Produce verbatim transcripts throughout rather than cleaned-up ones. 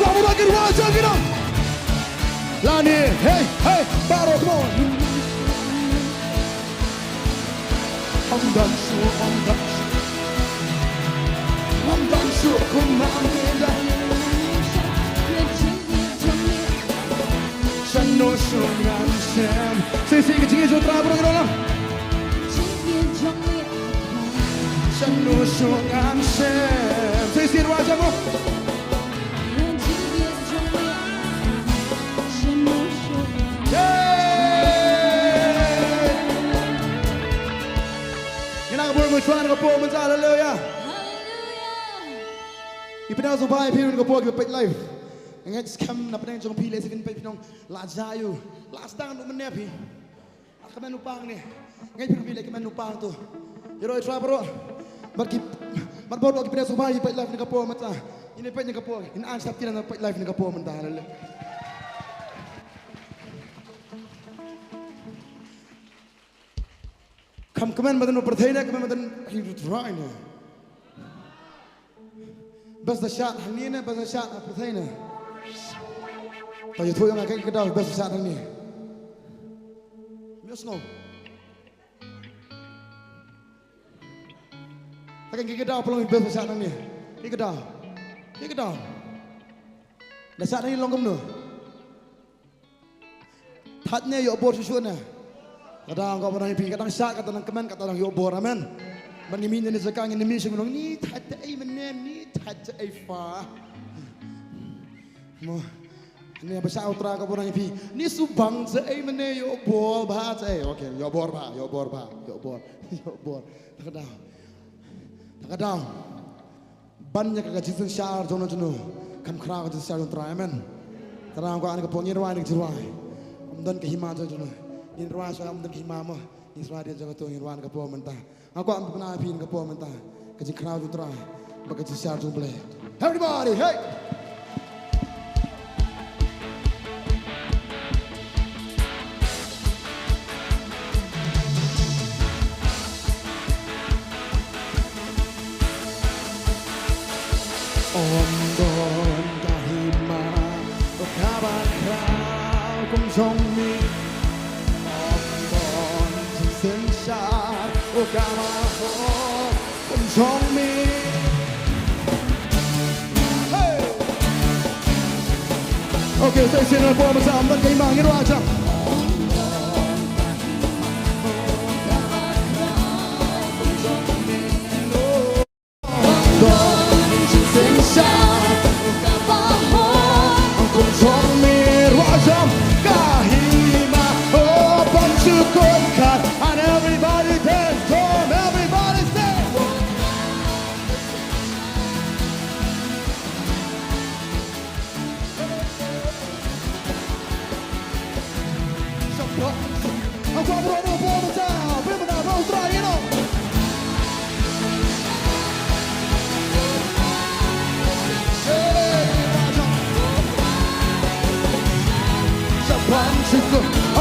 Tang ba ki ruah jong ki dang. Lane, hey, hey, baroh, come on. Ong dang shuh, ong dang shuh. Ong dang shuh kumne da. Shano shuh ngan shem. Sa shisien ka jingïeit jong U Trai baroh ngi ong lang. Shano shuh ngan shem. Sa shisien ruh jong u. Yay! Ngin nang bor mu chuan ka por mynta, haleluya. Haleluya. I pynang sngewbha ïa phi ruh ka por ki peit live. Nga ngeit skhem na pdeng jong phi lehse phin peit phin ong la jia ïa u. La sdang u mynne phi. Ah, kmen u pang ne. Ngeit phi ruh phi leh kmen u pang tu. Ïaroh ïa u Trai baroh. Bad ki, bad baroh ki pynang sngewbha ïa peit live na ka por mynta. Ine peit na ka por. Ine an sap kine na peit live na ka por mynta. Haleluya. Kham kmen ba don u pyrthei ne, kmen ba don u Trai ne. Best da shad hangne ne, best da shad ha pyrthei ne. Ta ïathuh ïa nga kaei ka daw best da shad hangne. Me sngew. Ta kaei ka daw pynlong best da shad hangne. Kaei ka daw. Kaei ka daw. Da shad hangne long kumno. Thait ne ïoh bor shuh shuh ne. Ka dang, ka dang phi, ka dang shad, ka dang kmen, ka dang ïoh bor, amen. Ban ngi mih ne jaka ngi ne mih shu ngi thait te ei mynne, ngi thait te ei pha. Mo. Ne ba shad U Trai ka bor ngi phi. Ngi shu bang te ei mynne ïoh bor bha te ei. Okay, ïoh bor bha, ïoh bor bha, ïoh bor, ïoh bor. Ta ka dang. Ta ka dang. Ban ïa ka jingsynshar jong no jong no. Kham khraw ka jingsynshar jong U Trai, amen. Trai nga kwah kane ka por ngin rwai ïa ka jingrwai. Ym don ka hima jong no jong no. Ngin rwai sha ym don ka hima mo. Ngin rwai ïa jong ka to ngin rwai ïa ka por mynta. Nga kwah ban pyni ïa phi ïa ka por mynta. Ka jingkhraw jong U Trai. Bad ka jingsynshar jong U Blei. Everybody, hey! Ym don ka hima, oh, kaba khraw kum jong me. Ym don jingsynshar, oh, kaba hok kum jong me. Hey! Okay, sa shisien na ka por mynta ym don ka hima, ngin rwai jam. And everybody dance, come, everybody say.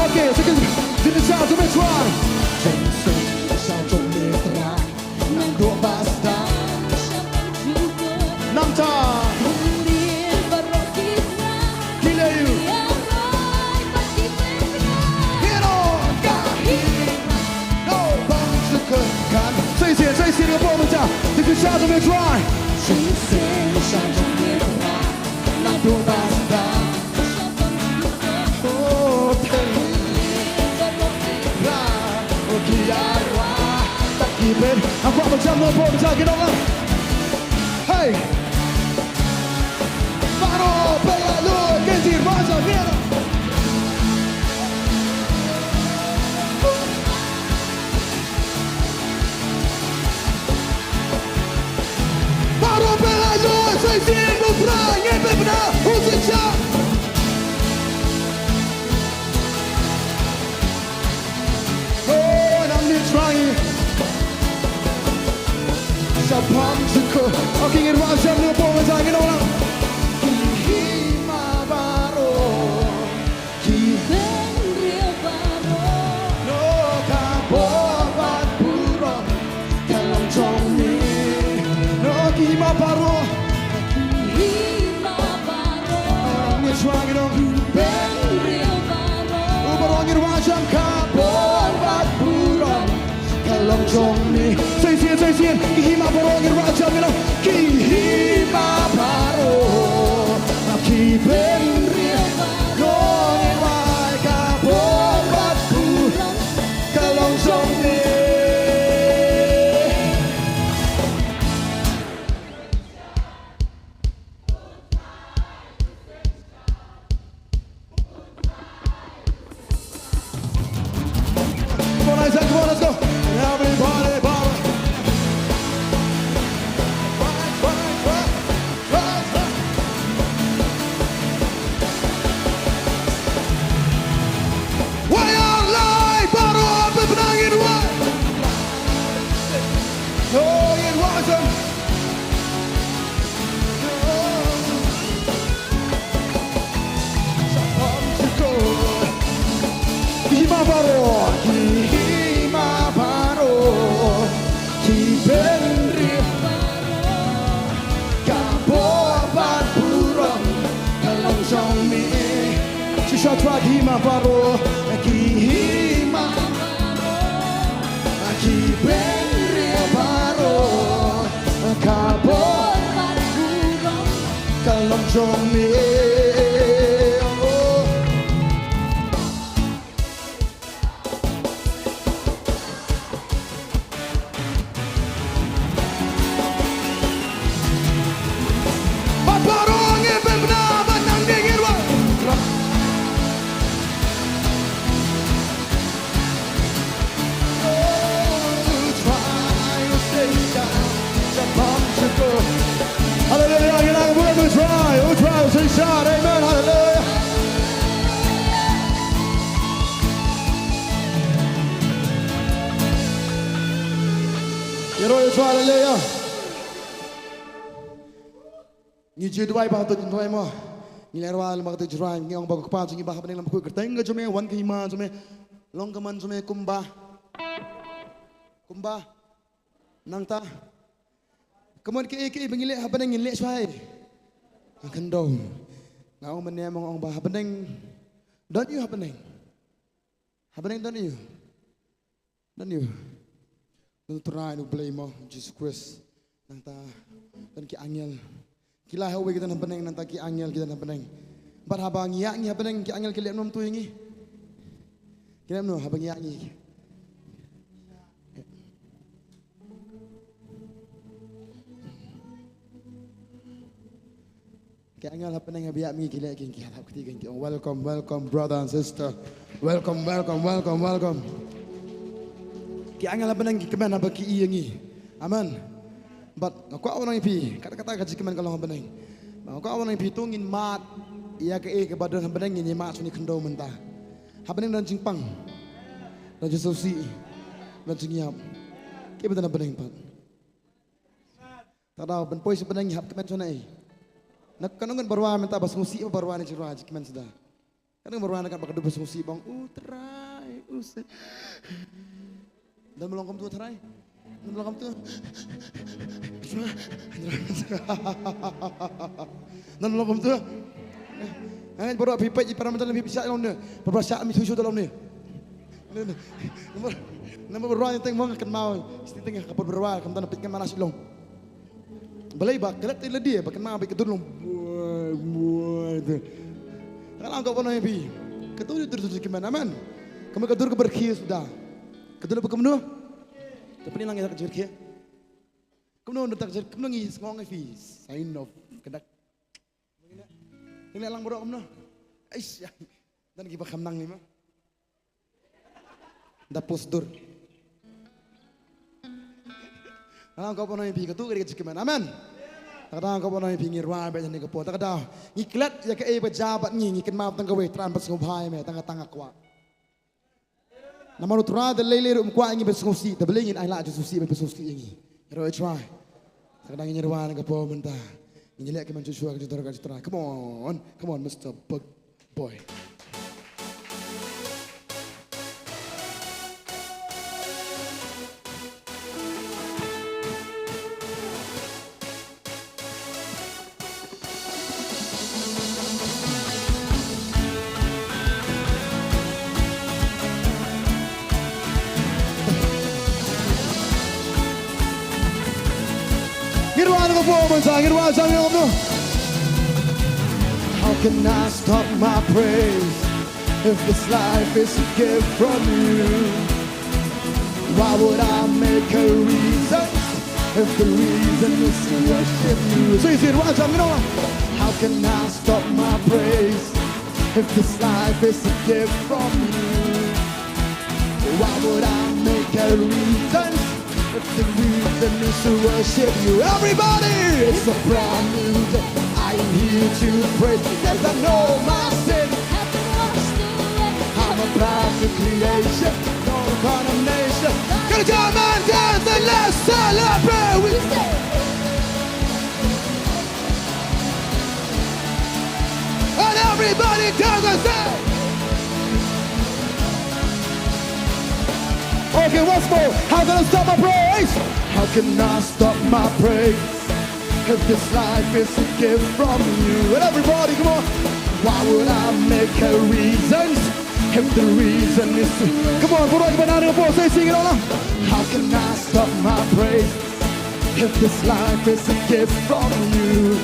Okay, so can you shout to me, try? Nangta. Ki lei. Get on. Ka hima. No bang shuh kan. Sa shisien, sa shisien ka por mynta. Dei ki sha jong me trai. Nang tu bas da. Oh, tell me. Ra. Oh, ki arwah. Tak ki ben. Aku akan jam no por mynta ki nong. Hey. Baroh phi la lut, kin jingïarap ïa phi. Baroh phi la lut, sa shisien U Trai, ngin pynbna, u shisha. Oh, nang ni trai. Shaphang shuh. Okay, ngin rwai sha ngi pong sa ngin ong lang. Ki hima baroh. Ki hynriew baroh. No ka bor bad burom. Ka long jong me. No ki hima baroh. Ki hima baroh. Bynriew baroh. U baroh ngin wad jam ka bor bad burom ka long jong me. Sa shisien, sa shisien. Ki hima baroh ngin wad jam, ngi long. Ki hima baroh, ki bynriew baroh, ngin wad ka bor bad burom ka long jong me. Come on, Isaac, come on, let's go. Everybody, bottom. Right, right, right, right, right. Why are live? Bottom up, if not in what? No, it wasn't. Ki hima baroh, ki hima baroh, ki bynriew baroh, ka bor bad burom ka long jong me. Shisha trai, ki hima baroh, ki hima baroh, ki bynriew baroh, ka bor bad burom ka long jong me. Oh. Bad baroh ngin pynbna bad nang ding ngin wad. Haleluya, ngin nang buh u Trai, u Trai, u Trai, amen, haleluya. Ïaroh ïa u Trai, haleluya. Ngi ju duwai ba ha to jingduwai mo. Ngi leh rwai lem bad ka kyrteng jong u Trai, ngi ong ba ko Kpa jong ngi ba ha bneng, lem bakhuid kyrteng ka jong me, wan ka hima jong me, long ka mon jong me kumba, kumba nangta. Ka mon kaei kaei ba ngi leh ha bneng ngin leh shuwa ha khyndew. Nga ong mynne mo, nga ong ba ha bneng don aiu, ha bneng, ha bneng don aiu? Don aiu? Don u Trai, don u Blei mo, Jisu Khrist. Nangta don ki angel. Ki la ha uwei ki don ha bneng, nangta ki angel ki don ha bneng. Bad haba ngi ïaid ngi ha bneng, ki angel ki leh kumno ïa ngi? Ki leh kumno haba ngi ïaid ngi? Ki angel ha bneng haba ïaid ma ngi ki leh, ki, ki ïalap kti, ki ong, "Welcome, welcome, brother and sister. Welcome, welcome, welcome, welcome." Ki angel ha bneng ki kmen haba ki ïohi ïa ngi. Amen. Bad nga kwah ban ong ïa phi, katta katta ka jingkmen ka long ha bneng. Bad nga kwah ban ong ïa phi, to ngin mad ïa kaei kaba don ha bneng, ngin ïa mad shane khyndew mynta. Ha bneng don jingpang, don jingsngewsih, don jingïap. Kiba don ha bneng pat. Te ka daw ban poi sha bneng ngi hap kmen shwa na ei? Na kano ngan byrwa mynta ba sngewsih ba byrwa na jingrwai, jingkmen shisha. Kano ngan byrwa na ka ba ka dei ba sngewsih ba ong, "U Trai, u se." Don ba long kumtu Trai? Don ba long kumtu? Don ba long kumtu? Ngan byrwa phi peit i para mynta, phi peit sha long ne. Para sha mi shu shu da long ne. Namar, namar ba rwai teng mo nga kynmaw. Siti teng ka por ba rwai kam tan peit kan manas long. Balei ba klet te lade ba kynmaw ba ka dur long. Buai, buai te. Ka lang ka bono ïa phi. Ka dur dur dur ki man, amen. Ka man ka dur ka bar khie suda. Ka dur ba kumno? Ka pynlang ïa ka jingkhie. Kumno nda tak jingkhie, kumno ngi sngew ngi phi. Sign of. Ka dak. Ngi leh lang baroh kumno? Aish. Dan kiba kham nang ni ma. Da pus dur. Nga ong ka bono ïa phi, katu ka dei ka jingkmen. Amen. Ta ka daw nga ong ka bono ïa phi, ngi rwai bad ngi ka por. Ta ka daw ngi klet ïa kaei ba jia bad ngi, ngi kynmaw tang kawei, Trai, ban sngewbha ïa me, tang ka tang ka kwah. Namar u Trai da lei lei ruh um kwah ïa ngi ban sngewsih, da balei ngin ai la jingsngewsih ban sngewsih ïa ngi. Ïaroh ïa u Trai. Sa ka dang ngin ïarwai na ka por mynta. Ngin ïaleh ki man Joshua ka jingdor ka jingtrai. Come on, come on, Mister Bug Boy. Ngin wan ka performance, ngin wan jam ïa u. How can I stop my praise if this life is a gift from you? Why would I make a reason if the reason is to worship you? So you see, wan jam, you know, how can I stop my praise if this life is a gift from you? Why would I make a reason if the reason is to worship you? Everybody, it's a brand new day. I am here to praise because I know my sin have been washed away. I'm a brand new creation, no condemnation. Gonna jump and dance and let's celebrate. We say, and everybody dance and say. Okay, once more. How can I stop my praise? How can I stop my praise if this life is a gift from you? And everybody, come on. Why would I make a reason if the reason is to... Come on, put your hand on your voice, say, sing it all out. How can I stop my praise if this life is a gift from you?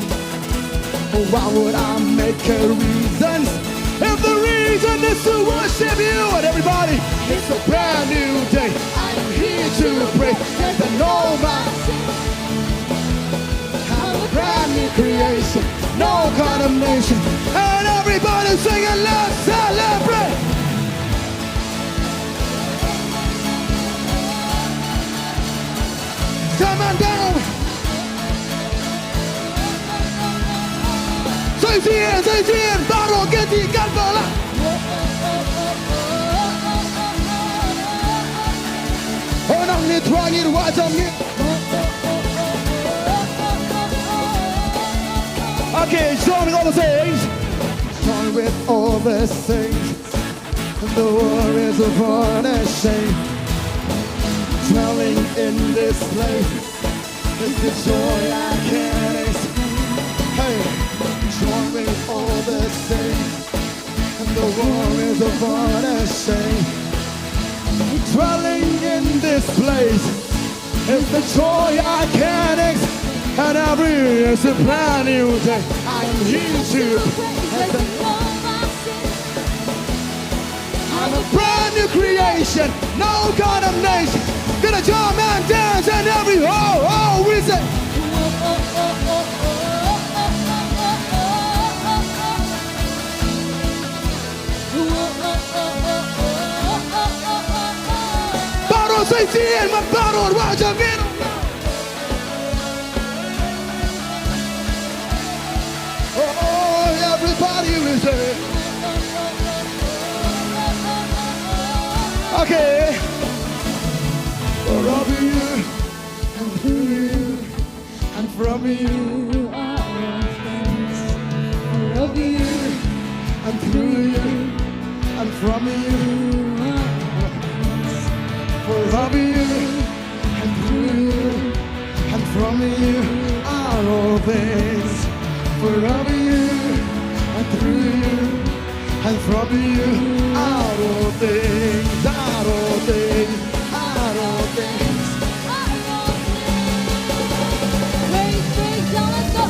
Why would I make a reason if the reason is to worship you? And everybody, it's a brand new day. I am here to praise. There's no my I'm a brand new creation, no condemnation. And everybody sing it, let's celebrate. Come on down. Say it again, say it again. Baroh kynti katba lah. Oh, nang ni tuang ir wajam ni. Okay, join with all the saints. Join with all the saints. The world is upon a shame. Dwelling in this place is the joy I can't explain. Hey, join with all the saints. And the world is upon a shame. Dwelling in this place is the joy I can't explain. And every is a brand new day. I am here to praise the Lord. I'm a brand new creation, no condemnation. Gonna jump and dance and every ho ho we say. Baroh sa ïa kine, man baroh, wajam kine. Oh, everybody will say. Okay. For of you and through you and from you are all things. For of you and through you and from you are all things. For of you and through you and from you are all things. For of you and through you and from you are all things, are all things, are all things. Praise, praise, now let's go.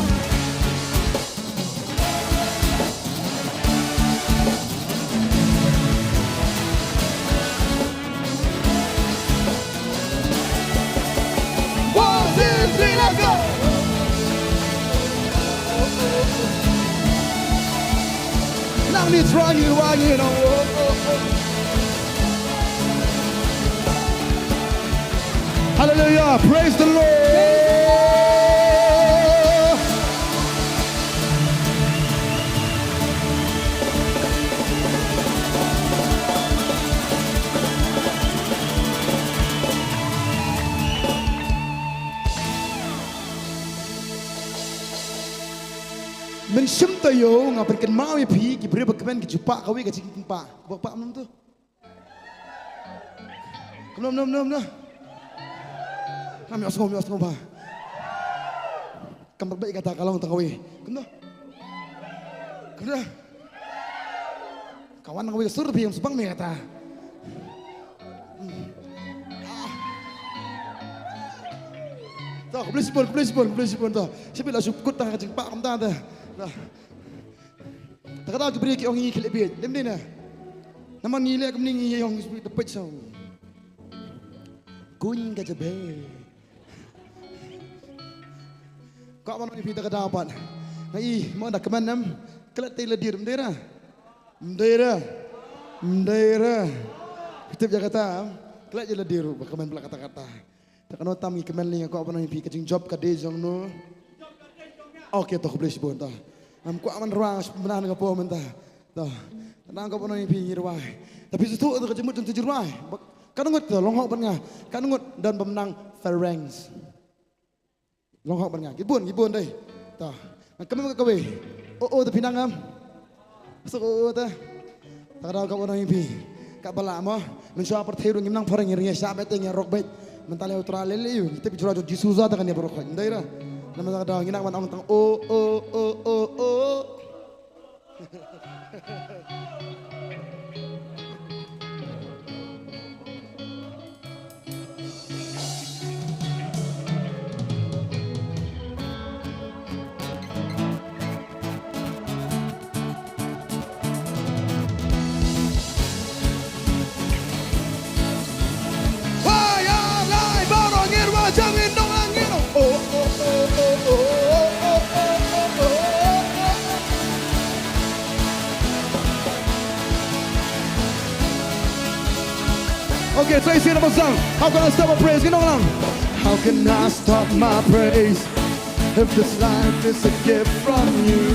One, two, three, let's go. Nang ni try you, why you know? Hallelujah. Praise the Lord. Mynshem taïew nga pynkynmaw ïa phi ki briew ba kmen ki ju pah kawei ka jingpah. Kaba pah mynta. Kumno, kumno, kumno, kumno? Ngam ïohsngew, ïohsngew ba. Kam pat beit kata ka long tang kawei. Kumno? Kumno? Ka wan kawei ka sur phi ym sbang me kata. To, khublei shibun, khublei shibun, khublei shibun to. Shibit la shu kut tang ka jingpah kumta te. To. Ta ka daw ki briew ki ong ngi khie leh bieit. Lem dei na. Namar ngi leh kumne ngi ong shu da peit sha. Kuñ ka jabe. Kwah ban ong ïa phi ta ka daw pat. Nga i mo da kmen em. Klet te la dir em dei ra. Em dei ra. Em dei ra. Phi tip ïa kata em. Klet ïa la dir ba kmen bla kata kata. Ta kano tam ngi kmen lei, nga kwah ban ong ïa phi ka jingjop ka dei jong no. Okay, to khublei shibun to. Ngam kwah ban rwai, nga shu pynbna nga pom mynta. To. Nang kwah ban ong ïa phi ngi rwai. Ta phi sngewthuh to ka jingmut jong to jingrwai. Ba, ka ngut to long hok ban nga. Ka ngut don bym nang pharynx. Long hok ban nga. Ki bun, ki bun dei. To. Nga kmen ka kawei. O, o, ta phi nang ngam. Suk, o, o, ta. Ta ka daw ka wan ïa phi. Ka ba lah mo. Mynshuwa pyrthei ruh ngim nang phareng, ngi rngiew shah beit te ngi rok beit. Mynta leh u Trai leh leh ïa u. Ngi tip jrua jong Jisu za ta kane baroh khoit. Ndei ra. Namar ta ka daw ngi nang ban ong tang o, o, o, o, o. Okay, Tracy and Amazon. How can I stop my praise? You know, um, how can I stop my praise if this life is a gift from you?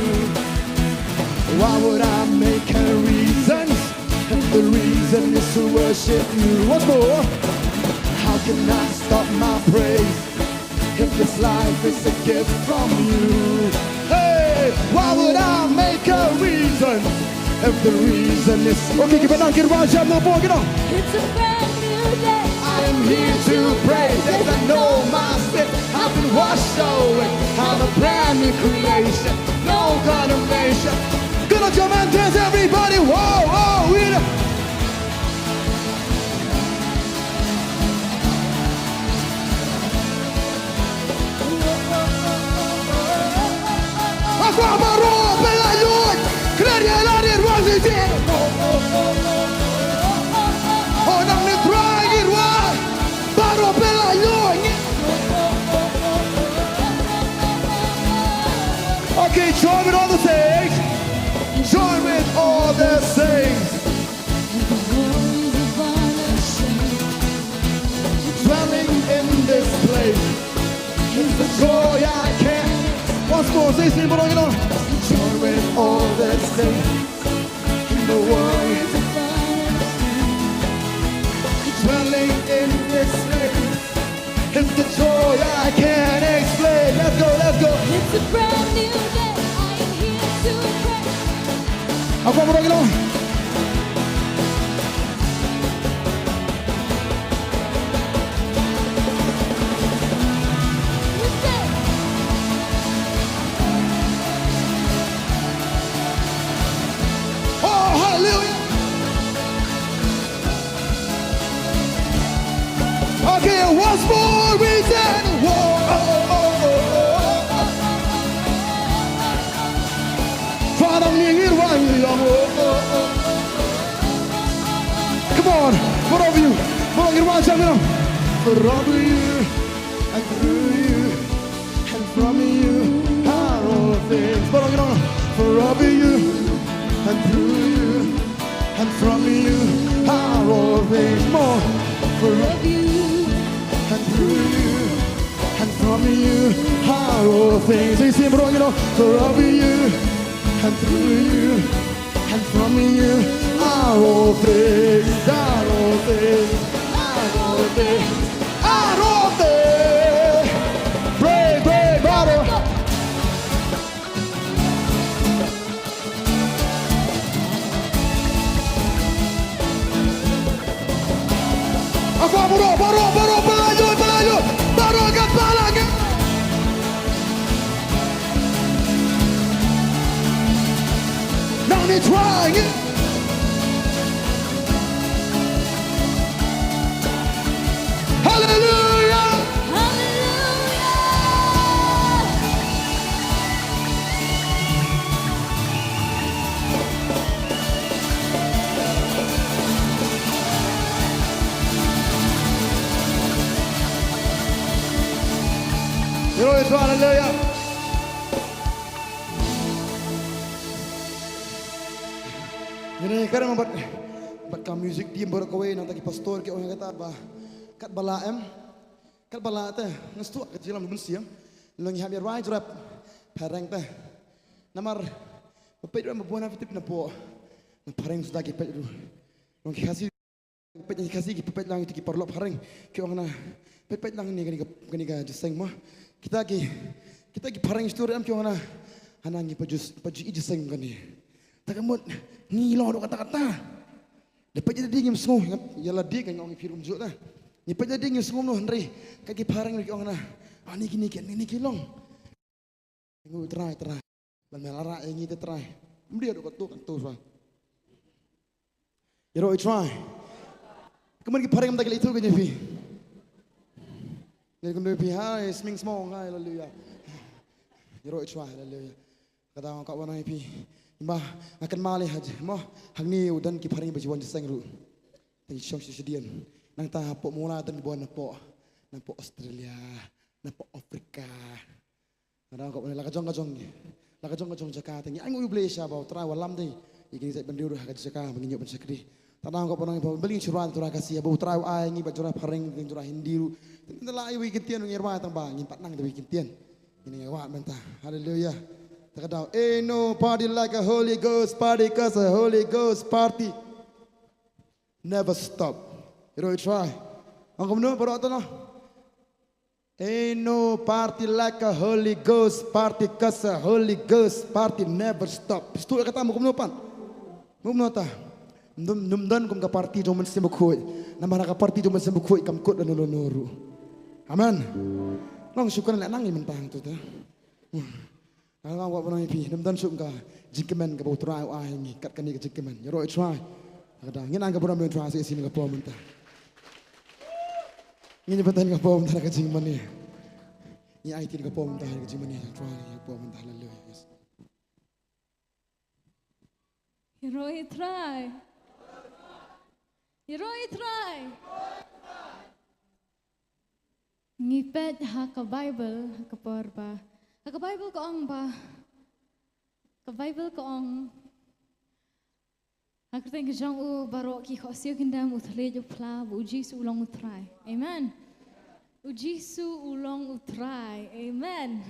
Why would I make a reason if the reason is to worship you? Once more. How can I stop my praise if this life is a gift from you? Hey, why would I make a reason if the reason is... Okay, keep it on, keep it on, jam the boy, you know. It's a brand new day. I am here to praise as I know my sin. I've been washed away. I'm a brand new creation. No condemnation. Gonna jump and dance, everybody. Whoa, whoa, we... Hakkam baroh pynlait lut. Kren ïa lade ruh shisien. Oh, nangne Trai ngi ruh. Baroh pynlait lut. Okay, join with all the saints. Join with all the saints. Dwelling in this place is the joy I can't... Once more, say, sing, but you know. Joy with all the saints in the world. Dwelling in this place is the joy I can't explain. Let's go, let's go. It's a brand new day. I am here to praise. Hakkam baroh, you know. Oh, hallelujah. Okay, once more we say, whoa, oh, oh, oh, oh, oh. Father, ngi ngir wa ngi long, oh, oh, oh. Come on, forever you, forever you, forever you, and through you, and from you are all things. Forever you, and through you, and from you are all things. More. Forever you, and through you, and from you are all things. Say, say, bro, you know, forever you, and through you, and from you are all things, are all things, are all things, are all things. Break, break, bottle. Hakkam baroh, baroh, baroh, pynlait lut, pynlait lut, baroh kat palat. Nangne Trai ngi. Hallelujah. Hallelujah. Ïaroh ïa u Trai, haleluya. Ngin ïa kren bad, bad ka music team baroh kawei, nangta ki pastor ki ong ïa kata ba katba lah em. Katba lah te, nga sngewthuh ka jinglam u Mynsiem. Long ngi hap ïa rwai jrap phareng te. Namar ba peit ruh ba bun ha phi tip na pdeng na phareng suda ki peit ruh. Long ki Khasi, peit ki Khasi ki peit lang ïa ki paralok phareng. Ki ong na, peit peit lang ne kane ka, kane ka jingïaseng mo. Kita ki, kita ki phareng stur em ki ong na, hana ngi pat ju, pat ju i jingïaseng kane. Ta ka mut ngi long ruh kata kata. Da peit ïa lade ngim sngew, ïa lade ka ong ïa phi ruh kumjuh ta. Ngi peit ïa lade ngim sngew noh, hynrei ka ki phareng ruh ki ong na, ah, ni kine ki, ni, ni ki long. Ngi, Trai, Trai. Ban me la rah ïa ngi te, Trai. Ym dei ruh katto katto shuwa. Ïaroh ïa u Trai. Kumne ki phareng mynta ki la ithuh ka jong phi. Ngi kumne phi hai smieng smong hai, haleluya. Ïaroh ïa u Trai, haleluya. Kata nga kwah ban ong ïa phi. Ba nga kynmaw lei ha, mo, hangne u don ki phareng ba ju wan jingïaseng ruh. Te ngi shong sha shadien. Nangta hapoh Mawlai don ki ba wan napoh, napoh Australia, napoh Africa. Nga dang kwah ban ong la ka jong ka jong ngi, la ka jong ka jong jaka te ngi ainguh ïa U Blei sha ba U Trai u lam dei ïa kine ki jaitbynriew ruh ha ka jaka ba ngin ïoh ban shakri. Tang dang kwah ban ong ba balei ngin shu rwai tang Trai Khasi, haba U Trai u ai ngi ba ju rwai phareng, ju rwai Hindi ruh. Te ngin da lah ïa wei ki kyntien ngin rwai tang ba ngin pat nang da wei ki kyntien. Ngin ïa wad mynta. Haleluya. Te ka dei, ain't no party like a Holy Ghost party, 'cause a Holy Ghost party never stop. Ïaroh ïa u Trai. Ong kumno baroh to noh. Ain't no party like a Holy Ghost party, 'cause a Holy Ghost party never stop. Sngewthuh ïa kata mo kumno pat? Mo kumno ta? Ym don, ym don kum ka party jong u Mynsiem Bakhuid. Namar ha ka party jong u Mynsiem Bakhuid kam kut lano lano ruh. Amen. Long shu kren leh nang ïa mynta hangto te. Nga kwah ban ong ïa phi, ym don shuh ka jingkmen kaba U Trai u ai ha ngi kat kane ka jingkmen. Ïaroh ïa u Trai. Ka dei ngin ai ka burom ïa u Trai sa shisien ka por mynta. Ngin ïa bynta ka por mynta ka jingmane. Ngin ïa ai ka por mynta ka jingmane ïa u Trai ka por mynta, haleluya. Yes. Ïaroh ïa u Trai. Ïaroh ïa u Trai. Ngi peit ha ka Baibl, ha ka por ba, ha ka Baibl ka ong ba, ka Baibl ka ong, ha ka kyrteng ka jong u baroh ki khohsiew kin dem, u thylliej u phla ba u Jisu u long u Trai. Amen. U Jisu u long u Trai. Amen.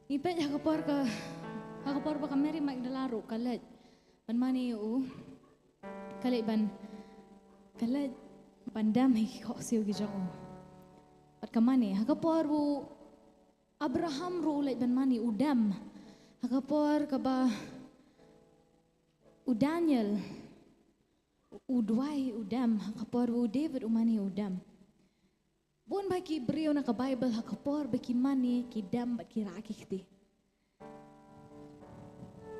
Ngi peit ha ka por ka, ha ka por ba ka Mary Magdalene ruh ka leit ban mane ïa u. Ka leit ban, ka leit ban dem ha ki khohsiew ki jong u. Bad ka mane, ha ka por u Abraham ruh u leit ban mane u dem. Ha ka por kaba u Daniel u duwai u dem, ha ka por u David u mane u dem. Bun bha ki briew na ka Baibl ha ka por ba ki mane ki dem bad ki rah ki kti.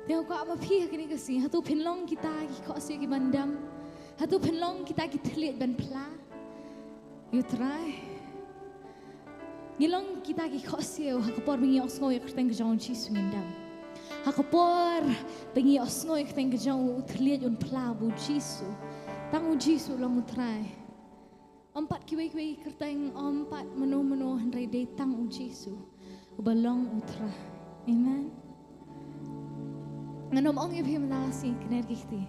Te nga kwah ma phi ha kane ka sngi, hato phin long kita ki khohsiew ki ban dem? Hato phin long kita ki thylliej ban phla ïa u Trai? Ngi long kita ki khohsiew ha ka por ba ngi ïohsngew ïa ka kyrteng ka jong u Jisu ngin dem. Ha ka por ba ngi ïohsngew ïa ka kyrteng ka jong u, u thylliej un phla ba u Jisu, tang u Jisu u long u Trai. Ym pat kiwei kiwei ki kyrteng, ym pat mano mano, hynrei dei tang u Jisu uba long u Trai. Amen. Ngan ym ong ïa phi mynta ka sngi kner ki kti.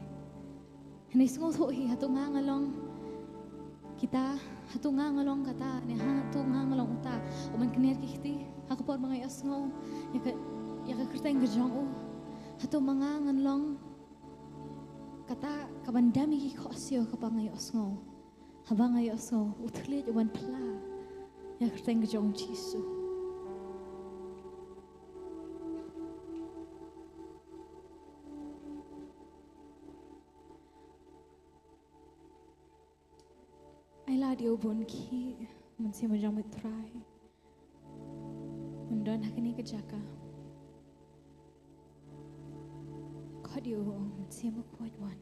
Hynrei sngewthuh hi, hato nga nga long kita, hato nga nga long kata, ne hato nga nga long uta uban kner ki kti ha ka por ba nga ïohsngew ïa ka, ïa ka kyrteng ka jong u? Hato ma nga ngan long kata kaban dem ïa ki khohsiew ha kaba nga ïohsngew? Haba nga ïohsngew u thylliej u ban phla ïa ka kyrteng ka jong u Jisu. Ai lad ïa u ban khie, Mynsiem Bakhuid jong u Trai. Un don ha kane ka jaka. Khot ïa u, Mynsiem Bakhuid wan.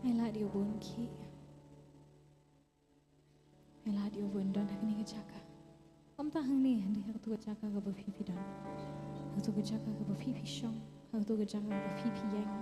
Ai lad ïa u ban khie. Ai lad ïa u ban don ha kane ka jaka. Ym tang hangne, hynrei ha kato ka jaka kaba phi phi don. Ha kato ka jaka kaba phi phi shong. Ha kato ka jaka kaba phi phi ïeng.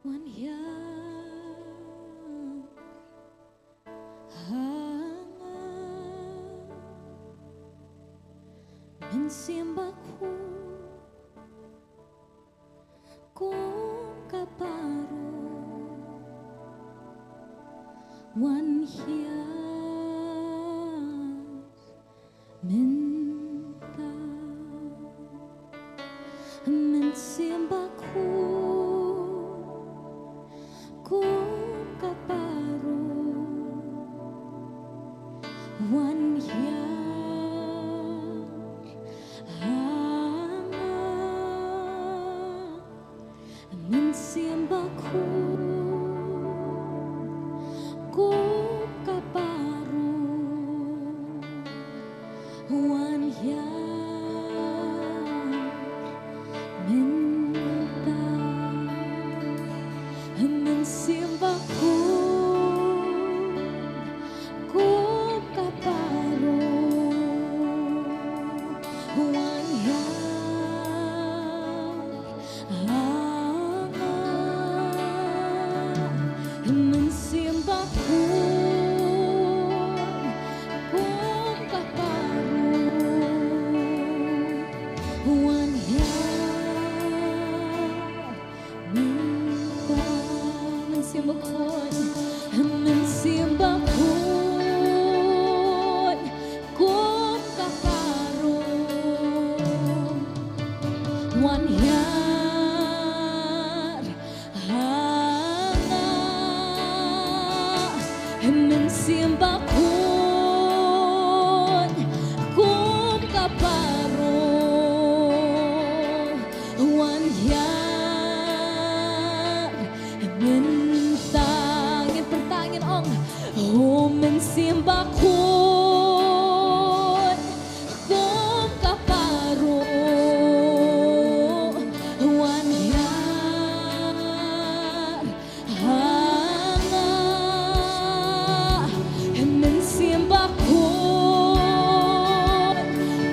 Wan hiar ha nga, Mynsiem Bakhuid, kum ka parabangeit. Wan hiar mynta, Mynsiem Bakhuid, kum ka parabangeit. Wan hiar ha nga, Mynsiem Bakhuid, kum ka parabangeit. Wan hiar mynta, Mynsiem Bakhuid, kum ka parabangeit. Wan hiar ha nga, Mynsiem Bakhuid, kum ka parabangeit. Wan hiar mynta, Mynsiem Bakhuid, Mynsiem Bakhuid, kum ka parabangeit. Wan hiar ha nga, Mynsiem Bakhuid, kum ka parabangeit. Wan hiar mynta, ngin pyrta, ngin ong: O Mynsiem Bakhuid, kum ka parabangeit. Wan hiar ha nga, Mynsiem Bakhuid,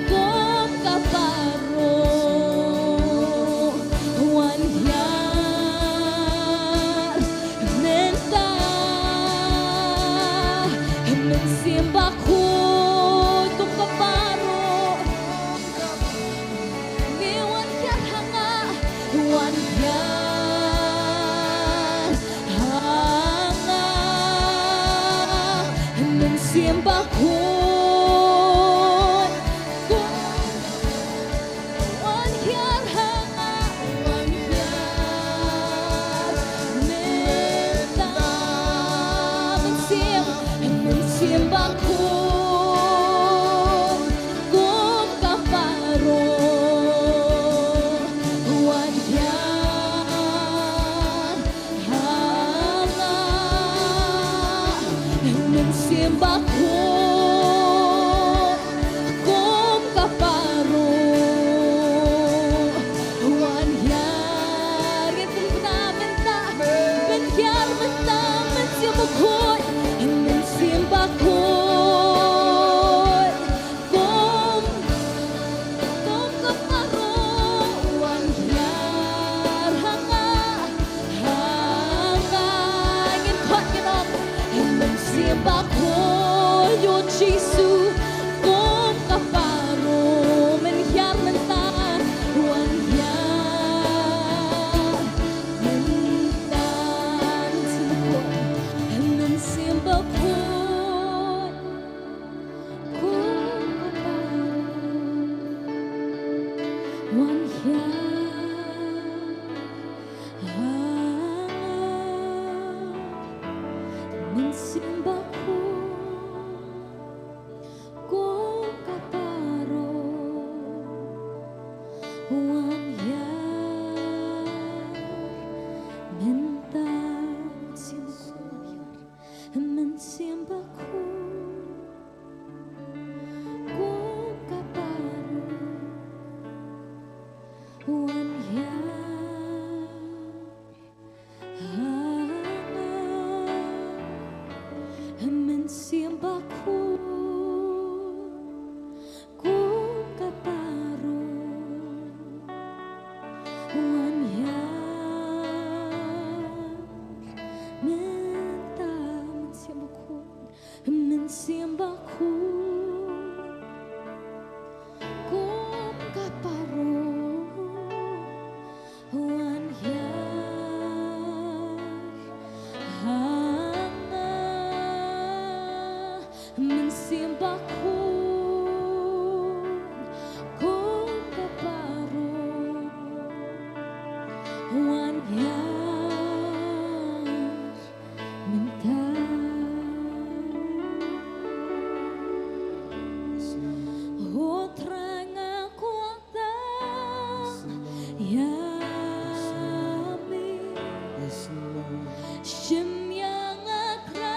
kum ka parabangeit. Wan hiar mynta, Mynsiem Bakhuid, kum ka parabangeit. Ngi wan hiar ha nga, wan hiar ha nga, Mynsiem Bakhuid. Wan hiar ha nga, wan hiar mynta, Mynsiem, Mynsiem Bakhuid, kum ka parabangeit. Wan hiar ha nga, Mynsiem Bakhuid, kum ka parabangeit. Wan hiar, ngin pynbna mynta, ngin hiar mynta, Mynsiem Bakhuid, Mynsiem Bakhuid, kum, kum ka parabangeit. Wan hiar ha nga, ha nga, ngin khot, ngin ong: Mynsiem Bakhuid, O Jisu, kum ka parabangeit. Ngin hiar mynta, wan hiar mynta, Mynsiem Bakhuid, Mynsiem Bakhuid, kum ka parabangeit. Wan hiar ha nga, Mynsiem Bakhuid, kum ka parabangeit. Wan hiar mynta, Mynsiem Bakhuid, Mynsiem Bakhuid, kum ka parabangeit. Wan hiar ha nga, Mynsiem Bakhuid, kum ka parabangeit. Wan hiar Ba khun kum ka paruk wan ïaid mynta. Ho Trai nga kwah tang ïa me. Shim ïa nga Trai.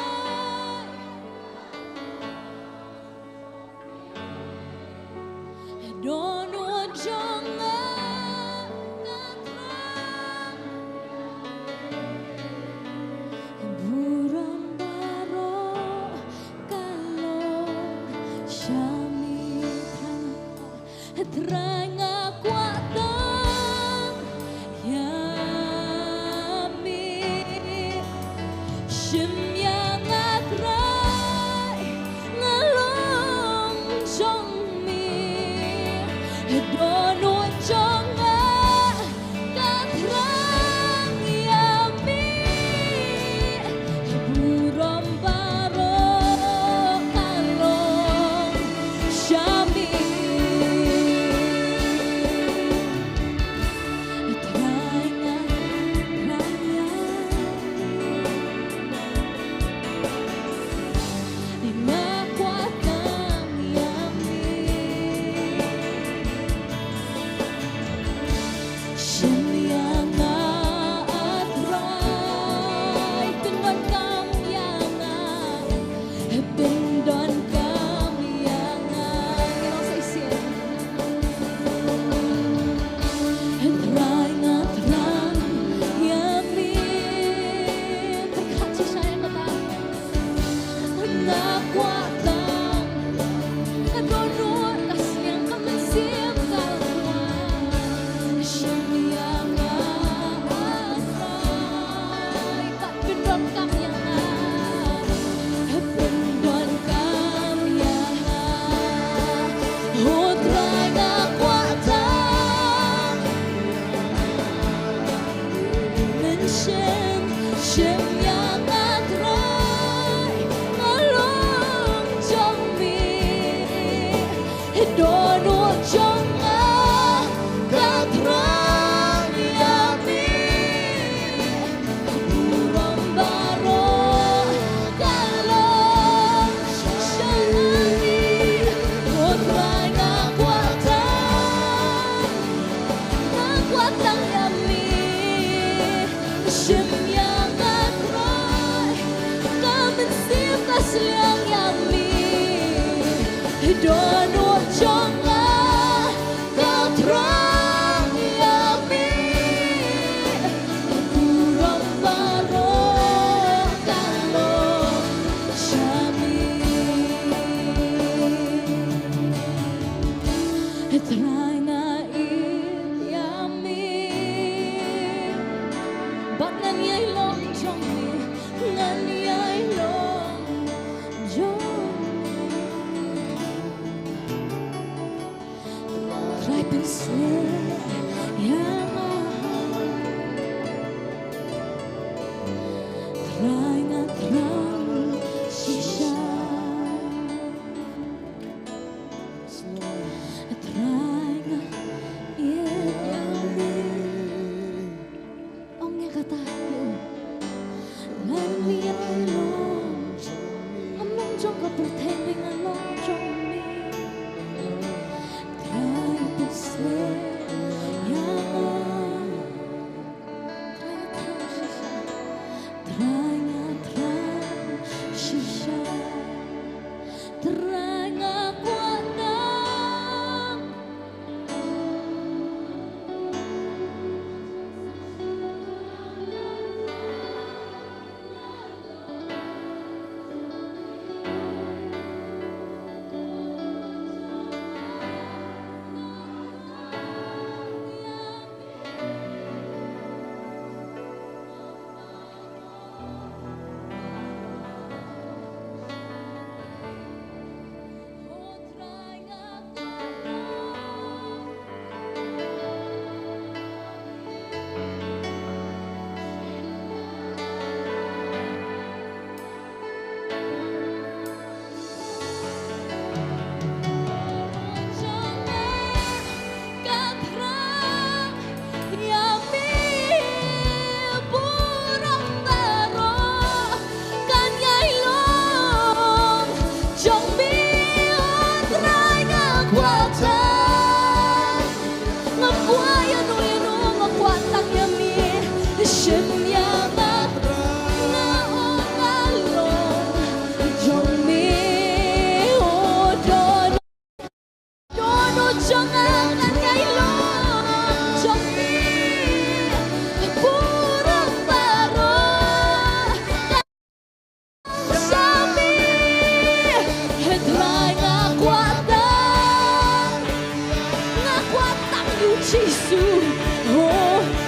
Dohnud jong nga ka Trai. Burom baroh ka long sha me. Trai nga kwah tang ïa me. Shim ïa nga Trai, nga long jong me. Dohnud jong nga ka Trai ïa me. Burom baroh ka long sha me. Trai nga, Trai ïa me. Nga kwah tang ïa me. Shim ïa nga, ah Trai, pyndonkam ïa nga, pyndonkam ïa nga. Ngin ong sa shisien. Trai nga Trai ïa me. Pyrkhat shisha ïa kata. Nga kwah tang, ka dohnud ka sliang ka mynsiem ka kwah. Shim ïa nga, ah Trai, bad pyndonkam ïa nga. Pyndonkam ïa nga. Ho Trai nga kwah tang. Mynsiem, shim ïa nga Trai, nga long jong me. Dohnud jong nga ka Trai ïa me. Burom baroh ka long sha me. Ko Trai nga kwah tang, nga kwah tang ïa me. Shim ïa nga Trai, ka mynsiem ka sliang ïa me. Dohnud jong nga ka Trai ïa me. Burom baroh ka long sha me. Trai nga ïeit ïa me. Bad ngan ïai long jong me, ngan ïai long jong me.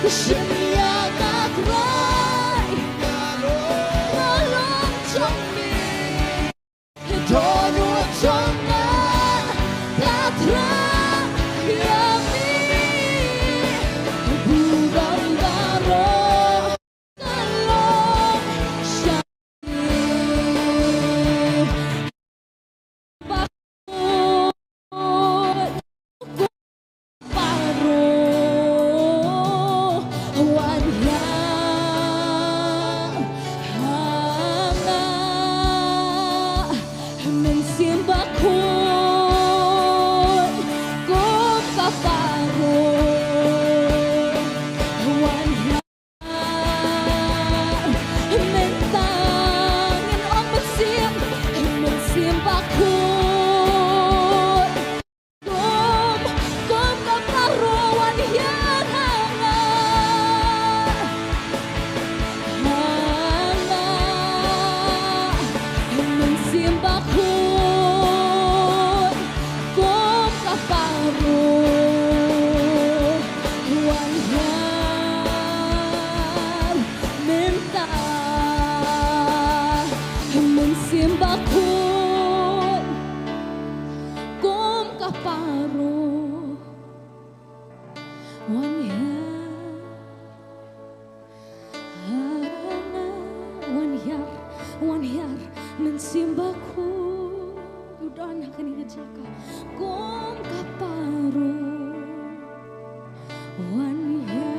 Shin ïa ka Trai, ka long jong me. Don jong nga, ka Trai, ïa me. Budon baroh ka long sha me. Baroh wan hiar ha nga, Mynsiem Bakhuid kum ka baroh wan hiar. Mynta ngin ong Mynsiem, Mynsiem Bakhuid. Kum, kum ka baroh wan hiar ha nga. Ha nga, Mynsiem Bakhuid, kum ka baroh wan hiar mynta. Mynsiem Bakhuid, kum ka baroh wan hiar ha nga, wan hiar, wan hiar, Mynsiem Bakhuid. U don ha kane ka jaka kum ka baroh wan hiar.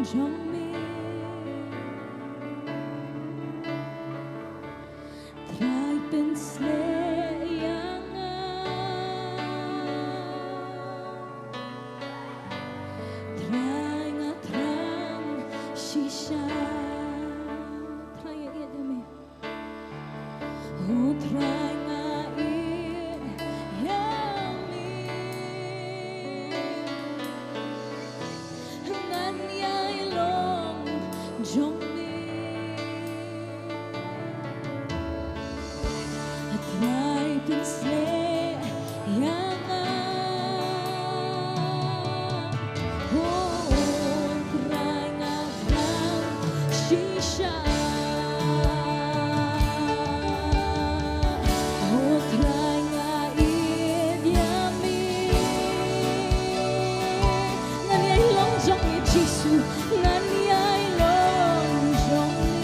jong me. Trai pynshlur ïa nga. Trai nga thrang shisha. Trai ïa me. O Trai nga ïeit ïa me. Ngan ïai long jong me. Trai pynshlur ïa nga. O Trai nga thrang shisha. O Trai nga ïeit ïa me. Ngan ïai long jong me Jisu. Ngan ïai long jong me.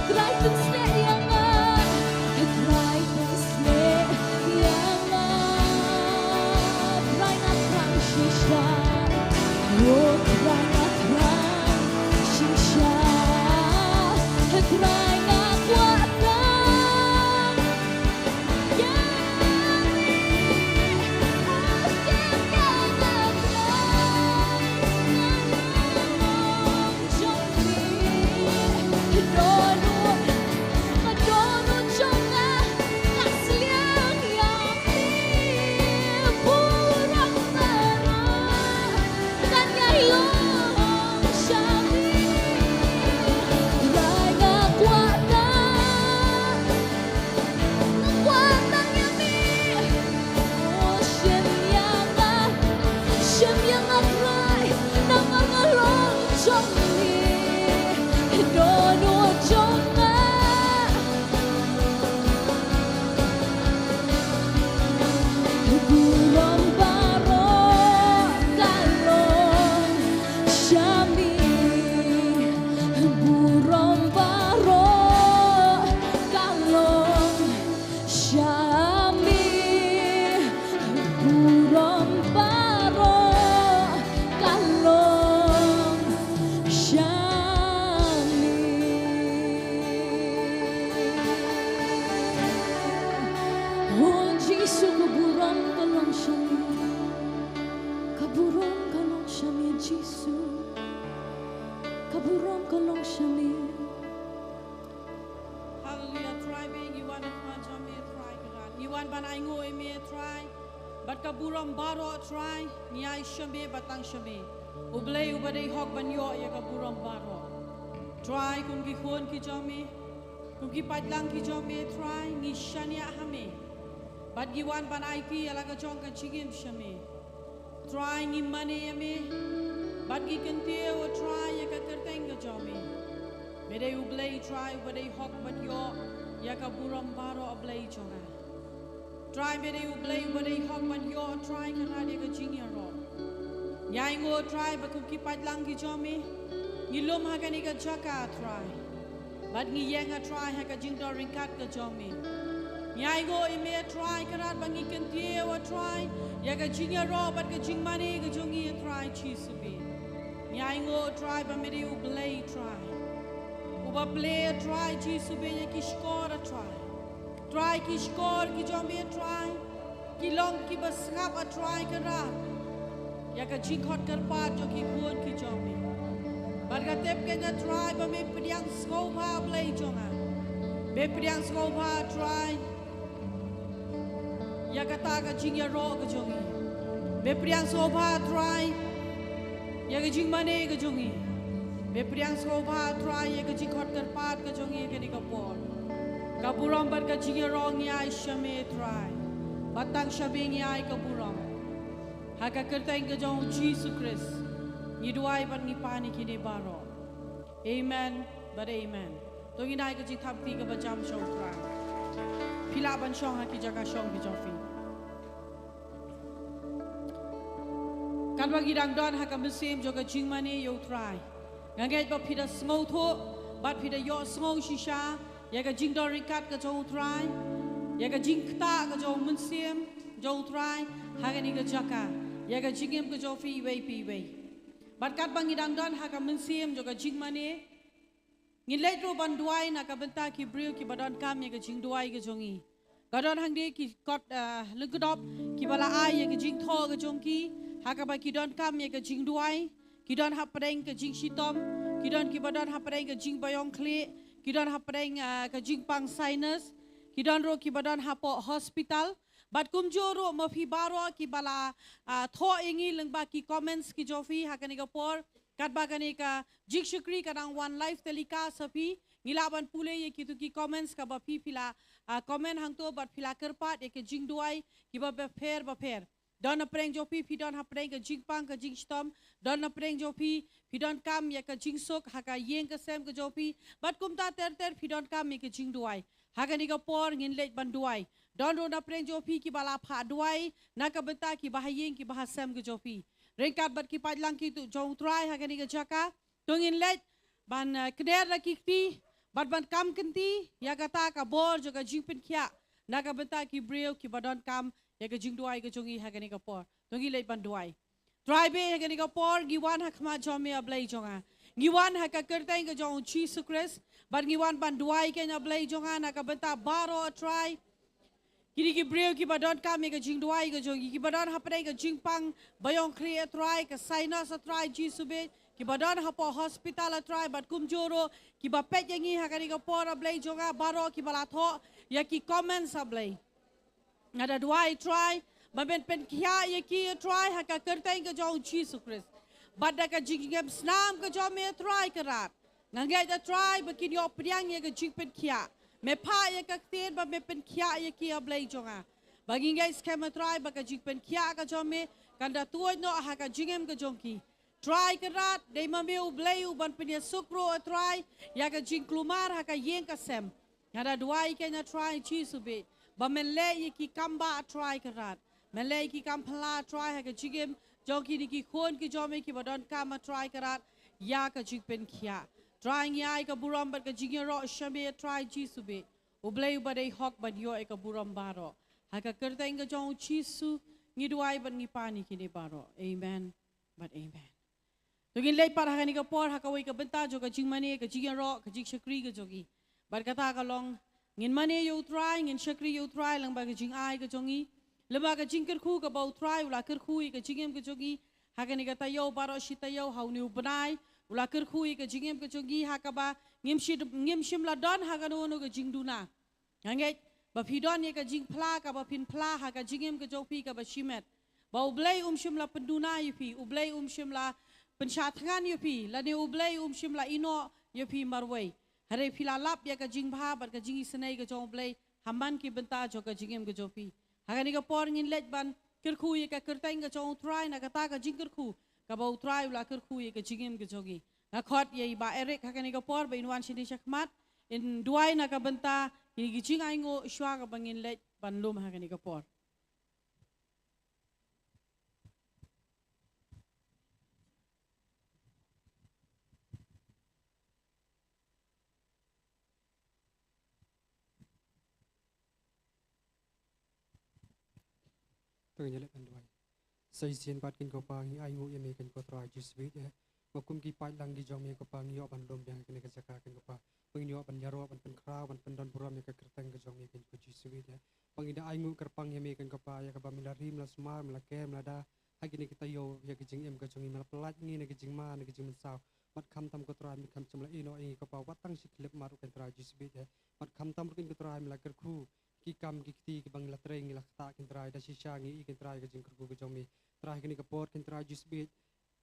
Trai pynshlur ïa nga. Trai pynshlur ïa nga. Trai nga thrang shisha. O Trai nga thrang shisha. Trai nga kwah tang ïa me. O Trai nga kwah tang ïa me. Shim ïa nga Trai, namar nga long jong me, dohnud jong nga. Burom baroh ka long sha me, burom baroh ka long sha me, burom baroh ka long sha me. O Jisu, ka burom ka long sha me. Ka burom ka long sha me, Jisu. Ka burom ka long sha me. Haleluia, Trai ba ngi wan ha khmat jong me, Trai Kynrad. Ngi wan ban ainguh ïa me, Trai. Bad ka burom baroh, Trai, ngi ai sha me bad tang sha me. U Blei uba dei hok ban ïoh ïa ka burom baroh. Trai, kum ki khun ki jong me, kum ki paidlang ki jong me, Trai, ngi shaniah ha me. Bad ngi wan ban aiti ïa la ka jong ka jingim sha me. Trai, ngi mane ïa me bad ngi kyntiew, O Trai, ïa ka kyrteng ka jong me. Me dei U Blei, Trai, uba dei hok ban ïoh ïa ka burom baroh, Blei jong nga. Trai, me dei U Blei uba dei hok ban ïoh, Trai, Kynrad, ïa ka jingïaroh. Ngi ainguh, Trai, ba kum ki paidlang ki jong me ngi lum ha kane ka jaka, Trai. Bad ngi ïeng, A Trai, ha ka jingdon ryngkat ka jong me. Ngi ainguh ïa me, A Trai, Kynrad, ba ngi kyntiew, A Trai, ïa ka jingïaroh bad ka jingmane ka jong ngi, A Trai Jisu. Ngi ainguh, A Trai, ba me dei U Blei, A Trai, uba plie, A Trai Jisu, ïa ki shkor, A Trai. Trai, ki shkor ki jong me, A Trai, ki long kiba sngap, A Trai, Kynrad, ïa ka jingkhot kyrpad jong ki khun ki jong me. Bad nga tip kein, A Trai, ba me pdiang sngewbha, Blei jong nga. Me pdiang sngewbha, A Trai, ïa kata ka jingïaroh ka jong ngi. Me pdiang sngewbha, A Trai, ïa ka jingmane ka jong ngi. Me pdiang sngewbha, A Trai, ïa ka jingkhot kyrpad ka jong ngi ha kane ka por. Ka burom bad ka jingïaroh ngi ai sha me, A Trai. Bad tang sha me ngi ai ka burom. Ha ka kyrteng ka jong U Jisu Khrist ngi duwai bad ngi pan ïa kine baroh. Amen bad amen. To ngin ai ka jingthap kti kaba jam sha U Trai. Phi lah ban shong ha ki jaka shong ki jong phi. Katba ngi dang don ha ka mynsiem jong ka jingmane ïa U Trai, nga ngeit ba phi da sngewthuh bad phi da ïohsngew shisha ïa ka jingdon ryngkat ka jong U Trai, ïa ka jingktah ka jong u Mynsiem jong U Trai ha kane ka jaka, ïa ka jingim ka jong phi iwei pa iwei. Bad katba ngi dang don ha ka mynsiem jong ka jingmane, ngin leit ruh ban duwai na ka bynta ki briew kiba donkam ïa ka jingduwai ka jong ngi. Ka don hangne ki kot, ah, lyngkdop kiba la ai ïa ka jingthoh ka jong ki, ha kaba ki donkam ïa ka jingduwai. Ki don hapdeng ka jingshitom, ki don kiba don hapdeng ka jingbaïong khlieh, ki don hapdeng, ah, ka jingpang sinus, ki don ruh kiba don hapoh hospital. Bad kumjuh ruh ma phi baroh kiba la, ah, thoh ïa ngi lyngba ki comments ki jong phi ha kane ka por, katba kane ka jingshakri ka dang wan live telecast ha phi, ngi lah ban pule ïa kitu ki comments kaba phi phi la, ah, comment hangto bad phi la kyrpad ïa ka jingduwai kiba bapher bapher. Don hapdeng jong phi, phi don hapdeng ka jingpang ka jingshitom. Don hapdeng jong phi, phi donkam ïa ka jingsuk ha ka ïing ka sem ka jong phi. Bad kumta ter ter phi donkam ïa ka jingduwai. Ha kane ka por ngin leit ban duwai. Don ruh hapdeng jong phi kiba la phah duwai na ka bynta kiba ha ïing kiba ha sem ka jong phi. Ryngkat bad ki paidlang kitu jong U Trai ha kane ka jaka. To ngin leit ban, eh, kner da ki kti bad ban kam kynti ïa kata ka bor jong ka jingpynkhiah na ka bynta ki briew kiba donkam ïa ka jingduwai ka jong ngi ha kane ka por. To ngin leit ban duwai. Trai bad ha kane ka por ngi wan ha khmat jong me, A Blei jong nga. Ngi wan ha ka kyrteng ka jong U Jisu Khrist bad ngi wan ban duwai kein, A Blei jong nga, na ka bynta baroh, A Trai. Kine ki briew kiba donkam ïa ka jingduwai ka jong ngi, kiba don hapdeng ka jingpang baïong khlieh, A Trai, ka sinus, A Trai Jisu bad kiba don hapoh hospital, A Trai, bad kumjuh ruh kiba peit ïa ngi ha kane ka por, A Blei jong nga, baroh kiba la thoh ïa ki comments, A Blei. Nga da duwai, A Trai, ba men pynkhiah ïa ki, A Trai, ha ka kyrteng ka jong U Jisu Khrist. Bad da ka jingim snam ka jong me, A Trai Kynrad, nga ngeit, A Trai, ba kin ïoh pdiang ïa ka jingpynkhiah. Me phah ïa ka ktien ba me pynkhiah ïa ki, A Blei jong nga. Ba ngi ngeit skhem, A Trai, ba ka jingpynkhiah ka jong me kan da tuid noh ha ka jingim ka jong ki. Trai Kynrad, dei ma me U Blei uban pynïasuk ruh, A Trai, ïa ka jingkulmar ha ka ïing ka sem. Nga da duwai kein, A Trai Jisu bad ba men leh ïa ki kam ba, A Trai Kynrad. Men leh ïa ki kam phylla, A Trai, ha ka jingim jong kine ki khun ki jong me kiba donkam, A Trai Kynrad, ïa ka jingpynkhiah. Trai, ngi ai ka burom bad ka jingïaroh sha me, A Trai Jisu bad U Blei uba dei hok ban ïoh ïa ka burom baroh. Ha ka kyrteng ka jong U Jisu ngi duwai bad ngi pan ïa kine baroh. Amen bad amen. To ngin leit pat ha kane ka por ha kawei ka bynta jong ka jingmane, ka jingïaroh, ka jingshakri ka jong ngi. Bad kata ka long, ngin mane ïa U Trai, ngin shakri ïa U Trai lyngba ka jingai ka jong ngi, lyngba ka jingkyrkhu kaba U Trai u la kyrkhu ïa ka jingim ka jong ngi ha kane ka taïew baroh shi taïew, ha une u bnai u la kyrkhu ïa ka jingim ka jong ngi, ha kaba ngim shi, ngim shym la don ha kano kano ka jingduna. Nga ngeit ba phi don ïa ka jingphla kaba phin phla ha ka jingim ka jong phi kaba shimet, ba U Blei um shym la pynduna ïa phi, U Blei um shym la pynshah thngan ïa phi, lane U Blei um shym la ïehnoh ïa phi marwei. Hynrei phi la lap ïa ka jingbha bad ka jingisynei ka jong U Blei ha man ki bynta jong ka jingim ka jong phi. Ha kane ka por ngin leit ban kyrkhu ïa ka kyrteng ka jong U Trai na kata ka jingkyrkhu kaba U Trai u la kyrkhu ïa ka jingim ka jong ngi. Nga khot ïa i Bah Eric ha kane ka por ba in wan shane shakhmat, in duwai na ka bynta kine ki jingainguh shuwa kaba ngin leit ban lum ha kane ka por. To ngin ïaleh ban duwai. Sa shisien pat kein ko Pa, ngi ainguh ïa me kein ko Trai Jisu bad eh, ba kum ki paidlang ki jong me ko Pa, ngi ïoh ban lum biang ha kane ka jaka kein ko Pa, ba ngin ïoh ban ïaroh, ban pynkhraw, ban pyndon burom ïa ka kyrteng ka jong me kein ko Jisu bad eh. Ba ngi da ainguh kyrpang ïa me kein ko Pa, ïa kaba me la ri, me la sumar, me la ker, me la da ha kine ki taïew ïa ka jingim ka jong ngi, me la pynlait ngi na ka jingma, na ka jingmynsaw. Bad khamtam ko Trai, me kham shym la ïehnoh ïa ngi ko Pa, wat tang shi khyllipmat ruh kein Trai Jisu bad eh. Bad khamtam ruh kein ko Trai, me la kyrkhu ki kam ki kti kiba ngi la trei, ngi la ktah kein Trai, da shisha ngi ïohi kein Trai ka jingkyrkhu ka jong me. Trai ha kane ka por kein Trai Jisu bad,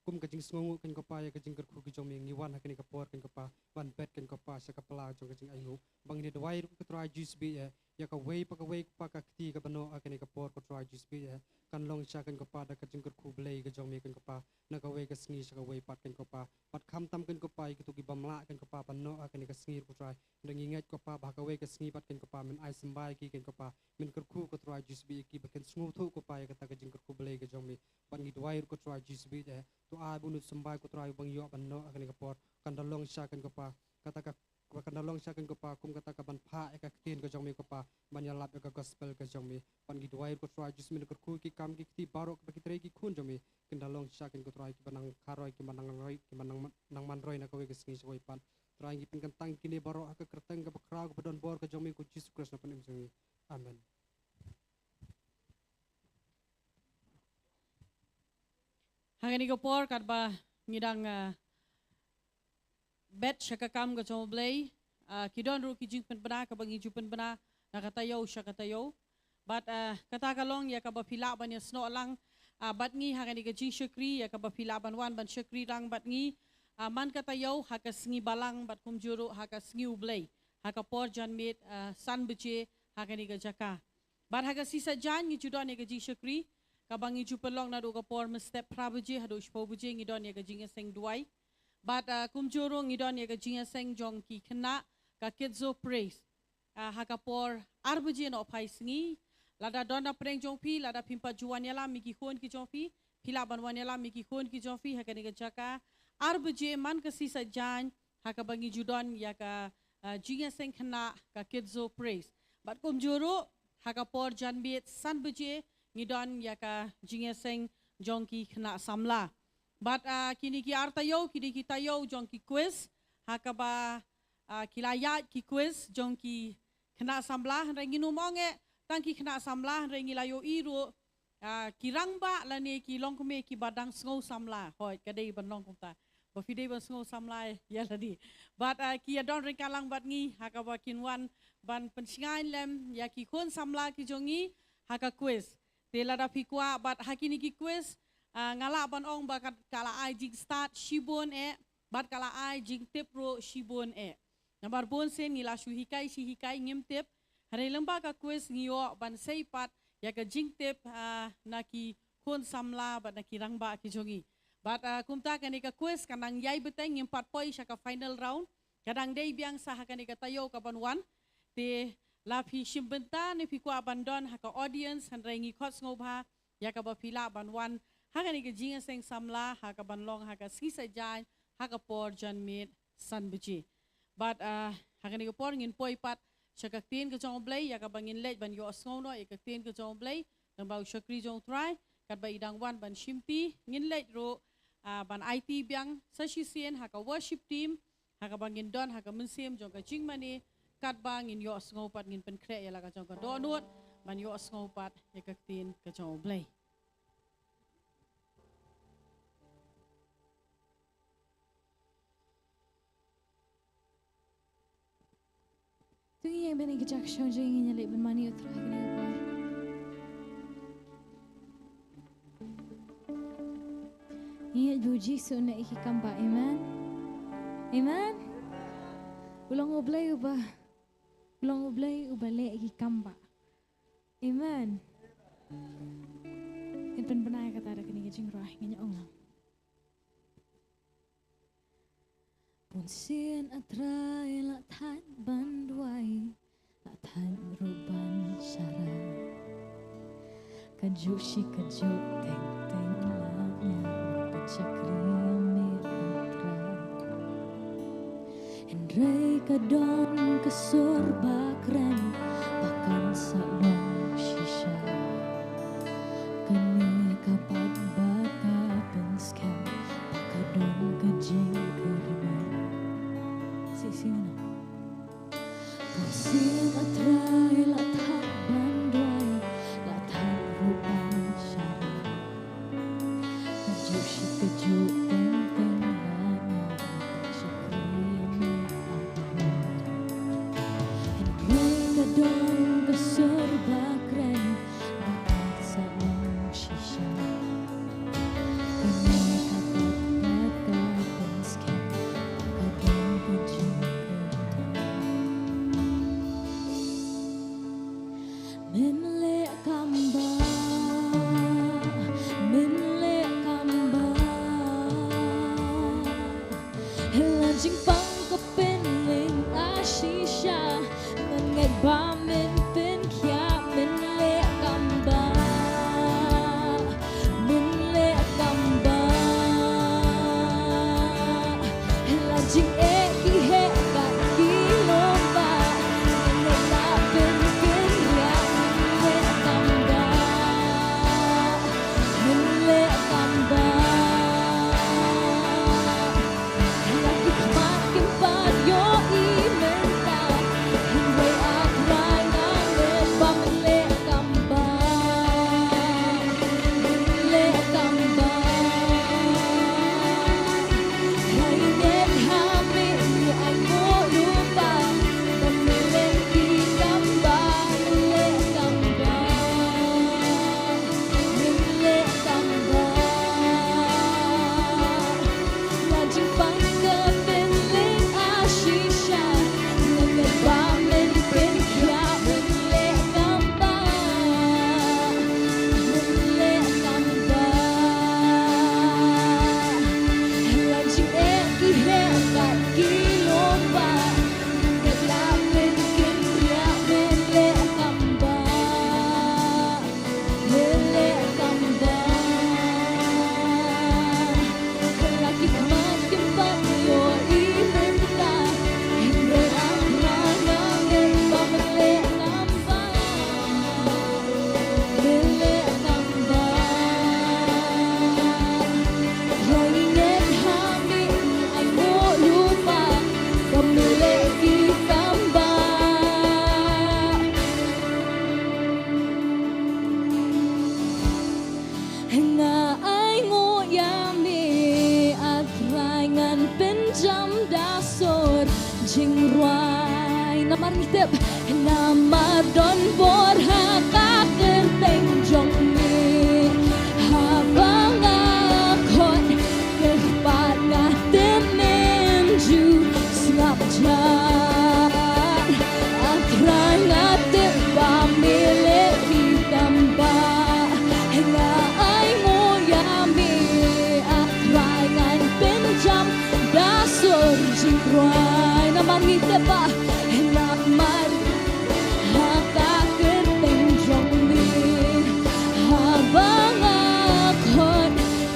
kum ka jingsngewnguh kein ko Pa ïa ka jingkyrkhu ka jong me, ngi wan ha kane ka por kein ko Pa ban bet kein ko Pa sha ka pla jong ka jingainguh. Ba ngi da duwai ruh ko Trai Jisu bad eh, ïa kawei pa kawei ko Pa ka kti kaba noh ha kane ka por ko Trai Jisu bad eh, kan long shisha kein ko Pa da ka jingkyrkhu Blei ka jong me kein ko Pa, na kawei ka sngi sha kawei pat kein ko Pa. Bad khamtam kein ko Pa ïa kito ki bym lah kein ko Pa ban noh ha kane ka sngi ruh ko Trai, da ngi ngeit ko Pa ba ha kawei ka sngi pat kein ko Pa men ai symbai ïa ki kein ko Pa, men kyrkhu ko Trai Jisu bad ïa ki ba kin sngewthuh ko Pa ïa kata ka jingkyrkhu Blei ka jong me. Bad ngi duwai ruh ko Trai Jisu bad eh, to ai ba une u symbai ko Trai uba ngi ïoh ban noh ha kane ka por kan da long shisha kein ko Pa kata ka Kaba kan da long sha kin ko Pa, kum kata ka ban phah ïa ka ktien ka jong me ko Pa, ban ïalap ïa ka gospel ka jong me. Pat ngi duwai ko Trai Jisu, men kyrkhu ki kam ki kti baroh kaba ki trei ki khun jong me kin da long sha kin ko Trai, kiba nang kharoi, kiba nang roi, kiba nang man, nang man roi na kawei ka sngi sha kawei pat. Trai ngi pynkyntang kine baroh ha ka kyrteng kaba khraw kaba don bor ka jong me ko Jisu Khrist na pdeng jong ngi. Amen. Ha kane ka por katba ngi dang, ah, bet sha ka kam ka jong U Blei, ah, ki don ruh ki jingpynbna kaba ngi ju pynbna na ka taïew sha ka taïew. Bad, ah, kata ka long ïa kaba phi lah ban ïasnoh lang, ah, bad ngi ha kane ka jingshakri, ïa kaba phi lah ban wan ban shakri lang bad ngi, ah, man ka taïew ha ka sngi Balang bad kumjuh ruh ha ka sngi U Blei, ha ka por janmiet, ah, san baje ha kane ka jaka. Bad ha ka sngi Saitjaiñ ngi ju don ïa ka jingshakri, kaba ngi ju pynlong naduh ka por mynstep phra baje haduh shiphew baje ngi don ïa ka jingïaseng duwai. Bad, ah, kumjuh ruh ngi don ïa ka jingïaseng jong ki khynnah ka Kids of Praise. Ah, ha ka por ar baje nohphai sngi, lada don na pdeng jong phi, lada phim pat ju wan ïalam ïa ki khun ki jong phi, phi lah ban wan ïalam ïa ki khun ki jong phi ha kane ka jaka. Ar baje man ka sngi Saitjaiñ, ha kaba ngi ju don ïa ka, ah, jingïaseng khynnah ka Kids of Praise. Bad kumjuh ruh, ha ka por janmiet san baje ngi don ïa ka jingïaseng jong ki khynnah samla. Bad, ah, kine ki ar taïew, kine ki taïew jong ki quiz, ha kaba, ah, ki la ïaid ki quiz jong ki khynnah samla, hynrei ngin ym ong eh tang ki khynnah samla, hynrei ngi la ïohi ruh, ah, ki rangbah lane ki longkmie kiba dang sngew samla. Hooid, ka dei ban long kumta. Ba phi dei ban sngew samla ïa lade. Bad, ah, ki ïa don ryngkat lang bad ngi, ha kaba kin wan ban pynshngaiñ lem ïa ki khun samla ki jong ngi ha ka quiz. Te lada phi kwah bad ha kine ki quiz, ah, nga lah ban ong ba ka, ka la ai jingstad shibun eh, bad ka la ai jingtip ruh shibun eh. Namar bun sien ngi la shu hikai shi hikai ngim tip. Hynrei lyngba ka quiz ngi ïoh ban sei pat ïa ka jingtip, ah, na ki khun samla bad na ki rangbah ki jong ngi. Bad, ah, kumta kane ka quiz ka nang ïai bteng, ngim pat poi sha ka final round. Ka dang dei biang sa ha kane ka taïew ka ban wan. Te la phi shim bynta ne phi kwah ban don ha ka audience, hynrei ngi khot sngewbha ïa kaba phi lah ban wan ha kane ka jingïaseng samla ha ka ban long ha ka sngi Saitjaiñ ha ka por janmiet san baje. Bad, ah, ha kane ka por ngin poi pat sha ka ktien ka jong U Blei, ïa kaba ngin leit ban ïohsngew noh ïa ka ktien ka jong U Blei lyngba u shakri jong U Trai. Katba i dang wan ban shimti, ngin leit ruh, ah, ban aiti biang sa shisien ha ka worship team, ha kaba ngin don ha ka mynsiem jong ka jingmane, katba ngin ïohsngew pat, ngin pynkhreh ïa la ka jong ka dohnud ban ïohsngew pat ïa ka ktien ka jong U Blei. To ngin ïeng bad ngin ïa kjak shong jingïaleh ban mane ïa U Trai ha kane ka por. Ngin ïa ba U Jisu un leh ïa ki kam bah. Amen. Amen. U long U Blei uba, u long U Blei uba leh ïa ki kam bah. Amen. Ngin pynbna ïa kata da kane ka jingrwai, ngin ïa ong lang. Bun sien A Trai la thait ban duwai, la thait ruh ban sharai. Kajuh shi kajuh teng teng la ngiam, ban shakri ïa me A Trai. Hynrei ka don ka sur ba kren, ba kan sa long shisha. Kane ka bad ba ka pynskhem, ba ka don ka jingkyrmen. Sisi no. Bun sien A Trai la thait ban duwai, la thait ruh ban sharai. Kajuh shi kajuh teng teng la ngiam, ban shakri ïa me A Trai. Hynrei ka don ka sur ba Nga ainguh ïa me, A Trai, ngan pynjam da sur jingrwai. Namar ngi tip, namar don bor ha ka kyrteng jong me. Haba nga khot, kyrpad, nga tip men ju sngap jar. A Trai, nga tip ba me leh ki kam bah. Nga ainguh ïa me, A Trai, ngan pynjam da sur jingrwai. Namar ngi tip ba, namar ha ka kyrteng jong me, haba nga khot,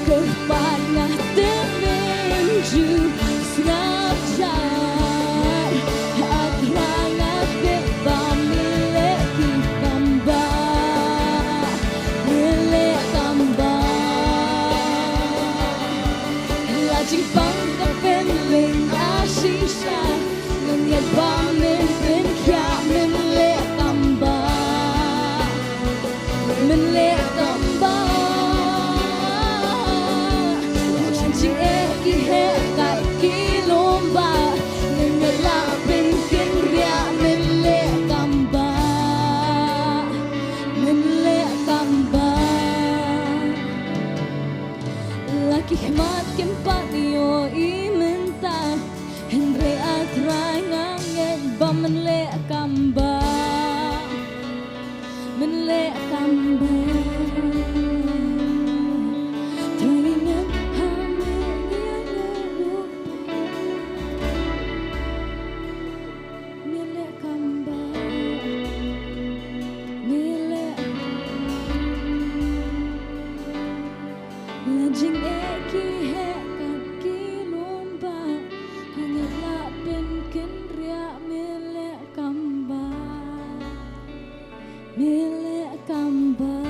kyrpad, nga tip men ju sngap jar. A Trai, nga tip ba me leh ki kam bah. Me leh kam bah. La jingpang ka pynleit shisha. Ngan ïa ba men pynkhiah, men leh kam bah. Men leh kam bah. La jingeh ki heh kat ki lum bah. Ngan ïa lah pynkynriah, men leh kam bah. Men leh kam bah. La ki khmat kim pat ïohi mynta, hynrei A Trai nga ngeit ba men leh kam bah. Men leh kam bah. Trai ngan ha me ïa ngan ruh. Me leh kam bah. Me leh. La jingeh ki heh kat ki lum bah. Ngan ïa lah pynkynriah, me leh kam bah. Me leh kam bah.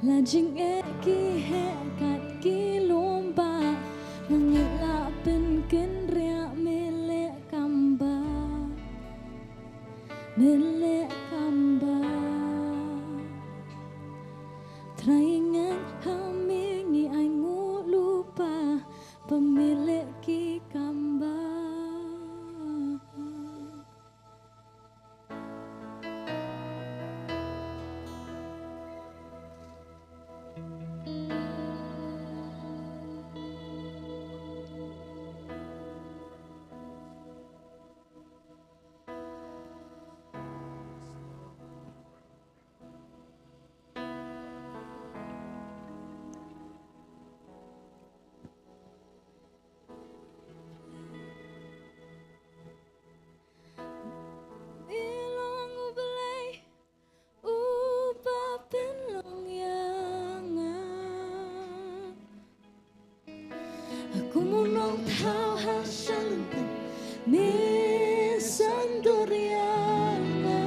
La jingeh ki heh kat ki lum bah. Ngan ïa lah pynkynriah, me leh kam bah. Me leh kam bah. Trai ngan ha me ngi ainguh lypa, ba me leh ki kam bah. Me long U Blei uba pynlong ïa nga. Kum u nongthaw ha shalynter me sngewdur ïa nga.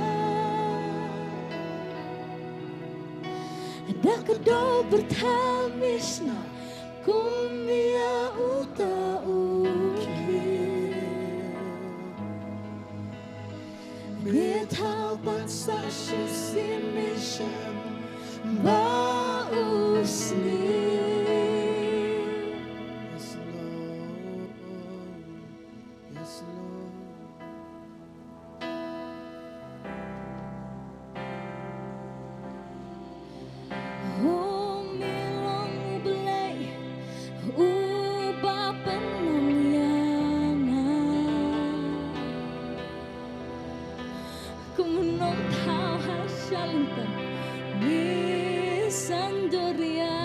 Da ka dohnud pyrthei me shna kum ïa uta u khie. Me thaw pat sa shisien me shem ba u sniew. Yes, Lord. Yes, Lord. Oh, me long U Blei uba pynlong ïa nga. Kum u nongthaw ha shalynter me sngewdur ïa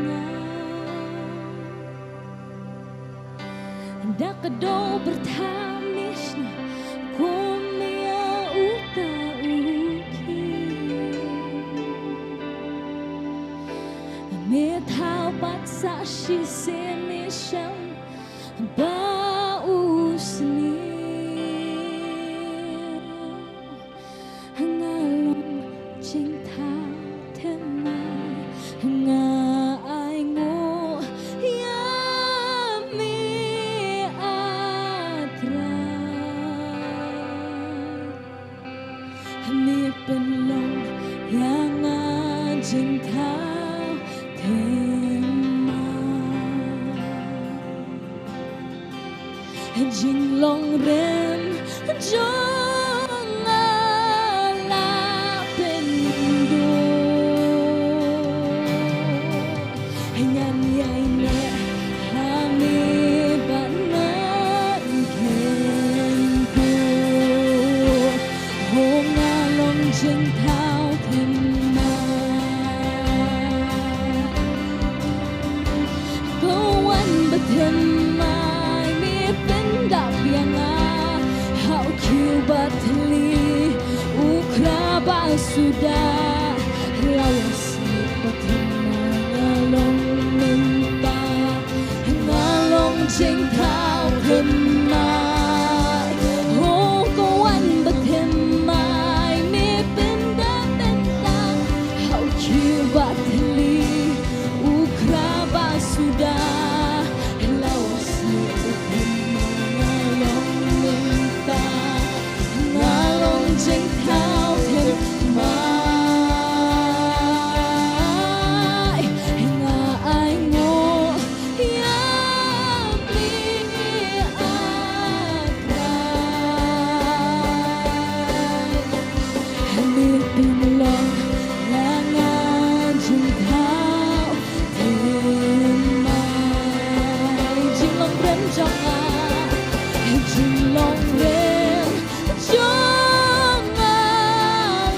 nga. Da ka dohnud pyrthei me shna kum ïa uta u khie. Me thaw pat sa shisien me shem ba u sniew. Nga long jingthaw thymmai, nga ainguh ïa me, A Trai. Me pynlong ïa nga jingthaw thymmai. Jinglong rem jong nga la pynduh. Ngan ïaineh ha me bad ngan kynduh. Ho nga long jingthaw thymmai. Ko wan ba thymmai, me pyndap ïa nga ha u khiew ba thylli, u khra ba suda. La wan snieh ba thymmai, nga long mynta, nga long jingthaw thymmai. Ho ko wan ba thymmai, me pyndap mynta ha u khiew ba thylli, u khra ba suda. La wan snieh ba thymmai, nga long mynta, nga long jingthaw thymmai. Nga ainguh ïa me, A Trai. Me pynlong ïa nga jingthaw thymmai. Jinglong rem jong nga, jinglong rem jong nga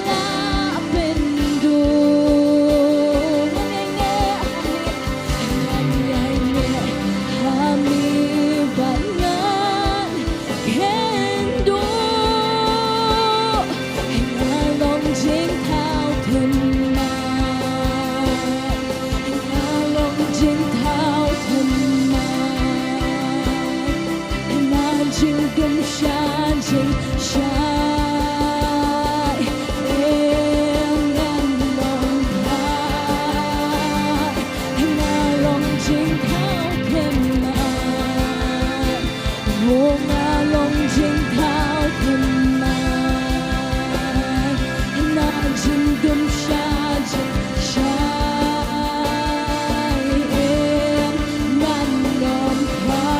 la pynduh. Ngan ïaineh ha me, ngan ïaineh ha me bad ngan kynduh. Nga long jingthaw thymmai, nga long jingthaw thymmai. Na jingdum sha jingshai, em ngan long phai. Nga long jingthaw thymmai. Mo nga long jingthaw thymmai. Na jingdum sha jingshai, em ngan long phai.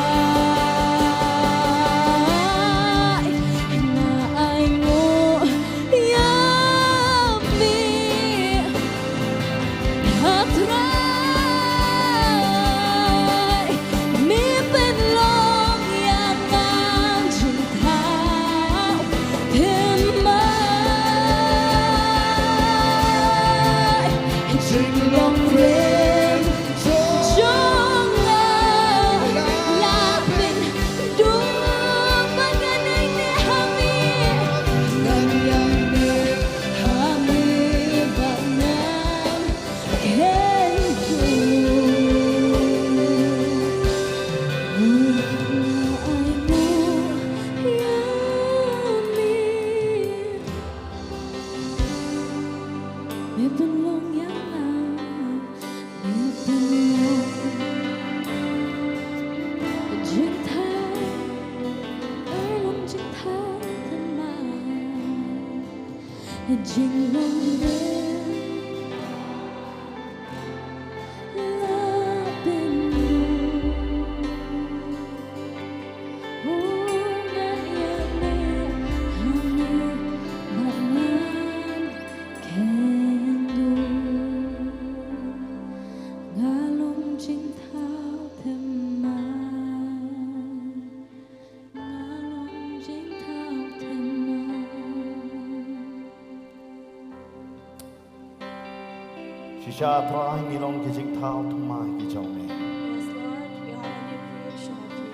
Nga ainguh ïa me, A Trai. Me pynlong ïa nga jingthaw thymmai. Jinglong rem jong nga la pynduh. Ngan ïaineh ha me, ngan ïaineh ha me bad ngan kynduh. Nga ainguh ïa me. Me pynlong ïa nga, me pynlong jingthaw, long jingthaw thymmai. Jinglong rem la pynduh. Ho ngan ïaineh ha me bad ngan kynduh. Nga long jingthaw thymmai. Nga long jingthaw thymmai. Shisha Trai ngi long ki jingthaw thymmai ki jong me. Yes, Lord, we are a new creation of you.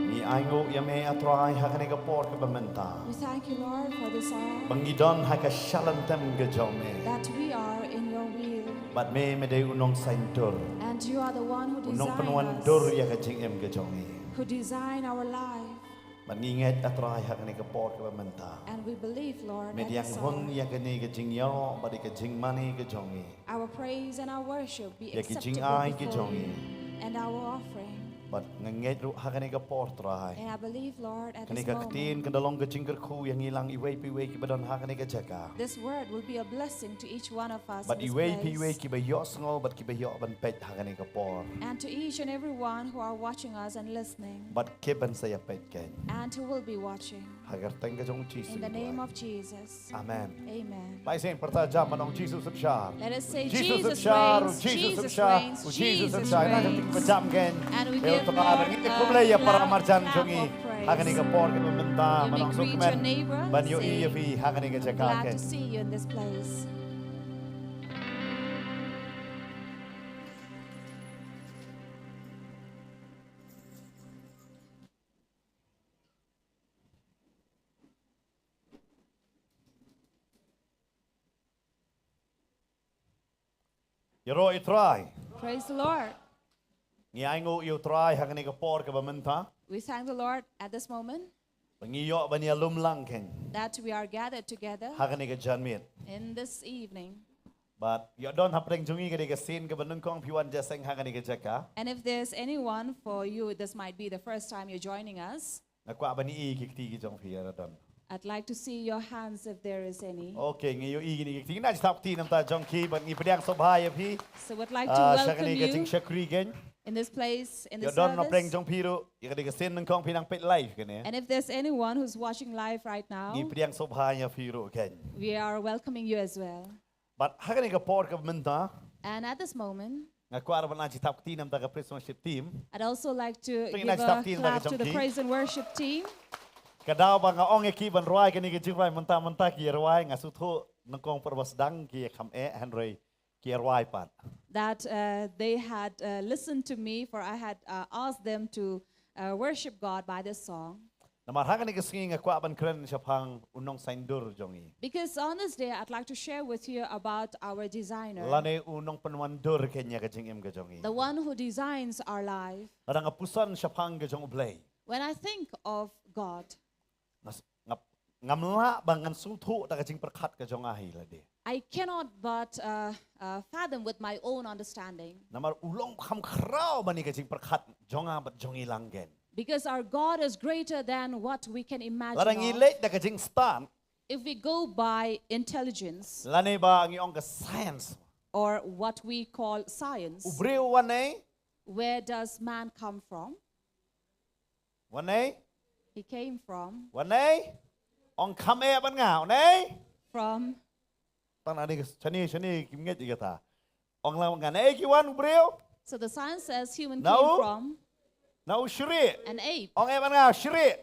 Ngi ainguh ïa me A Trai ha kane ka por kaba mynta. We thank you, Lord, for this hour. Ba ngi don ha ka shalynter ka jong me. That we are in your will. Bad me me dei u nongsaiñdur. And you are the one who designed us. U nongpynwandur ïa ka jingim ka jong ngi. Who designed our life. Bad ngi ngeit A Trai ha kane ka por kaba mynta. And we believe, Lord, at this hour. Me dang hun ïa kane ka jingïaroh bad ka jingmane ka jong ngi. Our praise and our worship be acceptable before you. Ïa ki jingai ki jong ngi. And our offering. Bad nga ngeit ruh ha kane ka por, Trai, kane ka ktien kan da long ka jingkyrkhu ïa ngi lang iwei pa iwei kiba don ha kane ka jaka. This word will be a blessing to each one of us. Bad iwei pa iwei kiba ïohsngew bad kiba ïoh ban peit ha kane ka por. And to each and everyone who are watching us and listening. Bad kiban sa ïa peit kein. And who will be watching. Ha ka kyrteng ka jong u Jisu. In the name of Jesus. Amen. Amen. Lai sien pyrta jam ban ong Jisu synshar. Let us say, "Jesus reigns, Jesus reigns, Jesus reigns." Ïa ka kyrteng ba jam kein. And we give God a clap of praise. Ha kane ka por kaba mynta, ban ong suk kmen ban ïohi ïa phi ha kane ka jaka kein. Glad to see you in this place. Ïaroh ïa u Trai. Praise the Lord. Ngi ainguh ïa u Trai ha kane ka por kaba mynta. We thank the Lord at this moment. Ba ngi ïoh ban ïalum lang kein. That we are gathered together. Ha kane ka janmiet. In this evening. Bad ïoh don hapdeng jong ngi ka dei ka sien kaba nyngkong phi wan jingïaseng ha kane ka jaka. And if there's anyone for you, this might be the first time you're joining us. Nga kwah ban ïohi ki kti ki jong phi ïa la don. I'd like to see your hands if there is any. Okay, ngi ïohi kine ki kti. Ngin ïa thap kti namar jong ki bad ngi pdiang sngewbha ïa phi. So would like to welcome you. Ah, sha kane ka jingshakri kein. In this place, in this service. Ïoh don hapdeng jong phi ruh ïa kane ka sien nyngkong phi nang peit live kane. And if there's anyone who's watching live right now, ngi pdiang sngewbha ïa phi ruh kein. We are welcoming you as well. Bad ha kane ka por kaba mynta. And at this moment, nga kwah ruh ban ai jingthap kti namar ka praise and worship team. I'd also like to give a clap to the praise and worship team. Ka daw ba nga ong ïa ki ban rwai kane ka jingrwai mynta mynta ki rwai, nga sngewthuh nyngkong por ba sdang ki kham eh, hynrei ki rwai pat. That, uh, they had, uh, listened to me, for I had, uh, asked them to, uh, worship God by this song. Namar ha kane ka sngi nga kwah ban kren shaphang u nongsaindur jong ngi. Because on this day, I'd like to share with you about our designer. Lane u nongpynwandur kein ïa ka jingim ka jong ngi. The one who designs our life. Lada nga puson shaphang ka jong U Blei. When I think of God, nga s-, nga, ngam lah ba ngan sngewthuh da ka jingpyrkhat ka jong nga hi lade. I cannot but, uh, uh, fathom with my own understanding. Namar u long kham khraw ban ïa ka jingpyrkhat jong nga bad jong ngi lang kein. Because our God is greater than what we can imagine of. Lada ngi leit da ka jingstad. If we go by intelligence, lane ba ngi ong ka science, or what we call science, u briew u wan naei? Where does man come from? U wan naei? He came from. U wan naei? Ong kham eh bad nga, u wan naei? From. Tang na ni shane shane kim ngeit ïa kata. Ong lang nga naei ki wan u briew. So the science says human came from. Na u shrieh. An ape. Ong eh bad nga shrieh.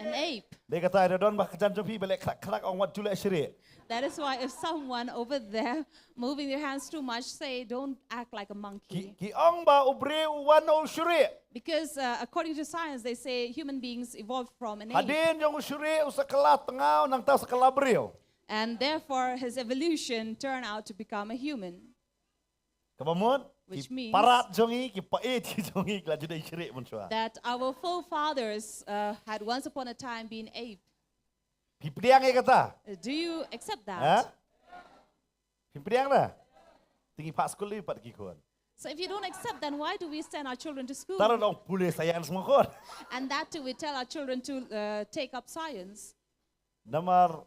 An ape. Dei kata da don ba ka jan jong phi ba leh khrak khrak ong wat ju leh shrieh. That is why if someone over there moving their hands too much, say, "Don't act like a monkey." Ki, ki ong ba u briew u wan na u shrieh. Because, uh, according to science, they say human beings evolved from an ape. Hadien jong u shrieh u sa kylla tngaw nangta u sa kylla briew. And therefore, his evolution turned out to become a human. Kaba mut, ki parat jong ngi, ki paid ki jong ngi, ki la ju dei shrieh mynshuwa. That our forefathers, uh, had once upon a time been ape. Phi pdiang ïa kata? Uh, do you accept that? Ha? Phi pdiang da? Te ngi phah skul lei pat ki khun. So if you don't accept, then why do we send our children to school? Tang ruh ong pule science mo khun. And that too, we tell our children to, uh, take up science. Namar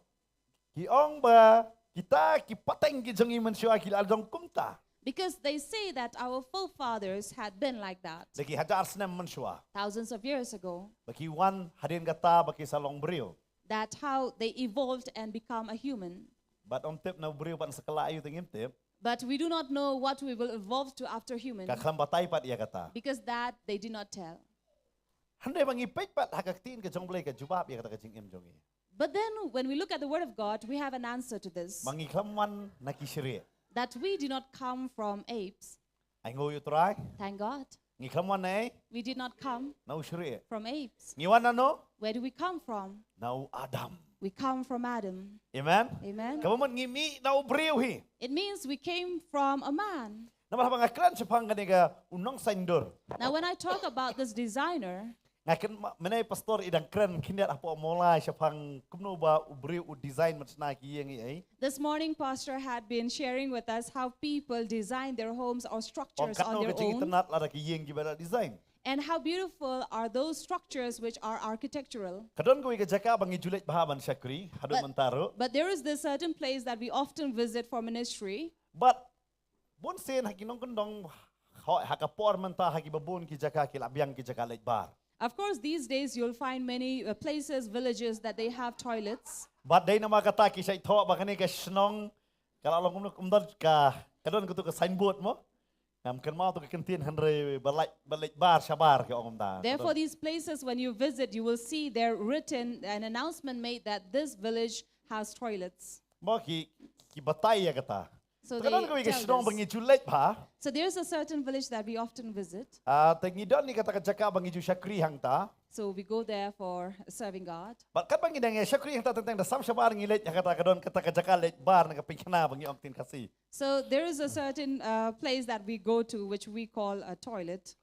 ki ong ba kita ki pateng ki jong ngi mynshuwa ki la long kumta. Because they say that our forefathers had been like that. Da ki hajar snem mynshuwa. Thousands of years ago. Ba ki wan hadien kata ba ki sa long briew. That how they evolved and become a human. Bad ym tip na u briew pat un sa kylla aïu te ngim tip. But we do not know what we will evolve to after human. Ka khlem batai pat ïa kata. Because that they did not tell. Hynrei ba ngi peit pat ha ka ktien ka jong U Blei ka jubab ïa kata ka jingim jong ngi. But then when we look at the word of God, we have an answer to this. Ba ngi khlem wan na ki shrieh. That we did not come from apes. Ainguh ïa u Trai. Thank God. Ngi khlem wan naei? We did not come. Na u shrieh. From apes. Ngi wan na no? Where do we come from? Na u Adam. We come from Adam. Amen. Amen. Kaba mut ngi mih na u briew hi. It means we came from a man. Namar haba nga kren shaphang kane ka u nongsaindur. Now, when I talk about this designer, nga kren ma-, mynne pastor i dang kren khyndiat hapoh mawlai shaphang kumno ba u briew u design ban shna ki ïing ei. This morning, Pastor had been sharing with us how people design their homes or structures on their own. Ong katno ka jingitynnad lada ki ïing kiba la design. And how beautiful are those structures which are architectural. Ka don kawei ka jaka ba ngi ju leit bha ban shakri, haduh But- mynta ruh. But there is this certain place that we often visit for ministry. But bun sien ha ki nongkyndong, ha, ha ka por mynta ha kiba bun ki jaka ki la biang ki jaka leit bar. Of course, these days you'll find many uh, places, villages that they have toilets. But dei namar kata ki shait thoh ba kane ka shnong ka la long kumno, kum don ka, ka don katu ka signboard mo. Ngam kynmaw tu ka kyntien hynrei ba leit, ba leit bar shabar ki ong kumta. Therefore, these places, when you visit, you will see there written an announcement made that this village has toilets. Mo ki, ki batai ïa kata. So Te ka they don kawei ka tell shnong ba this. Ngi ju leit bha. So there's a certain village that we often visit. Ah, te ngi don ïa kata ka jaka ba ngi ju shakri hangta. So we go there for serving God. But katba ngi dang ïa shakri hangta teng teng da sam shabar ngi leit ha kata ka don kata ka jaka leit bar na ka pyngkhana ba ngi ong ktien Khasi. So there is a certain uh, place that we go to, which we call a toilet.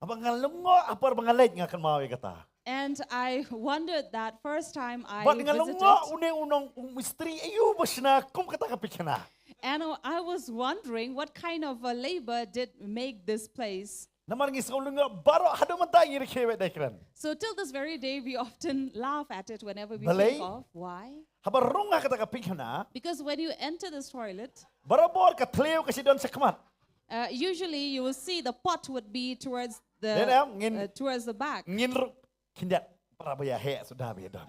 Haba nga lyngngoh ha por ba nga leit nga kynmaw ïa kata. And I wondered that first time I But nga visited. lyngngoh une u nong u mistri aïu ba shna kum kata ka pyngkhana. And I was wondering what kind of a labor did make this place. Namar ngi sngewlyngngoh baroh haduh mynta ngi rakhe wei dei kren. So till this very day, we often laugh at it whenever we Balei? Think of. Why? Haba rung ha kata ka pyngkhana. Because when you enter this toilet, Barabor ka thliew ka shi don shakhmat. Uh, usually, you will see the pot would be towards the Dei em, ngin- uh, towards the back. Ngin rung khyndiat para ba ïa heh suda ba ïa don.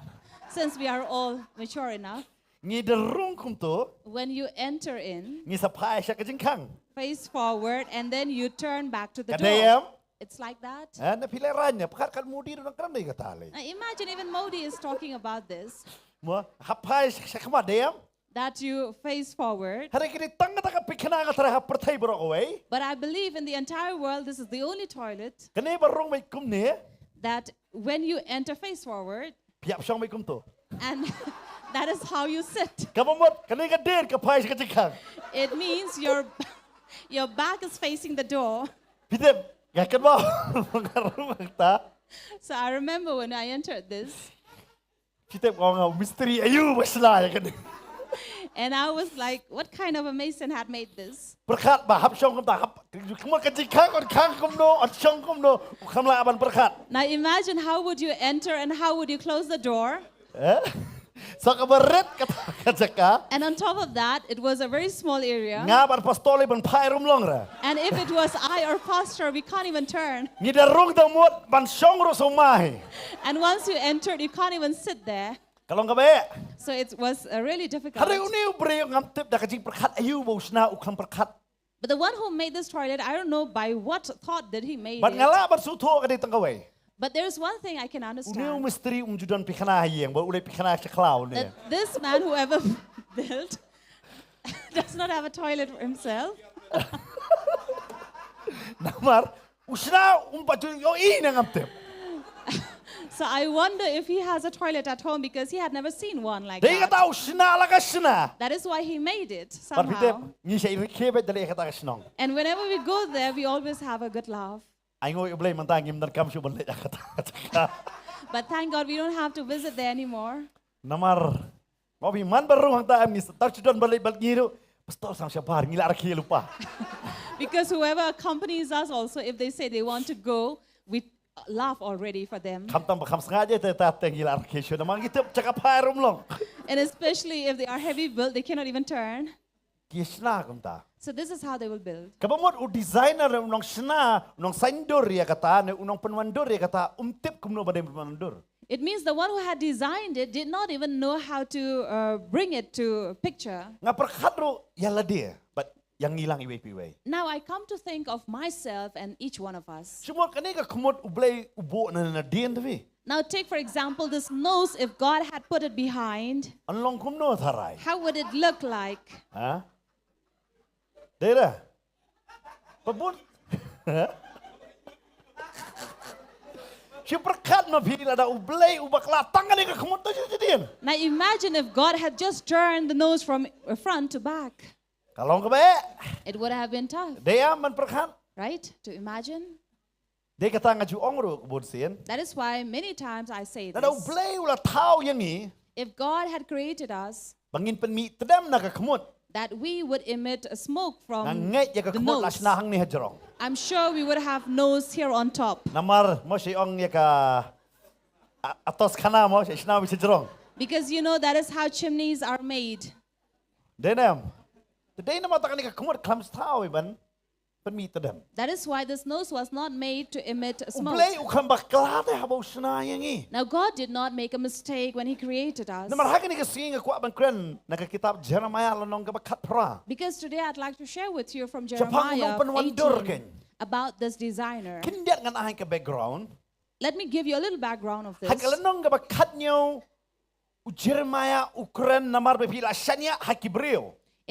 Since we are all mature enough, Ngi da rung kumto. When you enter in, Ngi sa phai sha ka jingkhang. Face forward, and then you turn back to the Ka door. dei em. It's like that. Ha, na phi leh rang ne, pakat ka Modi ruh dang kren dei kata lei. Now imagine even Modi is talking about this, Mo, ha phai sha, shakhmat dei em. That you face forward. Hynrei kane tang kata ka pyngkhana nga tharai ha pyrthei baroh kawei. But I believe in the entire world, this is the only toilet. Kane ba rung beit kumne. That when you enter face forward, phi ïap shong beit kumto. And that is how you sit. Kaba mut kane ka dien ka phai sha ka jingkhang. It means your your back is facing the door. Phi tip, nga kynmaw nga rung hangta. So I remember when I entered this. Phi tip, nga ong, mistri aïu ba shna ïa kane. And I was like, what kind of a mason had made this? Pyrkhat ba hap shong kumta, hap kumno ka jingkhang, ot khang kumno, ot shong kumno, u kham lah ban pyrkhat. Now imagine, how would you enter and how would you close the door? Eh? Sa kaba rit kata ka jaka. And on top of that, it was a very small area. Nga bad pastor lei ban phai rum long re. And if it was I or pastor, we can't even turn. Ngi da rung da mut ban shong ruh sngewmai. And once you entered, you can't even sit there. Ka long kaba eh. So it was uh, really difficult. Hynrei une u briew ngam tip da ka jingpyrkhat aïu ba u shna, u kham pyrkhat. But the one who made this toilet, I don't know by what thought did he made it. Bad nga lah ban sngewthuh ka dei tang kawei. But there is one thing I can understand. Une u mistri um ju don pyngkhana ha ïing, ba u leh pyngkhana sha khlaw ne. That this man, whoever built, does not have a toilet for himself. Namar u shna um pat ju ïohi ne ngam tip. So I wonder if he has a toilet at home because he had never seen one like that. Dei kata u shna la ka shna. That is why he made it somehow. Bad phi tip, ngi shait rakhe beit da leh kata ka shnong. And whenever we go there, we always have a good laugh. Ainguh ïa U Blei mynta ngim donkam shuh ban leit ha kata ka jaka. But thank God we don't have to visit there anymore. Namar ma phi man ba rung hangta em ngi sa tar shu don ba leit bad ngi ruh. Pastor sam shabar ngi la rakhe lypa. Because whoever accompanies us also, if they say they want to go, we laugh already for them. Khamtam ba kham sngaid ïa te ta te ngi la rakhe shuh namar ngi tip jaka phai rum long. And especially if they are heavy built, they cannot even turn. Ki shna kumta. So this is how they will build. Kaba mut u designer ne u nongshna, u nongsaiñdur ïa kata, ne u nongpynwandur ïa kata, um tip kumno ba dei pynwandur. It means the one who had designed it did not even know how to uh, bring it to picture. Nga pyrkhat ruh ïa lade, bad ïa ngi lang iwei pa iwei. Now I come to think of myself and each one of us. Shu mut kane ka khmut U Blei u buh na nadien te phi. Now take for example this nose, if God had put it behind, yn long kumno tharai? How would it look like? Ha? Dei re? Ba bun. Shu pyrkhat ma phi lada U Blei u bakla tang kane ka khmut to shu jadien. Now imagine if God had just turned the nose from uh, front to back. Ka long kaba eh. It would have been tough. Dei em ban pyrkhat. Right? To imagine. Dei kata nga ju ong ruh ka bun sien. That is why many times I say this. Lada U Blei u la thaw ïa ngi. If God had created us, ba ngin pynmih tdem na ka khmut. that we would emit a smoke from Nga ngeit ïa ka the khmut la nose. Shna hangne hajrong. I'm sure we would have nose here on top. Namar mo shi ong ïa ka a- atos khana mo shi shna wi hajrong. Because you know that is how chimneys are made. Dei ne em. Te dei namar ta kane ka khmut khlem stad ïa ban pynmih tdem. That is why this nose was not made to emit U smoke. Blei u khlem bakla te haba u shna ïa ngi. Now, God did not make a mistake when He created us. Namar ha kane ka sngi nga kwah ban kren na ka kitab Jeremiah lynnong kaba khatphra. Because today I'd like to share with you from Shaphang u Jeremiah nongpynwandur eighteen kein. About this designer. Khyndiat ngan ai ka background. Let me give you a little background of this. Ha ka lynnong kaba khathynñiew u Jeremiah u kren namar ba phi la shaniah ha ki briew.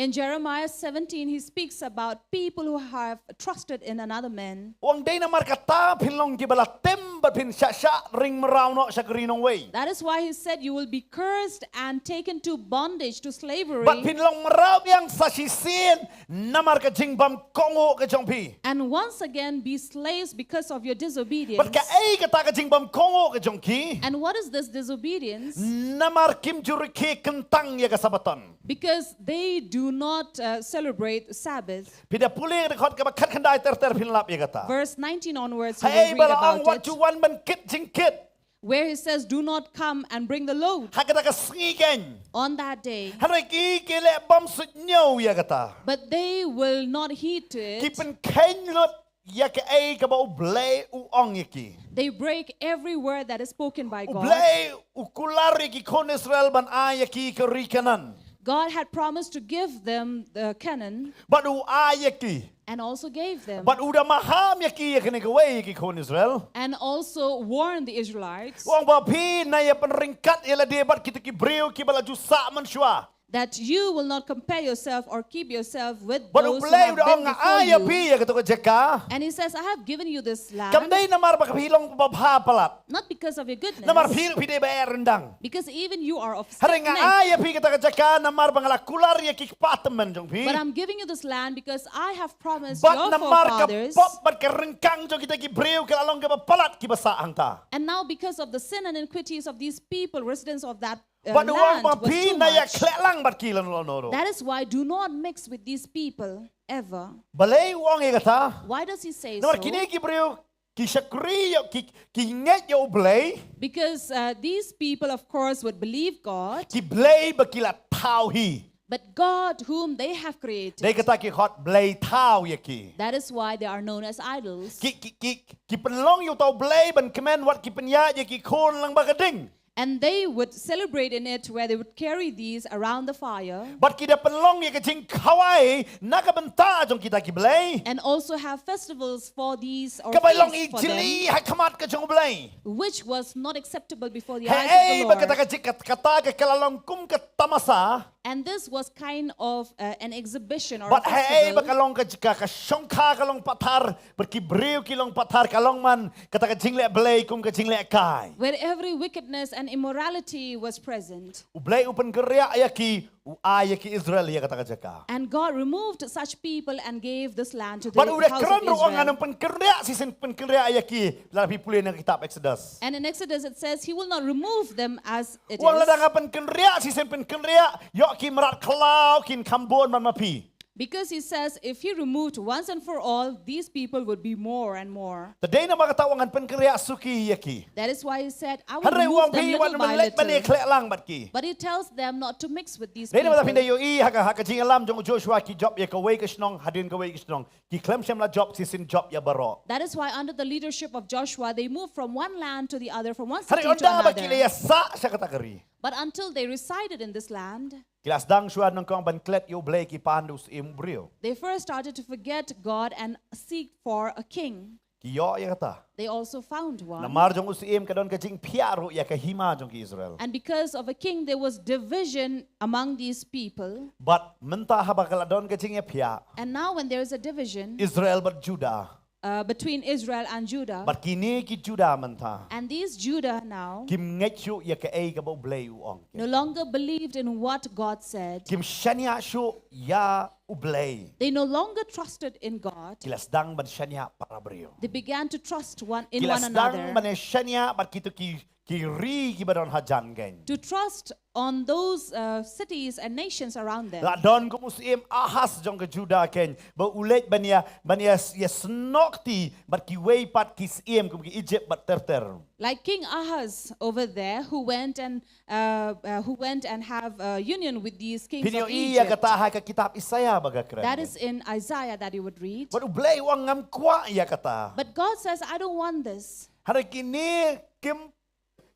In Jeremiah seventeen, he speaks about people who have trusted in another man. U ong dei namar kata phin long kiba la tim bad phin shah shah ring mraw noh sha ka ri nongwei. That is why he said, "You will be cursed and taken to bondage, to slavery." Bad phin long mraw biang sa shisien namar ka jingbymkohnguh ka jong phi. And once again be slaves because of your Bad disobedience. kaei kata ka jingbymkohnguh ka jong ki. And what is this disobedience? Namar kim ju rkhie kyntang ïa ka Sabbaton. Because they do not uh, celebrate Sabbath. Phi da pule ka dkhot kaba khatkhyndai ter ter phin lap ïa kata. Verse nineteen onwards, we will Haei ba read la ong about wat it, ju wan ban kit jingkit. Where he says, "Do not come and bring the load." Ha kata ka sngi kein. On that day, Hynrei ki ki leh bym suidñiew ïa kata. But they will not heed to Ki it. pynkheiñ lut ïa kaei kaba U Blei u ong ïa ki. They break every word that is spoken by U God. Blei u kular ïa ki khun Israel ban ai ïa ki ka ri Kanaan. God had promised to give them the Canaan Bad u ai ïa ki. and also gave them. Bad u da maham ïa ki ïa kane kawei ïa ki khun Israel. And also warn the Israelites U ong ba phi na ïa pynryngkat ïa lade bad kita ki briew kiba la ju sah mynshuwa. that you will not compare yourself or keep yourself with Bad U those who Blei u have da been ong nga before ai ïa you. Phi ïa kata ka jaka. And he says, "I have given you this Kam land, dei namar ba phi long babha palat. Not because of your goodness, Namar phi phi dei ba eh ryndang. Because even you are of Hynrei stiff nga neck. Ai ïa phi kata ka jaka namar ba nga la kular ïa ki kpa tymmen jong phi. But I'm giving you this land because I have promised Bad your namar ka forefathers." pop bad ka ryngkang jong kita ki briew ka la long kaba palat kiba sah hangta. And now, because of the sin and iniquities of these people, residents of that uh, Bad u ong land, ba was phi too na ïa much. khleh lang bad ki lano lano ruh. That is why do not mix with these people ever. Balei u ong ïa kata? Why does he say Namar so? Kine ki briew ki shakri ïa ki ki ngeit ïa U Blei. Because uh, these people, of course, would believe God, Ki Blei ba ki la thaw hi. But God whom they have created. Dei kata ki khot Blei thaw ïa ki. That is why they are known as idols. Ki ki ki ki pynlong ïa uta U Blei ban kmen wat ki pynïaid ïa ki khun lang ba ka ding. And they would celebrate in it, where they would carry these around the fire. Bad ki da pynlong ïa ka jingkhawai na ka bynta jong kita ki blei. And also have festivals for these or Kaba long feasts for ijli them, ha khmat ka jong U Blei. Which was not acceptable before the Hei eyes of the ba kata Lord. Ka jing- kata ka ka la long kum ka tamasa. And this was kind of uh, an exhibition or a Bad hei ba festival. Ka long ka jing- ka ka shongkha ka long pathar. Bad ki briew ki long pathar ka long man kata ka jingleh blei kum ka jingleh kai. Where every wickedness and immorality was present. U Blei u pynkynriah ïa ki, u ai ïa ki Israel ïa kata ka jaka. And God removed such people and gave this land to the Bad u da house kren of ruh u ong ngan Israel. Pynkynriah shisien pynkynriah ïa ki. Lada phi pule na ka kitab Exodus. And in Exodus it says he will not remove them as it U ong lada is. nga pynkynriah shisien pynkynriah ïoh ki mrad khlaw kin kham bun man ma phi. Because he says if he removed once and for all, these people would be more and more. Te dei namar kata u ong ngan pynkynriah suki ïa ki. That is why he said, "I will Hynrei u remove ong them phi little wat by men leit ban little." ïakhleh lang bad ki. But he tells them not to mix with these Dei namar phi da people. ïohi ha ka ha ka jingïalam jong Joshua ki jop ïa kawei ka shnong hadien kawei ka shnong. Ki khlem shym la jop shisien jop ïa baroh. That is why under the leadership of Joshua, they moved from one land to the other, from one city Hynrei to ynda ba ki la another. ïa sah sha kata ka ri. But until they resided in this land, Ki la sdang shuwa nyngkong ban klet ïa U Blei ki pan da u syiem u briew. they first started to forget God and seek for a king. Ki ïoh ïa kata. They also found one. Namar jong u syiem ka don ka jingphiah ruh ïa ka hima jong ki Israel. And because of a king, there was division among these people. Bad mynta haba ka la don ka jingïaphiah. And now, when there is a division Israel bad Judah. uh, between Israel and Judah, Bad kine ki Judah mynta. And these Judah now, Kim ngeit shuh ïa kaei kaba U Blei u ong. No longer believed in what God said. Kim shaniah shuh ïa U Blei. They no longer trusted in God. Ki la sdang ban shaniah para briew. They began to trust one in Ki la one sdang another. Ban shaniah bad kito ki ki ri kiba don hajan kein. To trust on those uh, cities and nations around them. La don kum u syiem Ahaz jong ka Judah kein ba u leit ban ïa ban ïa ïa snoh kti bad kiwei pat ki syiem kum ki Egypt bad ter ter. Like King Ahaz over there, who went and uh, uh, who went and have uh, union with these kings Phin of ïohi ïa Egypt. Kata ha ka kitab Isaiah ba ka kren. That is in Isaiah that you would read. Bad U Blei u ong ngam kwah ïa kata. But God says, "I don't want this." Hynrei kine kim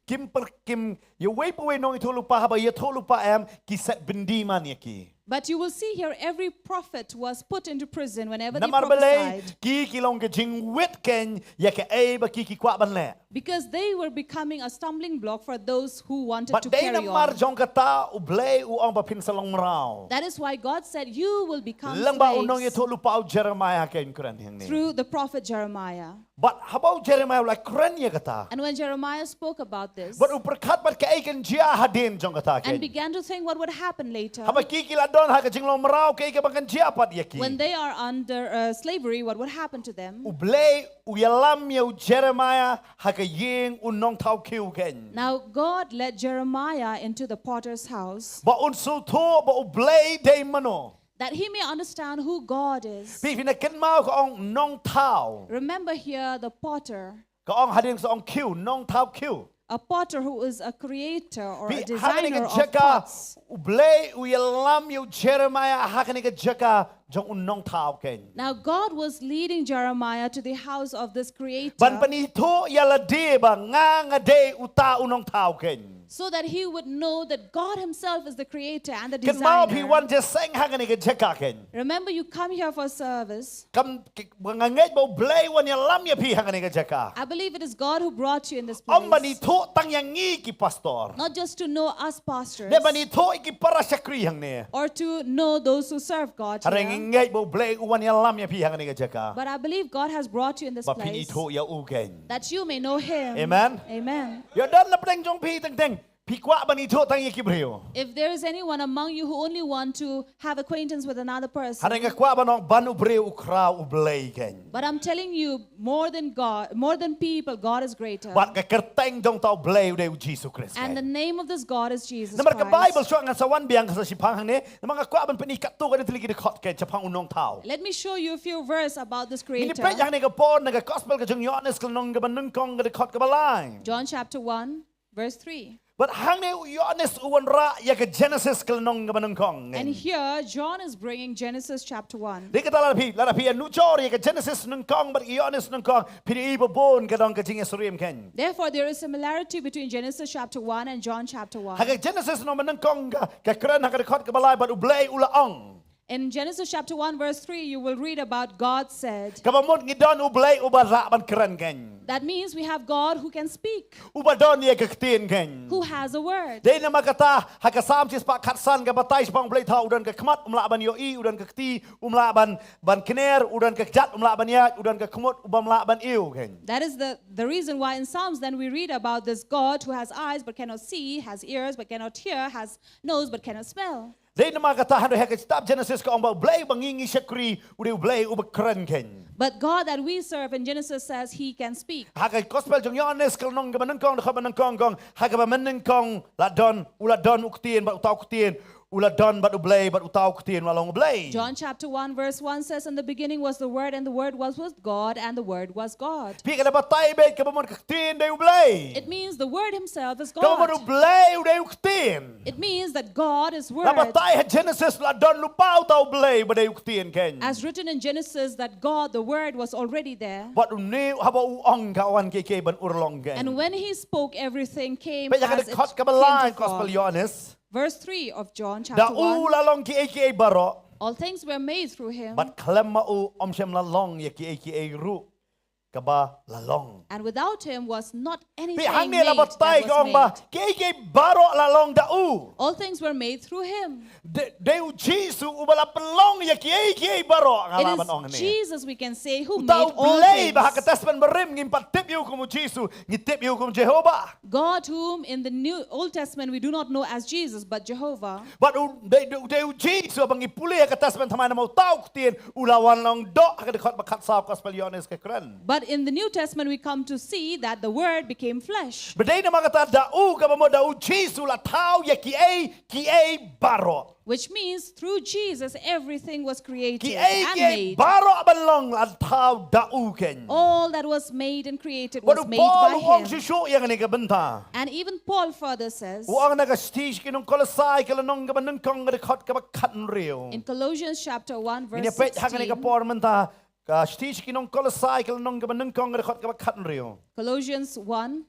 kim per kim ïa uwei pa uwei u nongïathuhlypa haba ïathuhlypa em ki set byndi man ïa ki. But you will see here, every prophet was put into prison whenever they Namar balei prophesied. Ki ki long ka jingwit kein ïa kaei ba ki ki kwah ban leh. Because they were becoming a stumbling block for those who wanted Bad to dei carry namar on. Jong kata U Blei u ong ba phin sa long mraw. That is why God said, "You will become Lyngba u slaves." Nongïathuhlypa u Jeremiah kein u kren hangne. Through the prophet Jeremiah. Bad haba u Jeremiah u la kren ïa kata. And when Jeremiah spoke about this, Bad u pyrkhat bad kaei kan jia hadien jong kata kein. And began to think what would happen later. Haba ki ki la don ha ka jinglong mraw kaei kaba kan jia pat ïa ki. When they are under uh, slavery, what would happen to them? U Blei u ïalam ïa u Jeremiah ha ka ïing u nongthaw khiew kein. Now God led Jeremiah into the potter's house. Ba un sngewthuh ba U Blei dei mano. That he may understand who God is. Phi phin ïa kynmaw ka ong nongthaw. Remember here the potter. Ka ong hadien sa ong khiew, nongthaw khiew. A potter who is a creator or a designer of pots. U Blei u ïalam ïa u Jeremiah ha kane ka jaka jong u nongthaw kein. Now God was leading Jeremiah to the house of this creator. Ban pynithuh ïa lade ba nga nga dei uta u nongthaw kein. So that he would know that God himself is the creator and the Kynmaw phi designer. Wan jingïaseng ha kane ka jaka kein. Remember, you come here for service. Kam ki- ba nga ngeit ba U Blei u wan ïalam ïa phi ha kane ka jaka. I believe it is God who brought you in this Ym ban place. ithuh tang ïa ngi ki pastor. Not just to know us pastors Ne ban ithuh ïa ki para shakri hangne. Or to know those who serve God Hynrei nga here. Ngeit ba U Blei u wan ïalam ïa phi ha kane ka jaka. But I believe God has brought you in this Ba phin place ithuh ïa u kein. That you may know him. Amen. Amen. Ïa don na pdeng jong phi teng teng. Phi kwah ban ithuh tang ïa ki briew. If there is anyone among you who only want to have acquaintance with another person, Hynrei nga kwah ban ong ba u briew u khraw U Blei kein. But I'm telling you, more than God, more than people, God is greater. Bad ka kyrteng jong uta U Blei u dei u Jisu Khrist. And the name of this God is Jesus Namar ka Bible Christ. Shuwa ngan sa wan biang ka sa shiphang hangne. Namar nga kwah ban pyni katto katne tylli ki dkhot kein shaphang u nongthaw. Let me show you a few verses about this Ngi creator. Peit hangne ka por na ka gospel ka jong u Ïoannis ka lynnong kaba nyngkong ka dkhot kaba lai. John chapter one, verse three. Bad hangne u Ïoannis u wanrah ïa ka Genesis ka lynnong kaba nyngkong. And here, John is bringing Genesis chapter one. Dei kata lada phi, lada phi ïa nujor ïa ka Genesis nyngkong bad ka Ïoannis nyngkong, phin ïohi ba bun ka don ka jingïasyriem kein. Therefore, there is similarity between Genesis chapter one and John chapter one. Ha ka Genesis lynnong ba nyngkong ka, ka kren ha ka dkhot kaba lai bad U Blei u la ong. In Genesis chapter one, verse three, you will read about God said. Kaba mut ngi don U Blei uba lah ban kren kein. That means we have God who can speak, Uba don ïa ka ktien kein. Who has a word. Dei namar kata ha ka Salm shispah khatsan ka batai shaphang U Blei u ong u don ka khmat um lah ban ïohi, u don ka kti um lah ban ban kner, u don ka kjat um lah ban ïaid, u don ka khmut um lah ban ïohi kein. That is the, the reason why in Psalms then we read about this God who has eyes but cannot see, has ears but cannot hear, has nose but cannot smell. Dei namar kata hynrei ha ka kitab Genesis ka ong ba U Blei uba ngi ngi shakri u dei U Blei uba kren kein. But God that we serve in Genesis says he can speak. Ha ka gospel jong u Ïoannis ka lynnong kaba nyngkong, dkhot ba nyngkong ka ong, ha kaba mynnyngkong la don, u la don u ktien bad uta u ktien u la don bad U Blei bad uta u ktien u la long U Blei. John chapter one verse one says, "In the beginning was the Word, and the Word was with God, and the Word was God." Phi ka da batai beit kaba mut ka ktien dei U Blei. It means the Word himself is Kaba mut U God. Blei u dei u ktien. It means that God is La Word. batai ha Genesis la don lypa uta U Blei uba dei u ktien kein. As written in Genesis, that God, the Word, was already there. Bad une haba u ong ka wan kiei kiei ban urlong kein. And when he spoke, everything came Peit ha ka as it dkhot came kaba lai to gospel form. Ïoannis. Verse three of John Da chapter u one. La long kiei kiei baroh. All things were made through him. Bad khlem ma u ym shym la long ïa kiei kiei ruh. kaba la long. And without him was not anything Phi hangne la made batai that ka ong was ba made. kiei kiei baroh la long da u. All things were made through him. Dei dei u Jisu uba la pynlong ïa kiei kiei baroh nga lah ban ong It is hangne. Jesus, we can say, who Uta made u all Blei ba ha ka things. Testament Barim ngim pat tip ïa u kum u Jisu, ngi tip ïa u kum Jehovah. God, whom in the New Old Testament we do not know as Jesus, but Jehovah. Bad u dei dei dei u Jisu ba ngi pule ha ka Testament Thymmai namar uta u ktien u la wan long doh ha ka dkhot ba khatsaw Gospel Ïoannis ka kren. But in the New Testament, we come to see that the Word became flesh, Ba dei namar kata da u kaba mut da u Jisu la thaw ïa kiei kiei baroh. which means through Jesus, everything was created Kiei and kiei made. baroh ban long la thaw da u keiñ. All that was made and created Wat was u made Paul by u ong him. shuh shuh ïa kane ka bynta. And even Paul further says, U ong na ka shithi sha ki nong Kolosai ka lynnong kaba nyngkong ka dkhot kaba khathynriew. In Colossians chapter one, Ngin verse ïa peit ha kane ka sixteen, por mynta ka shithi sha ki nong Kolosai ka lynnong kaba nyngkong ka dkhot kaba khathynriew. Colossians one,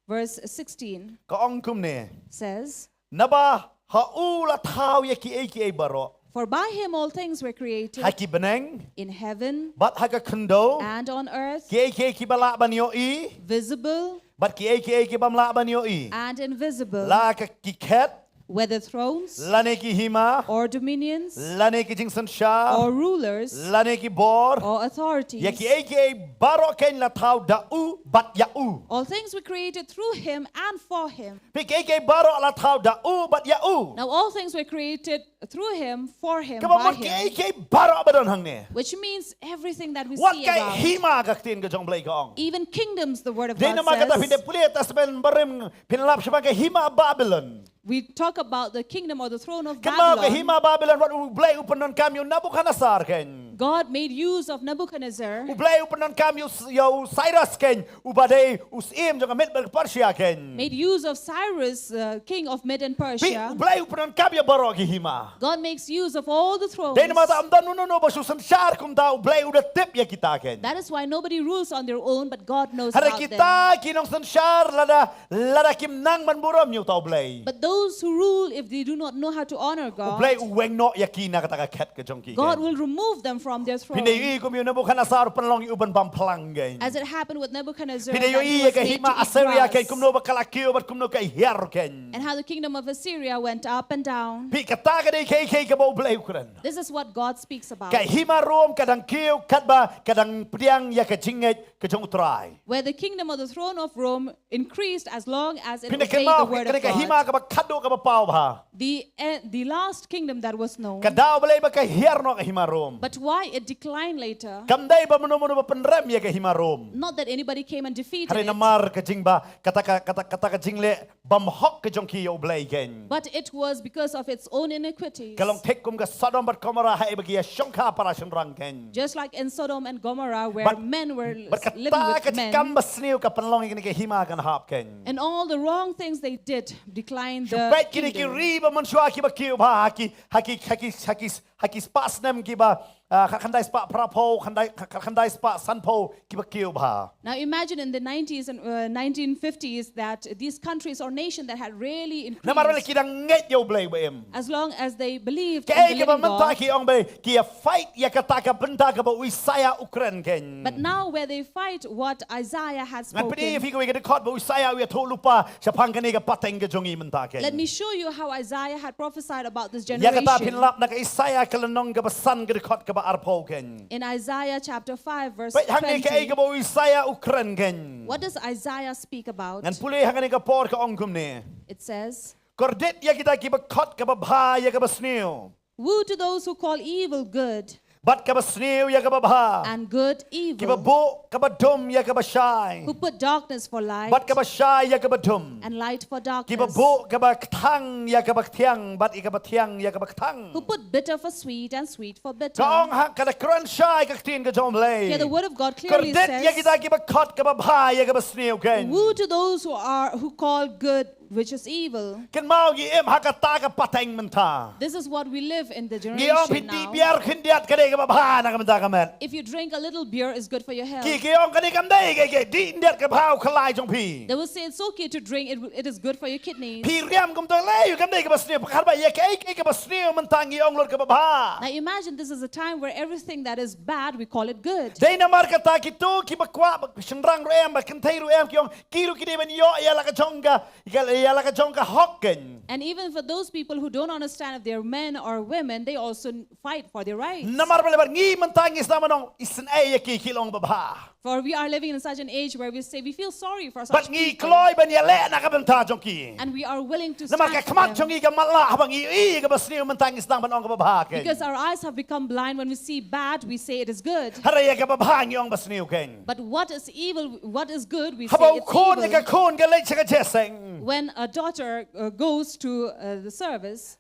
verse sixteen Ka ong kumne. says, Naba ha u la thaw ïa kiei kiei baroh. For by him all things were created, Ha ki bneng in heaven bad ha ka khyndew. And on earth, Kiei kiei kiba lah ban ïohi visible bad kiei kiei kibym lah ban ïohi. And invisible, La ka ki khet, whether thrones lane ki hima, or dominions lane ki jingsynshar, or rulers lane ki bor, or authorities. ïa kiei kiei baroh keiñ la thaw da u bad ïa u. All things were created through him and for him. Phi, kiei kiei baroh la thaw da u bad ïa u. Now all things were created through him, for him, Kaba by mut kiei him. Kiei baroh ba don hangne. Which means everything that we Wat see ka around. Hima ka ktien ka jong Blei ka ong. Even kingdoms, the word of Dei God namar kata phi says. dei pule Testament Barim phin lap shaphang ka hima Babilon. We talk about the kingdom or the throne of Kynmaw ka Babylon. Hima Babilon wat u Blei u pyndonkam ïa u Nebukhadnessar keiñ. God made use of Nebuchadnezzar. U Blei u pyndonkam ïa u, ïa u Cyrus keiñ, uba dei u syiem jong ka Mid bad Persia keiñ. Made use of Cyrus, uh, king of Mid and Phi, Persia. U Blei u pyndonkam ïa baroh ki hima. God makes use of all the thrones. Dei namar kata ym don uno uno ba shu synshar kumta, U Blei u da tip ïa kita keiñ. That is why nobody rules on their own, but God knows Hynrei about them. kita ki nongshynshar lada, lada kim nang ban burom ïa uta U Blei, But those who rule, if they do not know how to honor U Blei God, u weng noh ïa ki na kata ka khet ka jong ki. God will remove them from their Phin dei thrones. ïohi kum ïa u Nebukhadnessar u pynlong ïa u ban bam phlang keiñ. As it happened with Nebuchadnezzar, Phin dei that he ïohi ïa was ka made Hima to eat Assyria keiñ grass. Kumno ba ka la kiew bad kumno ka hiar keiñ. And how the kingdom of Assyria went up and down. Phi, kata ka dei kaei kaei kaba U Blei u kren. This is what God speaks about. Ka Hima Rom ka dang kiew katba ka dang pdiang ïa ka jingngeit ka jong U Trai. Where the kingdom of the throne of Rome increased as long as it Phin da obeyed the kynmaw word ka dei of ka Hima God. kaba khadduh kaba paw bha. The, eh, the last kingdom that was known. Ka daw balei ba ka hiar noh ka Hima Rom. But why it declined later? Kam dei ba mano mano ba pynrem ïa ka Hima Rom. Not that anybody came and defeated Hynrei it, namar ka jingba, kata ka, kata, kata ka jingleh bymhok ka jong ki ïa U Blei keiñ. but it was because of its own iniquities. Ka long thik kum ka Sodom bad Gomorrah haei ba ki ïa shongkha para shynrang keiñ. Just like in Sodom and Gomorrah, where Bad, men were bad living kata with ka men, kam basniew ka pynlong ïa kane ka Hima kan hap keiñ. And all the wrong things they did declined Shu the peit kine ki kingdom. Ri ba mynshuwa kiba kiew bha ha ki, ha ki, ha ki, ha ki, ha ki spah snem kiba, ah, kha-, khyndai spah phraphew, khyndai, kha-, kha-, khyndai spah sanphew kiba kiew bha. Now imagine in the nineties and, uh, nineteen fifties that these countries or nation that had really Namar balei increased, ki dang ngeit ïa U Blei ba im. as long as they believed Kaei in the kaba living mynta God. ki ong ba ki ïa fight ïa kata ka bynta kaba u Isaiah u kren keiñ. But now where they fight what Isaiah has Ngan pyni ïa spoken, phi kawei ka dkhot ba u Isaiah u ïathuhlypa shaphang kane ka pateng ka jong ngi mynta keiñ. let me show you how Isaiah had prophesied about this Ïa kata phin generation. lap na ka Isaiah ka lynnong kaba san ka dkhot kaba arphew keiñ. In Isaiah chapter five, verse Peit hangne kaei twenty, kaba u Isaiah u kren keiñ. what does Isaiah speak about? Ngan pule hangne ka por ka ong kumne. It says, Kordit ïa kita kiba khot kaba bha ïa kaba sniew. Woe to those who call evil good Bad kaba sniew ïa kaba bha. and good Kiba evil, buh kaba dum ïa kaba shai. who put darkness for light Bad kaba shai ïa kaba dum. and light for Kiba darkness, buh kaba kthang ïa kaba kthiang, bad ïa kaba thiang ïa kaba kthang. Who put bitter for sweet and sweet for bitter. Ka ong ha, ka da kren shai ka ktien ka jong U Blei. Here the word of God clearly Kordit ïa says, kita kiba khot kaba bha ïa kaba sniew keiñ. Woe to those who are, who call good which is evil. Kynmaw ngi im ha kata ka pateng mynta. This is what we live in the Ngi ong phi generation dih now. Bier khyndiat ka dei kaba bha na ka bynta ka met. If you drink a little beer, it's good for your health. Ki ki ong ka dei kam dei ka ka dih khyndiat ka bha u khlai jong phi. They will say it's okay to drink, it, it is good for your kidneys. Phi riam kumta lei kam dei kaba sniew, pakhat ba ïa kaei kaei kaba sniew mynta ngi ong lut kaba bha. Now imagine this is a time where everything that is bad, we call it good. Dei namar kata kito kiba kwah ba shynrang ruh em ba kynthei ruh em ki ong ki ruh ki dei ban ïoh ïa la ka jong ka ïa la ka jong ka hok kein. And even for those people who don't understand if they're men or women, they also fight for their rights. Namar balei bad ngi mynta ngi sdang ban ong isynei ïa ki ki long ba bha. For we are living in such an age where we say we feel sorry for such Bad ngi people. Kloi ban ïaleh na ka bynta jong ki. And we are willing to Namar stand ka for khmat them. Jong ngi ka matlah haba ngi ïohi kaba sniew mynta ngi sdang ban ong kaba bha kein. Because our eyes have become blind, when we see bad, we say it is good. Hynrei ïa kaba bha ngi ong ba sniew kein. But what is evil, what is good, we Haba say u khun it's ïa ka evil. Khun ka leit sha ka jingïaseng. When a daughter uh, goes to uh, the service,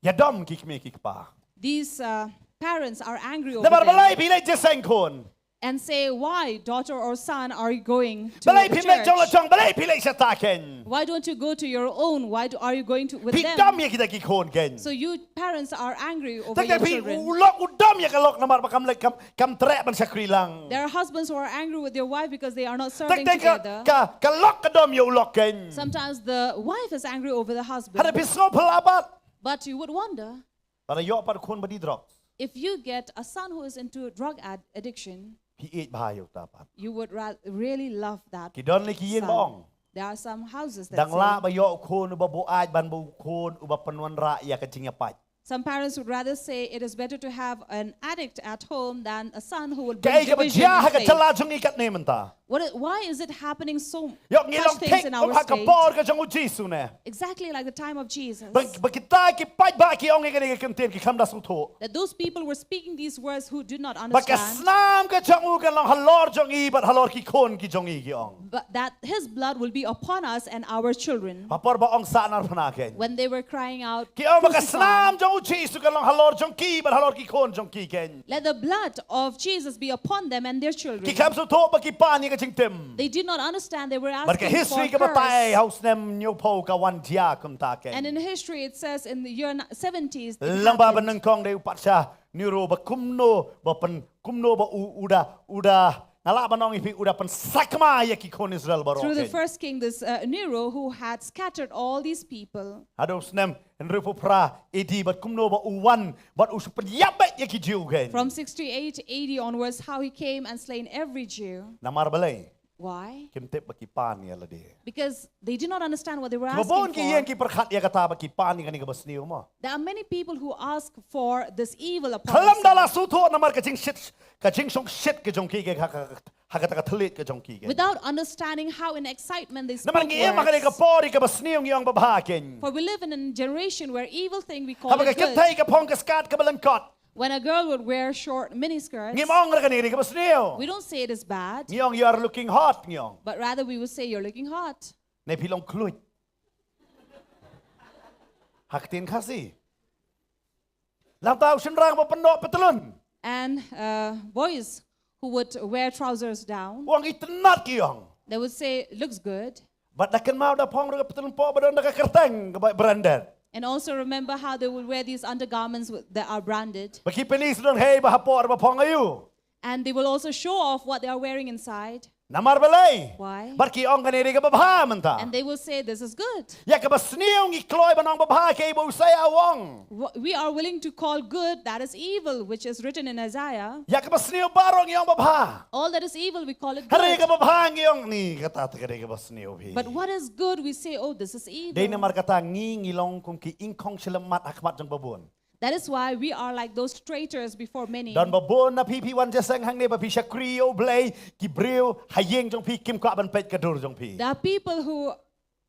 ïadom ki kmie ki kpa. These uh, parents are angry over Namar balei them phi leit jingïaseng khun. And say, "Why, daughter or son, are you going to Balei phi leit jong la church? Jong, balei phi leit shata kein. Why don't you go to your own? Why do, are you going to with Phi them?" Dom ïa kita ki khun kein. So you parents are angry over your children. U lok u dom ïa ka lok namar ba kam leit kam kam treh ban shakri lang. There are husbands who are angry with their wife because they are not serving together. Ka ka lok ka dom ïa u lok kein. Sometimes the wife is angry over the husband. Hynrei phi sngew phylla pat. But you would wonder. Ba la ïoh pat khun ba dih drugs. If you get a son who is into drug ad addiction, phi ïeit bha ïa uta pat. You would ra- really love that. Ki don lei ki ïing ba ong. There are some houses that dang lah ba ïoh u khun uba buaid ban ba u khun uba pynwanrah ïa ka jingïapait. Some parents would rather say it is better to have an addict at home than a son who will bring division in faith. Kaei kaba jia ha ka jylla jong ngi katne mynta. What is, why is it happening so much things in our state? Ïoh ngi long thik um ha ka por ka jong u Jisu ne. Exactly like the time of Jesus. Ba kita ki paidbah ki ong ïa kane ka kyntien ki khlem da sngewthuh. That those people were speaking these words who did not understand. Ba ka snam ka jong u kan long halor jong ngi bad halor ki khun ki jong ngi ki ong. But that his blood will be upon us and our children. Ha por ba ong sah narphna kein. When they were crying out, "Crucify." Ki ong ba ka snam jong u Jisu kan long halor jong ki bad halor ki khun jong ki kein. Let the blood of Jesus be upon them and their children. Ki khlem sngewthuh ba ki pan ïa ka jingtim. They did not understand. They were asking for a curse. Bad ka history ka batai ha u snem hynñiewphew ka wan jia kumta kein. And in history it says in the year seventies it happened. Lyngba ba nyngkong da u patsha Nero ba kumno ba pyn kumno ba u u da u da nga lah ban ong ïa phi u da pynsakma ïa ki khun Israel baroh kein. Through the first king, this uh, Nero who had scattered all these people. Haduh u snem hynriewphew phra A D bad kumno ba u wan bad u pynïap beit ïa ki Jiw kein. From sixty-eight A D onwards, how he came and slain every Jew. Namar balei? Why? Kim tip ba ki pan ïa lade. Because they did not understand what they were asking for. Ki ba bun ki ïeng ki pyrkhat ïa kata ba ki pan ïa kane kaba sniew mo. There are many people who ask for this evil upon us. Khlem da la sngewthuh namar ka jingshit ka jingshongshit ka jong ki ha ka ha kata ka thylliej ka jong ki kein. Without understanding how in excitement they spoke words. Namar ngi im ha kane ka por ïa kaba sniew ngi ong ba bha kein. For we live in a generation where evil thing we call it good. Haba ka kynthei ka phong ka skat kaba lyngkot. When a girl would wear short miniskirts, ngim ong ïa kane ka dei kaba sniew. We don't say it is bad. Ngi ong, "You are looking hot," ngi ong. But rather we would say, "You're looking hot." Ne phi long khluit. Ha ka ktien Khasi. Lada u shynrang ba pyndoh patlun. And uh, boys who would wear trousers down, u ong, "Itynnad," ki ong. They would say, "Looks good." Bad da kynmaw da phong ruh ka patlun poh ba don da ka kyrteng kaba branded. And also remember how they would wear these undergarments with- that are branded. Ba ki police don hei ba hapoh ba phong aïu. And they will also show off what they are wearing inside. Namar balei? Why? Bad ki ong kane dei kaba bha mynta. And they will say, "This is good." Ïa kaba sniew ngi kloi ban ong ba bha, kaei ba u Isaiah u ong. Wh- We are willing to call good that is evil, which is written in Isaiah. Ïa kaba sniew baroh ngi ong ba bha. All that is evil, we call it good. Hynrei ïa kaba bha ngi ong, "Ni kata te ka dei kaba sniew phi." But what is good, we say, "Oh, this is evil." Dei namar kata ngi ngi long kum ki ingkhong shyllem mat ha khmat jong ba bun. That is why we are like those traitors before many. Don ba bun na phi phi wan jingïaseng hangne ba phi shakri ïa U Blei, ki briew ha ïing jong phi kim kwah ban peit ka dur jong phi. There are people who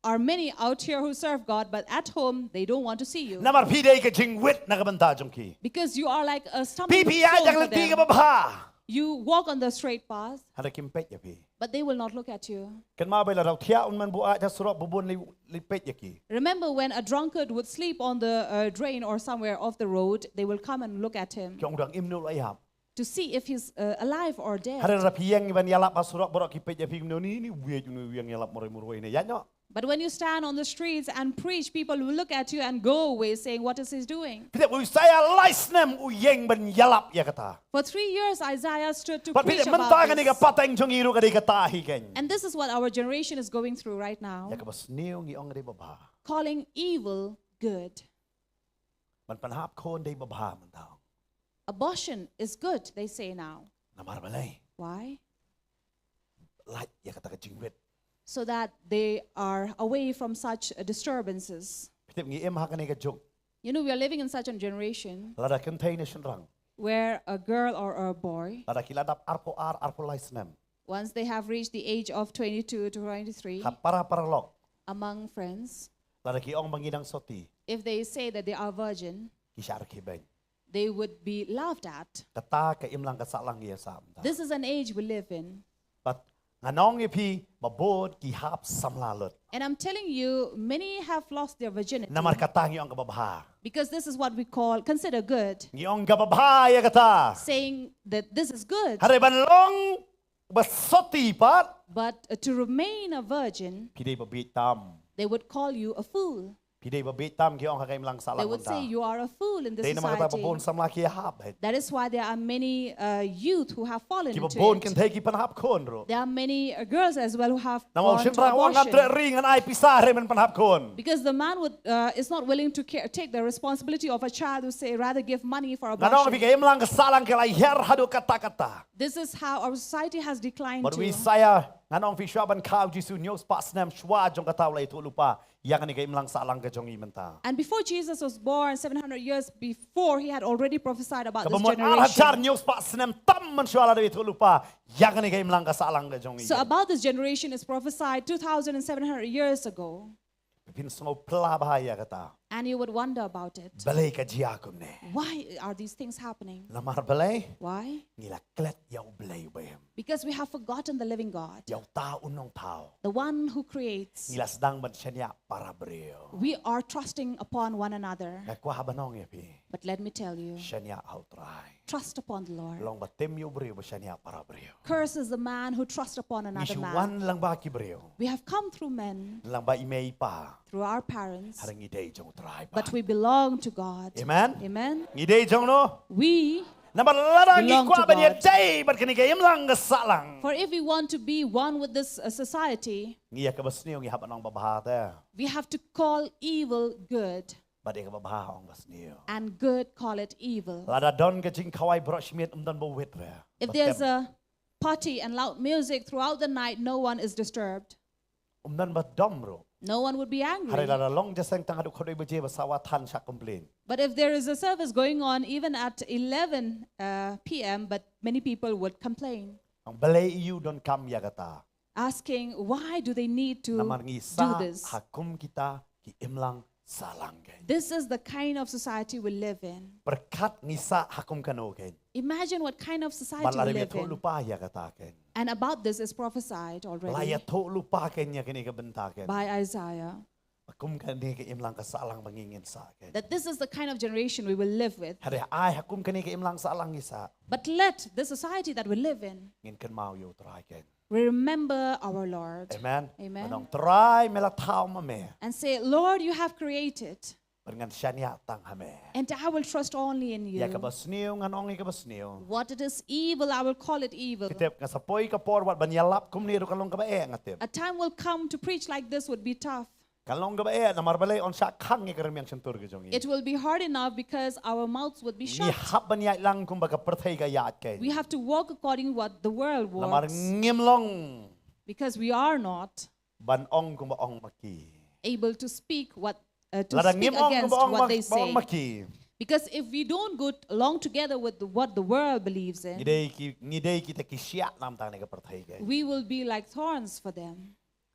are many out here who serve God, but at home they don't want to see you. Namar phi dei ka jingwit na ka bynta jong ki. Because you are like a stumbling stone for them. Phi phi ïaid ha ka lynti kaba bha. You walk on the straight path. Hynrei kim peit ïa phi. But they will not look at you. Kynmaw ba la daw thiah un man buaid ha surok, ba bun leit peit ïa ki. Remember when a drunkard would sleep on the uh, drain or somewhere off the road, they will come and look at him. Ki ong u dang im ne u la ïap. to see if he's uh, alive or dead. Hynrei lada phi ïeng ban ïalap ha surok, baroh ki peit ïa phi, kumno ni, ni wieit, ni wieng ïalap marwei marwei ne, ïa noh. But when you stand on the streets and preach, people will look at you and go away saying, "What is he doing?" Phi tip, u Isaiah lai snem u ïeng ban ïalap ïa kata. For three years, Isaiah stood to Bad phi preach tip, mynta about kane ka this. pateng jong ngi ruh ka dei kata hi keiñ. And this is what our generation is going through right now. Ïa kaba sniew ngi ong dei babha. Calling evil good. Ban pynhap khun dei babha mynta. Abortion is good, they say now. Namar balei? Why? Lait ïa kata ka jingwit. So that they are away from such uh, disturbances. Phi tip, ngi im ha kane ka juk. You know, we are living in such a generation Lada kynthei ne shynrang, where a girl or a boy, lada ki la dap arphew ar, arphew lai snem, once they have reached the age of twenty-two to twenty-three, ha para paralok, among friends, lada ki ong ba ngi dang soti, if they say that they are virgin, ki shah rkhie beiñ. They would be laughed at. Kata ka imlang ka sahlang ïa sa mynta. This is an age we live in. Bad ngan ong ïa phi, ba bun ki hap samla lut. And I'm telling you, many have lost their virginity. Namar kata ngi ong kaba bha. Because this is what we call, consider good. Ngi ong kaba bha ïa kata. Saying that this is good. Hynrei ban long ba soti pat. But uh, to remain a virgin, Phi dei ba bieit tam. They would call you a fool. Phi dei ba bieit tam, ki ong ha ka imlang sahlang. They would say you are a fool in this Dei namar kata ba society. Bun samla ki hap. That is why there are many uh, youth who have fallen Ki ba into bun it. Kynthei ki pynhap khun ruh. There are many uh, girls as well who have Namar gone to shynrang ong ngan abortion. Treh ri, ngan ai pisa hynrei men pynhap khun. Because the man would, uh, is not willing to care, take the responsibility of a child, who say rather give money for Ngan ong phi, abortion. ka imlang ka sahlang ka la hiar haduh katta katta. This is how our society has declined Bad u to. Isaiah, ngan ong phi, shuwa ban kha u Jisu hynñiew spah snem shuwa jong kata u la ïathuh lypa ïa kane ka imlang sahlang ka jong ngi mynta. And before Jesus was born, seven hundred years before, he had already prophesied about Kaba this mut ar hajar generation. Hynñiew spah snem tam mynshuwa la dep ïathuh lypa ïa kane ka imlang ka sahlang ka jong ngi. So about this generation is prophesied two thousand seven hundred years ago. Phin sngew pla bha ïa kata. And you would wonder about it. Balei ka jia kumne? Why are these things happening? Namar balei? Why? Ngi la klet ïa U Blei uba im. Because we have forgotten the living God, Ïa uta u nongthaw. the one who creates. Ngi la sdang ban shaniah para briew. We are trusting upon one another. Nga kwah ban ong ïa phi. But let me tell you, Shaniah ha U Trai. Trust upon the Lord. Long ba tim ïa u briew ba shaniah para briew. Curse is the man who trusts upon Ngi another shu man. wan lang ba ki briew. We have come through men, Lang ba i mei i pa. Through our parents, Hynrei ngi dei jong U Trai ba. But we belong to God. Amen. Amen. Ngi dei jong no. We, Namar lada ngi Belong kwah to ban ïa God. Dei bad kane ka imlang ka sahlang. For if we want to be one with this uh, society, Ngi ïa kaba sniew ngi hap ban ong ba bha te. We have to call evil good. Bad ïa kaba bha ong ba sniew. And good call it evil. Lada don ka jingkhawai baroh shimiet, ym don ba wit re. If there's a party and loud music throughout the night, no one is disturbed. Ym don ba dom ruh. No one would be angry. Hynrei lada long jingïaseng tang haduh khatwei baje ba sawa than shah complain. But if there is a service going on even at eleven uh, p.m., but many people would complain. Ong balei ïa u donkam ïa kata. Asking, why do they need to Namar ngi do sah this? Ha kum kita ki imlang sahlang kein. This is the kind of society we live in. Pyrkhat ngi sah ha kum kano kein. Imagine what kind of society Bad la we dep live ïathuh in. Lypa ïa kata kein. And about this is prophesied La already ïathuh lypa kein ïa kane ka bynta kein. By Isaiah. Ba kum kane ka imlang ka sahlang ba ngi ngin sah kein. That this is the kind of generation we will live with. Hynrei ai ha kum kane ka imlang sahlang ngi sah. But let the society that we live in Ngin kynmaw ïa U Trai kein. Remember our Lord. Amen. Amen. Ngan ong Trai me la thaw ma me. And say, Lord, you have created. Bad ngan shaniah tang ha me. And I will trust only in you. Ïa kaba sniew ngan ong ïa kaba sniew. What it is evil, I will call it evil. Phi tip nga sa poi ka por wat ban ïalap kumne ruh kan long kaba eh nga tip. A time will come to preach like this would be tough. Kan long kaba eh namar balei yn shah khang ïa ka rmiang shyntur ka jong ngi. It will be hard enough because our mouths would be Ngi shut. Hap ban ïaid lang kumba ka pyrthei ka ïaid kein. We have to walk according what the world Namar wants. Ngim long. Because we are not. Ban ong kumba ong ma ki. Able to speak what, uh, to Lada speak ngim ong against kumba ong what ma, they kumba ong say. Ma ki. Because if we don't go along together with the, what the world believes Ngi in, dei ki, ngi dei kita ki shiah namar tang ne ka pyrthei kein. We will be like thorns for them.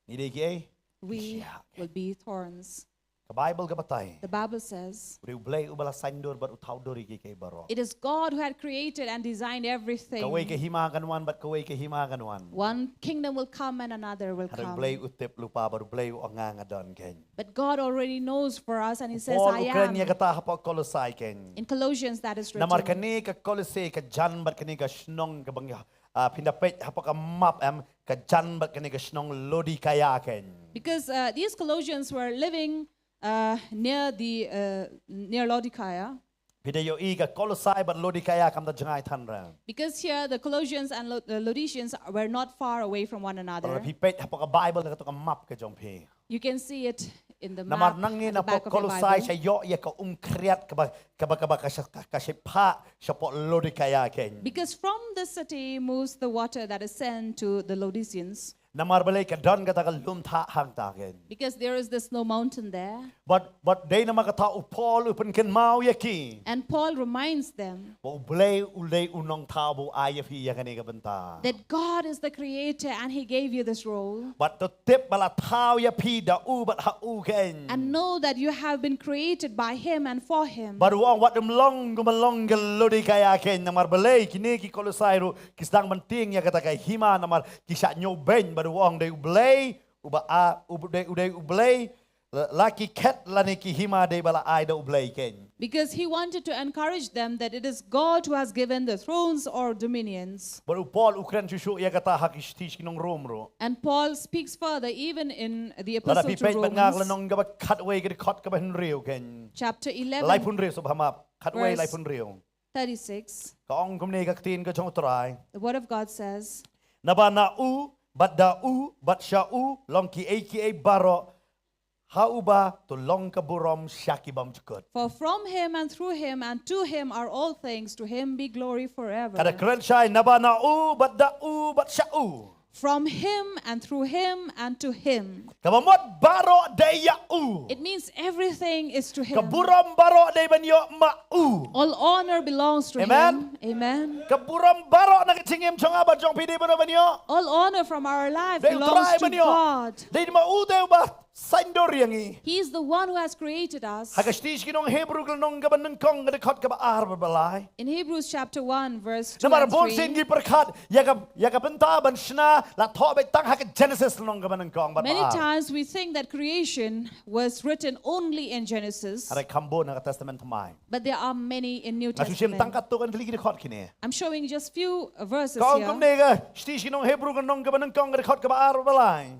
Ngi dei ki ei? We Ki shiah kein. Will be thorns. Ka Bible ka batai. The Bible says U dei U Blei uba la saiñdur bad u thaw dur ïa ki baroh. It is God who had created and designed everything. Kawei ka hima kan wan bad kawei ka hima kan wan. One kingdom will come and another will Hynrei U come. Blei u tip lypa bad U Blei u ong nga nga don kein. But God already knows for us and He says, Paul I u kren am. Ïa kata hapoh Kolosai kein. In Colossians, that is written. Namar kane ka Kolosai ka jan bad kane ka shnong kaba ngi, ah, phin da peit hapoh ka map em, ka jan bad kane ka shnong Laodikaia kein. Because uh, these Colossians were living uh, near the uh, near Laodicea. Phi da ïohi ka Kolosai bad Laodikaia kam da jngai than re. Because here the Colossians and Lo- the Laodiceans were not far away from one Bad another. Phi peit hapoh ka Bible ka tu ka map ka jong phi. You can see it in the Namar map nangne at the napoh back of your Kolosai Bible. Sha ïoh ïa ka umkhriat kaba kaba kaba ka sha ka sha pha shapoh Laodikaia kein. Because from the city moves the water that is sent to the Laodiceans. Namar balei ka don kata ka lum thah hangta kein. Because there is the snow mountain there. Bad bad dei namar kata u Paul u pynkynmaw ïa ki. And Paul reminds them Ba U Blei u dei u nongthaw ba u ai ïa phi ïa kane ka bynta. That God is the creator and He gave you this role. Bad to tip ba la thaw ïa phi da u bad ha u kein. And know that you have been created by Him and for Him. Bad u ong wat ym long kumba long ka Laodikaia kein namar balei kine ki Kolosai ruh ki sdang ban tieng ïa kata ka hima namar ki shah ñiewbeiñ bad u ong dei U Blei uba a u dei u dei U Blei la ki khet lane ki hima dei ba la ai da U Blei kein. Because he wanted to encourage them that it is God who has given the thrones or dominions. Bad u Paul u kren shuh shuh ïa kata ha ki shithi sha ki nong Rom ruh. And Paul speaks further even in the Lada epistle phi to peit bad nga ka Romans, lynnong kaba khatwei ka dkhot kaba hynriew kein. Chapter Laiphew eleven, hynriew sngewbha map. Khatwei Verse- laiphew hynriew. thirty-six. Ka ong kumne ka ktien ka jong U Trai. The word of God says, Naba na u bad da u bad sha u long kiei kiei baroh, ha uba to long ka burom sha ki bymjukut. For from him and through him and to him are all things, to him be glory forever. Ka da kren shai naba na u bad da u bad sha u. From him and through him and to him. Kaba mut baroh dei ïa u. It means everything is to him. Ka burom baroh dei ban ïoh ma u. All honor belongs to Amen. him. Amen. Ka burom baroh na ka jingim jong nga bad jong phi dei ban ïoh. All honor from our life Dei U Trai belongs to ban ïoh. God. Dei ma u dei uba saiñdur ïa ngi. He is the one who has created us. Ha ka shithi sha ki nong Hebru ka lynnong kaba nyngkong ka dkhot kaba ar bad ba lai. In Hebrews chapter one, verse two Namar and bun sien three, ngi pyrkhat ïa ka ïa ka bynta ban shna la thoh beit tang ha ka Genesis lynnong kaba nyngkong bad many ba ar. Times we think that creation was written only in Genesis, Hynrei kham bun ha ka Testament Thymmai. But there are many in New Nga shu shim tang Testament. Katto katne ki dkhot kine. I'm showing just few uh, verses Ka ong here. Kumne ka shithi sha ki nong Hebru ka lynnong kaba nyngkong ka dkhot kaba ar bad ba lai.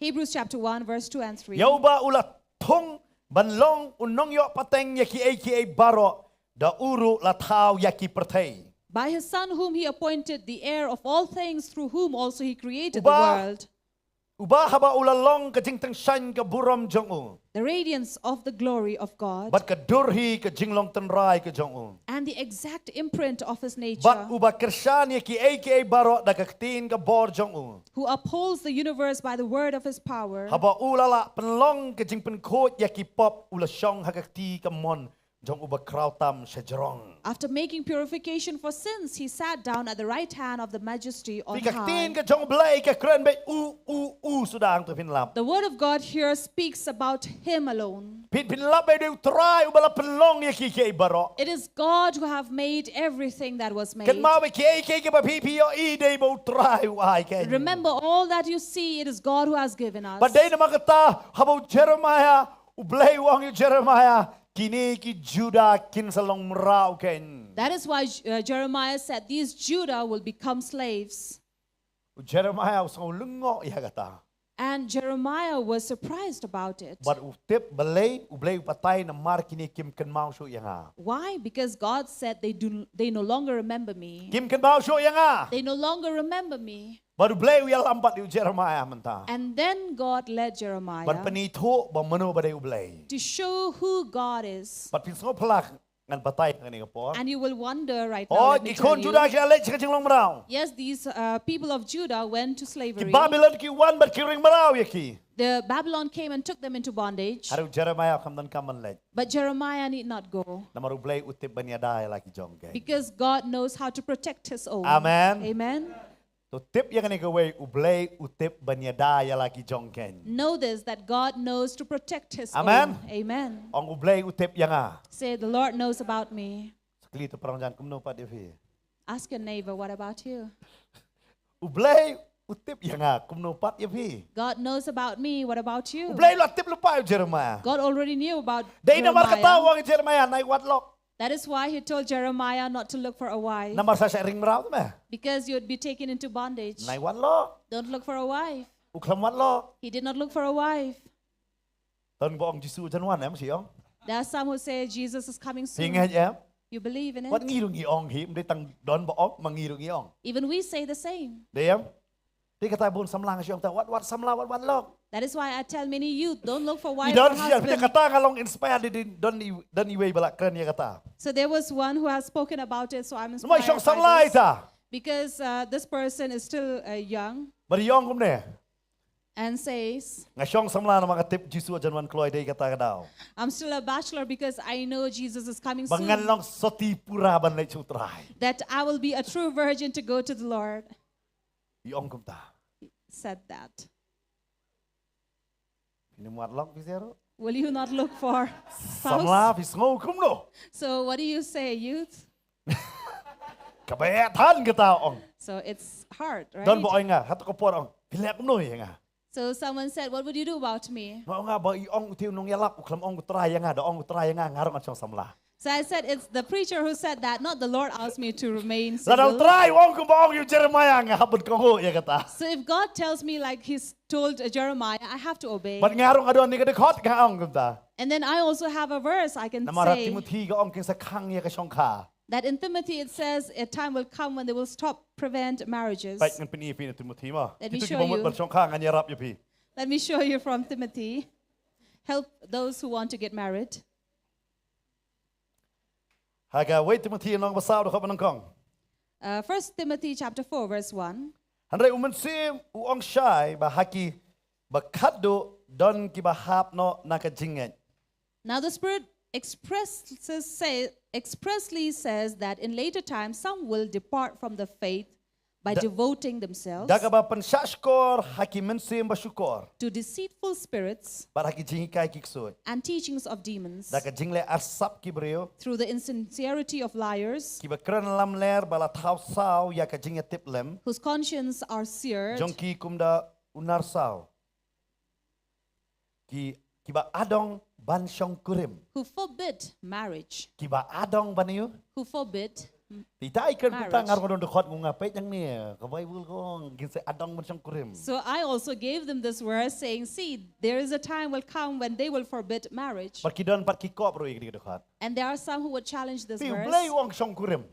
Hebrews chapter one, verse two and three. Ïa uba u la thung ban long u nongïoh pateng ïa kiei kiei baroh, da u ruh la thaw ïa ki pyrthei. By his Son, whom he appointed the heir of all things, through whom also he created the Uba- world. Uba haba u la long ka jingtyngshaiñ ka burom jong u. The radiance of the glory of God. Bad ka dur hi ka jinglong tynrai ka jong u. And the exact imprint of his nature. Bad uba kyrshan ïa kiei kiei baroh da ka ktien ka bor jong u. Who upholds the universe by the word of his power. Haba u la lah pynlong ka jingpynkhuid ïa ki pop, u la shong ha ka kti kamon jong uba khraw tam shajrong. After making purification for sins, he sat down at the right hand of the majesty on Phi, ka ktien high. Ka jong U Blei ka kren beit u, u, u suda, hangta phin lap. The word of God here speaks about him alone. Phin, phin lap beit, dei U Trai uba la pynlong ïa kiei kiei baroh. It is God who have made everything that was made. Kynmaw ba kiei kiei kiba phi, phi ïohi dei ba U Trai u ai kein. Remember, all that you see, it is God who has given us. Bad dei namar kata haba u Jeremiah, U Blei u ong ïa u Jeremiah, kine ki Judah kin sa long mraw kein. That is why uh, Jeremiah said, "These Judah will become slaves." U Jeremiah u sngew lyngngoh ïa kata. And Jeremiah was surprised about it. Bad u tip balei, U Blei u batai namar kine kim kynmaw shuh ïa nga. Why? Because God said they do, they no longer remember me. Kim kynmaw shuh ïa nga. They no longer remember me. Bad U Blei u ïalam pat ïa u Jeremiah mynta. And then God led Jeremiah Ban pynithuh ba mano ba dei U Blei. To show who God is. Bad phin sngew phylla ngan batai ha kane ka por. And you will wonder right Oh, now, let me ki tell khun you. Judah ki la leit sha ka jinglong mraw. Yes, these uh, people of Judah went to Ki slavery. Babylon ki wan bad ki ring mraw ïa ki. The Babylon came and took them into bondage. Hynrei u Jeremiah kam donkam ban leit. But Jeremiah need not go. Namar U Blei u tip ban ïada ïa la ki jong ki. Because God knows how to protect his own. Amen. Amen. To tip ïa kane kawei, U Blei u tip ban ïada ïa la ki jong keiñ. Know this, that God knows to protect his Amen. Own. Amen. Ong U Blei u tip ïa nga. Say, "The Lord knows about me." Sa kylli to para marjan, kumno pat ïa phi? Ask your neighbor, "What about you?" U Blei u tip ïa nga, kumno pat ïa phi? "God knows about me. What about you?" U Blei u la tip lypa ïa u Jeremiah. God already knew about Dei namar kata u Jeremiah. ong ïa u Jeremiah, nai wat lok. That is why he told Jeremiah not to look for a wife. Namar sa shah ring mraw te me. Because you'd be taken into bondage. Nai wat lok. Don't look for a wife. U khlem wat lok. He did not look for a wife. Don ba ong Jisu u jan wan em, shi ong. There are some who say Jesus is coming Phi soon. Ngeit em? You believe in Wat it? Ngi ruh ngi ong hi, ym dei tang don ba ong, ma ngi ruh ngi ong. Even we say the same. Dei em? Dei kata bun samla nga shi ong ta, wat, wat samla, wat, wat lok. That is why I tell many youth, "Don't look for wife Don or shi, phi husband." Kata nga long inspire dei, dei, don i, don iwei ba la kren ïa kata. So there was one who has spoken about it, so I'm Namar i shong inspired by samla this. Ita. Because uh, this person is still uh, young Bad i ong kumne. And says, "Nga shong samla namar nga tip Jisu u jan wan kloi, dei kata ka daw. "I'm still a bachelor because I know Jesus is coming Ba ngan soon. long sati pura ban leit sha U Trai." That I will be a true virgin to go to the Lord." I ong kumta. Said that. Phin ym wat lok phi seh ruh? Will you not look for Samla spouse? Phi sngew kumno? So what do you say, youth? Ka beh than kata ong. So it's hard, right? Don ba ong ïa nga, hato ka por ong, phi leh kumno ïa nga? So someone said, "What would you do about me?" Nga ong ïa nga ba i ong u te u nongïalap, u khlem ong U Trai ïa nga, da ong U Trai ïa nga, nga ruh ngan shong samla. So I said, "It's the preacher who said that, not the Lord asked me to remain single." Lada U Trai u ong kumba ong ïa u Jeremiah, nga hap ban kohnguh ïa kata. So if God tells me like he's told uh, Jeremiah, I have to obey. Bad nga ruh nga don ïa ka dkhot, nga ong kumta. And then I also have a verse I can Namar ha say Timothy ka ong kin sa khang ïa ka shongkha. That in Timothy it says a time will come when they will stop, prevent marriages. Peit ngan pyni ïa phi na Timothy mo. Let me Kito show kiba mut you. ban shongkha ngan ïarap ïa phi. Let me show you from Timothy. Help those who want to get married. Ha ka wei Timothy lynnong ba saw dkhot ba nyngkong. Uh, First Timothy chapter four, verse one. Hynrei u Mynsiem u ong shai ba ha kiba khatduh don kiba hap noh na ka jingngeit. Now the Spirit expresses say, expressly says that in later times some will depart from the faith by Da- devoting themselves Da kaba pynshah shkor ha ki mynsiem ba shukor. To deceitful spirits Bad ha ki jinghikai ki ksuid. And teachings of demons. Da ka jingleh arsap ki briew. Through the insincerity of liars. Kiba kren lamler ba la thaw saw ïa ka jingïatiplem. Whose conscience are seared. Jong ki kumba u nar saw. Ki, kiba adong ban shongkurim. Who forbid marriage. Kiba adong ban ïoh. Who forbid. Te ita i kren kumta, Marriage. Nga ruh nga don dkhot, nga ong peit hangne ka Baibl ka ong kin sa adong ban shongkurim. So I also gave them this verse saying, "See, there is a time will come when they will forbid marriage." Bad ki don pat ki kop ruh ïa kane ka dkhot. And there are some who would challenge this Te u verse. Blei u ong shongkurim.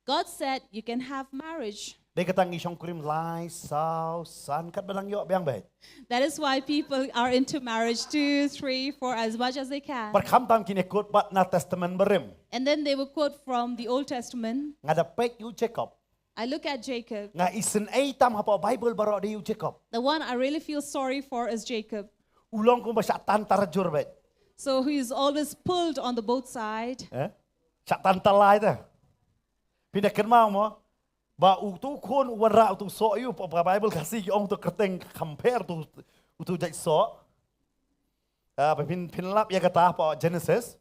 God said you can have marriage. Dei kata ngi shongkurim lai, saw, san, katba dang ïoh biang beit. That is why people are into marriage two, three, four, as much as they can. Bad khamtam kin ïa quote pat na Testament Barim. And then they will quote from the Old Testament. Nga da peit ïa u Jacob. I look at Jacob, Nga isynei tam hapoh Baibl baroh dei u Jacob. The one I really feel sorry for is Jacob. U long kumba shah tan tarajur beit. So he is always pulled on the both side. Eh? Shah tan talai te. Phi da kynmaw mo ba uto u khun u wanrah uto u soh ïa u, hapoh Baibl Khasi ki ong uto u kyrteng kham pher uto, uto u jait soh. Ah, phin, phin lap ïa kata hapoh Genesis.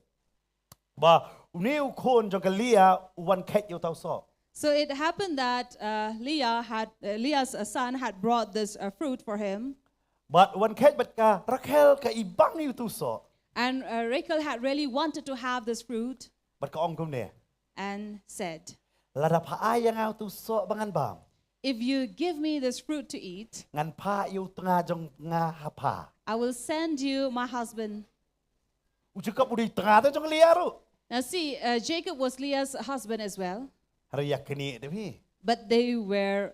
Ba une u khun jong ka Leah u wan kheit ïa uto u soh. So it happened that uh, Leah had uh, Leah's uh, son had brought this uh, fruit for him, Bad u wan kheit bad ka Rakhel ka ibang ïa uto u soh. And uh, Rachel had really wanted to have this fruit Bad ka ong kumne. And said, Lada pha ai ïa nga uto u soh ba ngan bam, "If you give me this fruit to eat, ngan phah ïa u tnga jong nga ha pha. I will send you my husband." U Jacob u dei tnga te jong ka Leah ruh. Now see, uh, Jacob was Leah's husband as well, Hynrei ïa kane te phi. But they were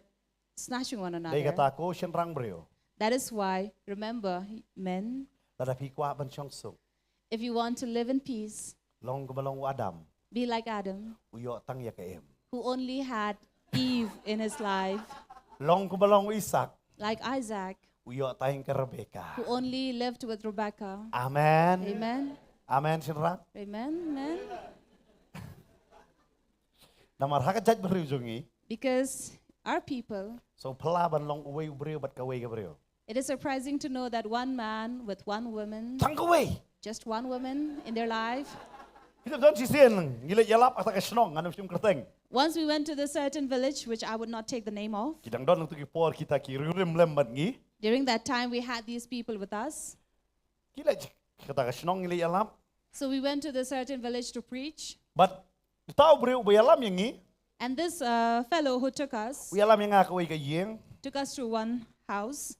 snatching one another. Dei kata ko shynrang briew. That is why, remember, men, Lada phi kwah ban shong suk, if you want to live in peace, long kumba long u Adam. Be like Adam, U ïoh tang ïa ka Im. Who only had Eve in his life. Long kumba long u Isak. Like Isaac, U ïoh tang ka Rebecca. Who only lived with Rebecca. Amen. Amen. Amen shynrang. Amen. Amen. Namar ha ka jaitbynriew jong ngi. Because our people. So phylla ban long uwei u briew bad kawei ka briew. It is surprising to know that one man with one woman, Tang kawei. Just one woman in their life. Kita don shisien ngi leit ïalap ha kata ka shnong ngan ym shim kyrteng. Once we went to this certain village, which I would not take the name of. Ki dang don nangtu ki por kita ki riewrim lem bad ngi. During that time, we had these people with us. Ki leit kata ka shnong ngi leit ïalap. So we went to this certain village to preach. Bad uta u briew uba ïalam ïa ngi. And this uh, fellow who took us U ïalam ïa nga kawei ka ïing. Took us to one house.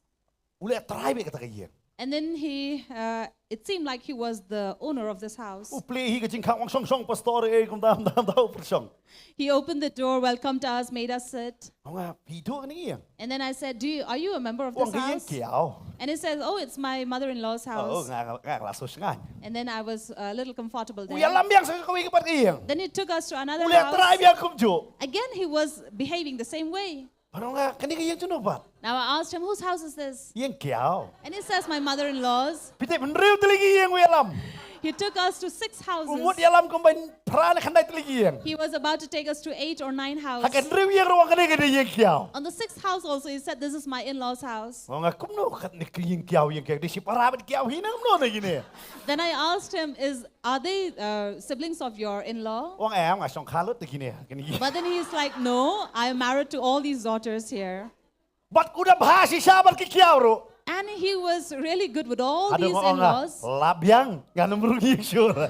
U leh trai beit kata ka ïing. And then he, uh, it seemed like he was the owner of this house. U plie hi ka jingkhang, ong shong shong pastor, eh, kumta kumta kumta u pyrshang. He opened the door, welcomed us, made us sit. Ong nga, phi ithuh kane ka ïing? And then I said, "Do you, are you a member of Ong this ka ïing house?" kiaw. And he says, "Oh, it's my mother-in-law's Oh, house." nga nga nga la sus ngan. And then I was a little comfortable U there. ïalam biang sa kawei ka pat ka ïing. Then he took us to another U leh trai house. biang kumjuh. Again, he was behaving the same way. Bad ong nga, kane ka ïing jong no pat? Now I asked him, "Whose house is this?" Ïing kiaw. And he says, "My mother-in-law's." Phi tip hynriew tylli ki ïing u ïalam. He took us to six U mut houses. Ïalam kumba phra ne khyndai tylli ki ïing. He was about to take us to eight or nine Ha houses. ka hynriew ïing ruh ong kane ka dei ïing kiaw. On the sixth house also, he said, "This is my in-laws' house." Ong nga, kumno kane ka ïing kiaw, ïing kiaw, dei shipara bad kiaw hi na kumno na kine. Then I asked him, "Is, are they uh, siblings of your in-law?" Ong em, nga shong kha lut na kine. Kine ki. But then he's like, "No, I am married to all these daughters here." Bad u da bha shisha bad ki kiaw ruh. And he was really good with all Hadang these ong nga, in-laws. la biang, ngan ym rung ïing shuh.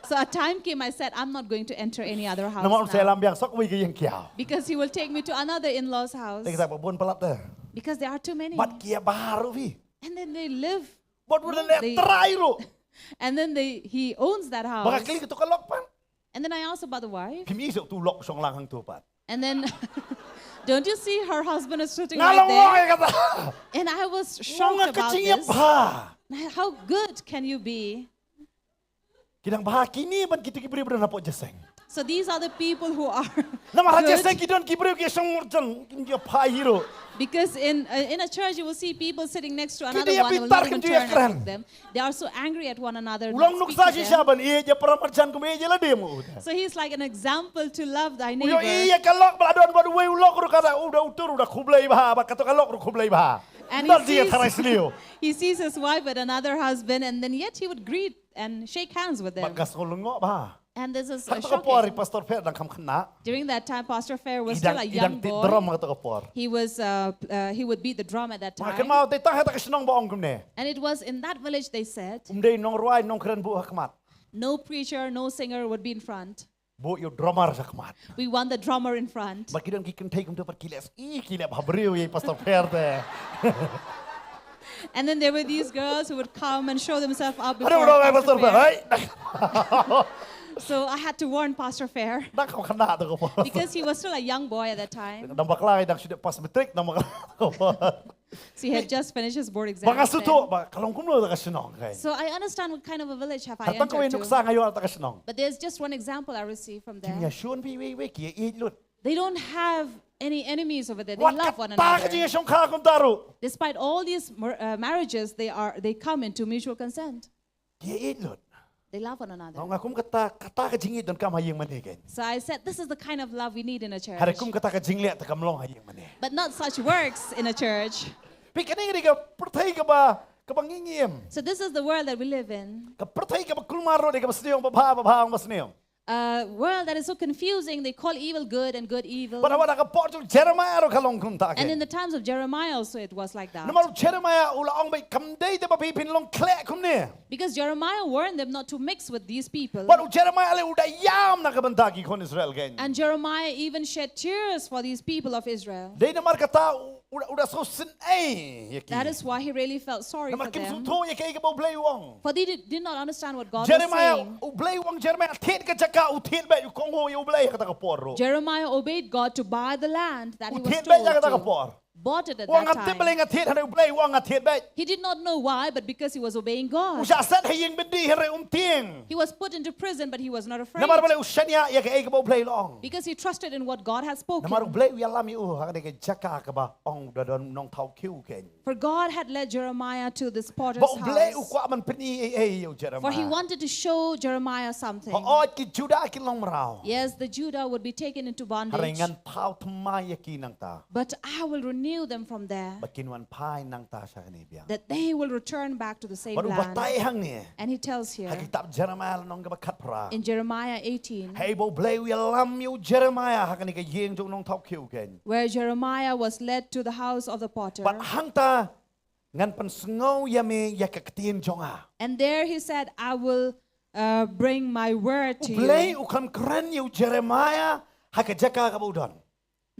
So a time came, I said, "I'm not going to enter any other house Namar um sa now." ïalam biang sa kawei ka ïing kiaw. Because he will take me to another in-laws' house. Te kita ba bun palat te. Because there are too many. Bad ki ïa bha ruh phi. And then they live. Bad u da leh They- trai ruh. And then they, he owns that Ba nga house. kylli katu ka lok pat. And then I asked about the wife. Phim i suk tu lok shong lang hangtu pat. And then, don't you see her husband is sitting Nga right long long there? ïa kata. And I was Ong shocked nga, ka about jingïap this. bha. How good can you be? Ki dang bha kine bad kitu ki briew ba don hapoh jingïaseng. So these are the people who are Namar ha good. jingïaseng ki don ki briew ki shong murjan, ki ïa pha hi ruh. Because in uh, in a church you will see people sitting next to Ki another dei ïa one and bitar not even kin ju turn ïakren. At them. They are so angry at one another. U long Not speak nuksa to shisha them. Ban ïeit ïa para marjan kum ïeit ïa lade mo. So he's like an example to love thy U ïohi neighbor. ïa ka lok ba la don bad uwei u lok ruh kata u da utur u da khublei bha bad katu ka lok ruh khublei bha. And Nda he dei ïa sees, tharai sniew. He sees his wife with another husband, and then yet he would greet and shake hands with Bad them. ka sngewlyngngoh bha. And this is Ha uh, katu ka por i shocking. Pastor Fair dang kham khynnah. During that time, Pastor Fair was I still dang a i dang young tip drum boy. ha katu ka por. He was, uh, p- uh, he would beat the drum at that Ma time. kynmaw te tang ha kata ka shnong ba ong kumne. And it was in that village, they said, Um dei nongrwai nongkren buh ha khmat. "No preacher, no singer would be in front. Buh ïa u drummer ha khmat. We want the drummer in front." Bad ki don ki kynthei kumtu pat ki leh i ki leh bha briew ïa i Pastor Fair te. And then there were these girls who would come and show themselves up Aduh before udah Pastor Pastor Fair. Fair. Hai. So I had to warn Pastor Fair Dang kham khynnah tu ka por. Because he was still a young boy at that time. Dang bakla dang shu dep pass matric dang bakla tu ka por. So he had just finished his board Ba nga exams shu then. thoh ba ka long kumno kata ka shnong kai. So I understand what kind of a village have I Hynrei tang kawei entered nuksa to. nga ïoh kata ka shnong. But there's just one example I received from Kim there. ïashun phi wei wei ki ïeit lut. They don't have any enemies over there. They Wat love one kata ka another. jingïashongkha kumta ruh. Despite all these mar- uh, marriages, they are they come into mutual consent. Ki ïeit lut. They love one another. Nga ong nga kum kata kata ka jingïeit donkam ha ïing mane kein. So I said, "This is the kind of love we need in a church, Hynrei kum kata ka jingleh te kam long ha ïing mane. But not such works in a church." Phi kane ka dei ka pyrthei kaba kaba ngingim. So this is the world that we live in. Ka pyrthei kaba kulmar ruh dei kaba sniew, ba bha ba bha, ba sniew. A world that is so confusing. They call evil good and good evil. Bad ha kata ka por jong u Jeremiah ruh ka long kumta kein. And in the times of Jeremiah also it was like that. Namar u Jeremiah u la ong ba kam dei te ba phi phin long khleh kumne. Because Jeremiah warned them not to mix with these people. Bad u Jeremiah leh u da ïam na ka bynta ki khun Israel kein. And Jeremiah even shed tears for these people of Israel. Dei namar kata u, u, u da sngewsynei ïa ki. That is why he really felt sorry for Namar kim shu them. thoh ïa kaei kaba u Blei u ong. For they did, did not understand what God was Jeremiah, saying. U Blei u ong Jeremiah thied ka jaka, u thied beit, u kohnguh ïa U Blei ha kata ka por ruh. Jeremiah obeyed God to buy the land that he U was thied beit ïa told kata ka to. Por. bought it at that time. Wan ngam tip balei nga thied, hynrei U Blei u ong nga thied beit. He did not know why, but because he was obeying God. U shah set ha ïing byndi hynrei um tieng. He was put into prison, but he was not afraid. Namar balei? U shaniah ïa kaei kaba U Blei u la ong. Because he trusted in what God had spoken. Namar U Blei u ïalam ïa u ha kane ka jaka kaba ong da don nongthaw khiew keiñ. For God had led Jeremiah to this potter's house. Ba U Blei u kwah ban pyni ei ei ïa u Jeremiah. For he wanted to show Jeremiah something. Hooid, ki Judah kin long mraw. Yes, the Judah would be taken into bondage. Hynrei ngan thaw thymmai ïa ki nangta. But I will renew them from there. Ba kin wan phai nangta sha kane biang. That they will return back to the same land. Bad u batai hangne. And he tells here. Ha kitab Jeremiah lynnong kaba khatphra. In Jeremiah eighteen. Hei ba U Blei u ïalam ïa u Jeremiah ha kane ka ïing jong u nongthaw khiew keiñ. Where Jeremiah was led to the house of the potter. Bad hangta ngan pynsngew ïa me ïa ka ktien jong nga. And there he said, I will uh, bring my word to you. U Blei u khlem kren ïa u Jeremiah ha ka jaka kaba u don.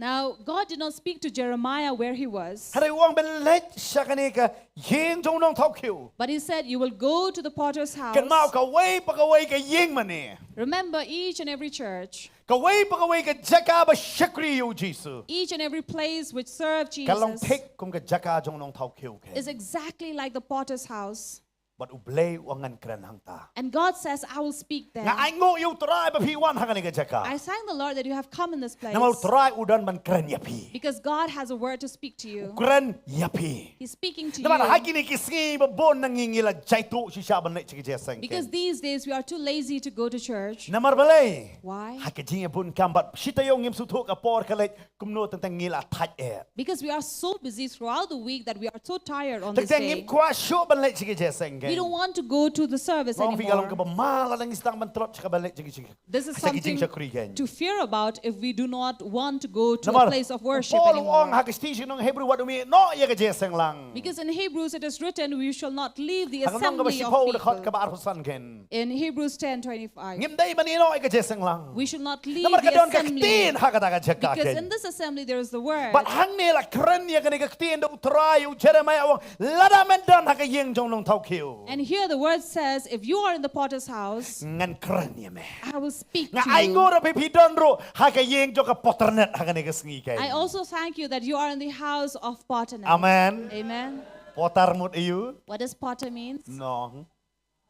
Now, God did not speak to Jeremiah where he was. Hynrei u ong ban leit sha kane ka ïing jong u nongthaw khiew. But he said, you will go to the potter's house. Kynmaw kawei pa kawei ka ïing mane. Remember each and every church. Kawei pa kawei ka jaka ba shakri ïa u Jisu. Each and every place which served Jesus. Ka long thik kum ka jaka jong u nongthaw khiew keiñ. Is exactly like the potter's house. Bad U Blei u ong ngan kren hangta. And God says, I will speak there. Nga ainguh ïa u Trai ba phi wan ha kane ka jaka. I thank the Lord that you have come in this place. Namar u Trai u don ban kren ïa phi. Because God has a word to speak to you. U kren ïa phi. He's speaking to you. Namar ha kine ki sngi ba bun na ngi ngi la jaituh shisha ban leit sha ki jingïaseng. Because these days we are too lazy to go to church. Namar balei? Why? Ha ka jingïabun kam bad shi taïew ngim sngewthuh ka por ka leit kumno teng teng ngi la thait eh. Because we are so busy throughout the week that we are so tired on this day. Teng teng ngim kwah shuh ban leit sha ki jingïaseng keiñ. We don't want to go to the service anymore. Nga ong phi ka long kaba ma lada ngi sdang ban tlot sha kaba leit sha ki jing, sha ki jingshakri keiñ. This is something to fear about if we do not want to go to a place of worship anymore. Namar u Paul u ong ha ka shithi sha ki nong Hebru wat um ïehnoh ïa ka jingïaseng lang. Because in Hebrews it is written, we shall not leave the assembly of people. Ha ka lynnong kaba shiphew dkhot kaba arphew san keiñ. In Hebrews ten twenty-five. Ngim dei ban ïehnoh ïa ka jingïaseng lang. We should not leave the assembly. Namar ka don ka ktien ha kata ka jaka keiñ. Because in this assembly there is the word. Bad hangne la kren ïa kane ka ktien da u Trai ïa u Jeremiah u ong lada men don ha ka ïing jong u nongthaw khiew. And here the word says, if you are in the potter's house, ngan kren ïa me. I will speak to you. Nga ainguh ruh ba phi don ruh ha ka ïing jong ka potternet ha kane ka sngi keiñ. I also thank you that you are in the house of potternet. Amen. Amen. Potter mut aiu? What does potter means? Nong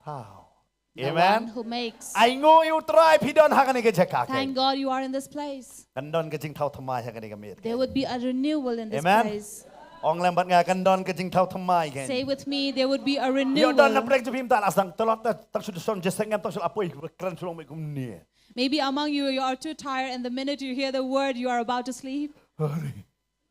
thaw. Amen. The one who makes. Ainguh ïa u Trai phi don ha kane ka jaka keiñ. Thank God you are in this place. Kan don ka jingthaw thymmai ha kane ka miet keiñ. There would be a renewal in this place. Amen. Ong lem bad nga, kan don ka jingthaw thymmai keiñ. Say with me, there would be a renewal. Ïoh don na pdeng jong phi mynta la sdang tlot, tang shu da shon jingïaseng ngam tang shu la poi kren shu long beit kumne. Maybe among you, you are too tired, and the minute you hear the word, you are about to sleep.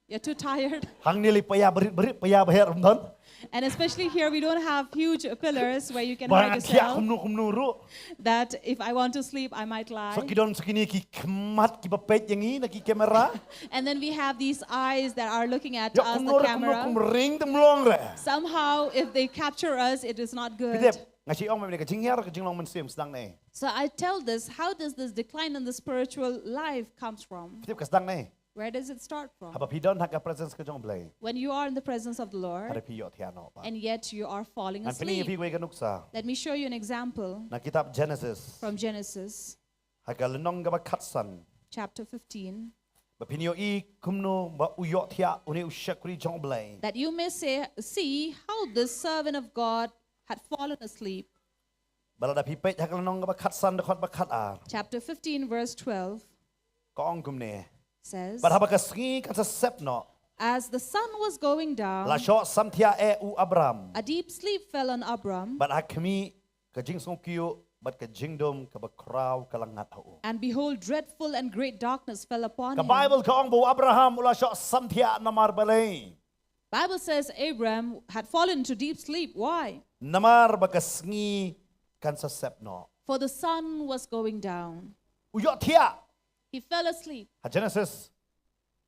You're too tired. Hangne lei paia barit barit, paia baher ym don. And especially here, we don't have huge pillars where you can hide yourself. Ba nga thiah kumno kumno ruh. That if I want to sleep, I might lie. Sa ki don sa kine ki khmat kiba peit ïa ngi na ki camera. And then we have these eyes that are looking at us, the camera. Ïa kumno ruh kumno kum ring te ym long re. Somehow, if they capture us, it is not good. Phi tip, nga shu ong mynne ka jinghiar ka jinglong mynsiem sdang ne. So I tell this, how does this decline in the spiritual life comes from? Phi tip ka sdang ne. Where does it start from? Haba phi don ha ka presence ka jong U Blei. When you are in the presence of the Lord, hynrei phi ïohthiah noh pat. And yet you are falling asleep. Ngan pyni ïa phi kawei ka nuksa. Let me show you an example. Na kitab Genesis. From Genesis. Ha ka lynnong kaba khatsan. Chapter fifteen. Ba phin ïohi kumno ba u ïohthiah une u shakri jong U Blei. That you may say, see how this servant of God had fallen asleep. Ba lada phi peit ha ka lynnong kaba khatsan dkhot ba khatar. Chapter fifteen, verse twelve. Ka ong kumne. Says, bad haba ka sngi kan sa sep noh. As the sun was going down, la shoh samthiah eh u Abram. A deep sleep fell on Abram. Bad ha khmih, ka jingsngewkyiuh bad ka jingdum kaba khraw ka la ngat ha u. And behold, dreadful and great darkness fell upon him. Ka Bible ka ong ba u Abraham u la shoh samthiah namar balei? Bible says Abraham had fallen into deep sleep. Why? Namar ba ka sngi kan sa sep noh. For the sun was going down. U ïohthiah. He fell asleep. Ha Genesis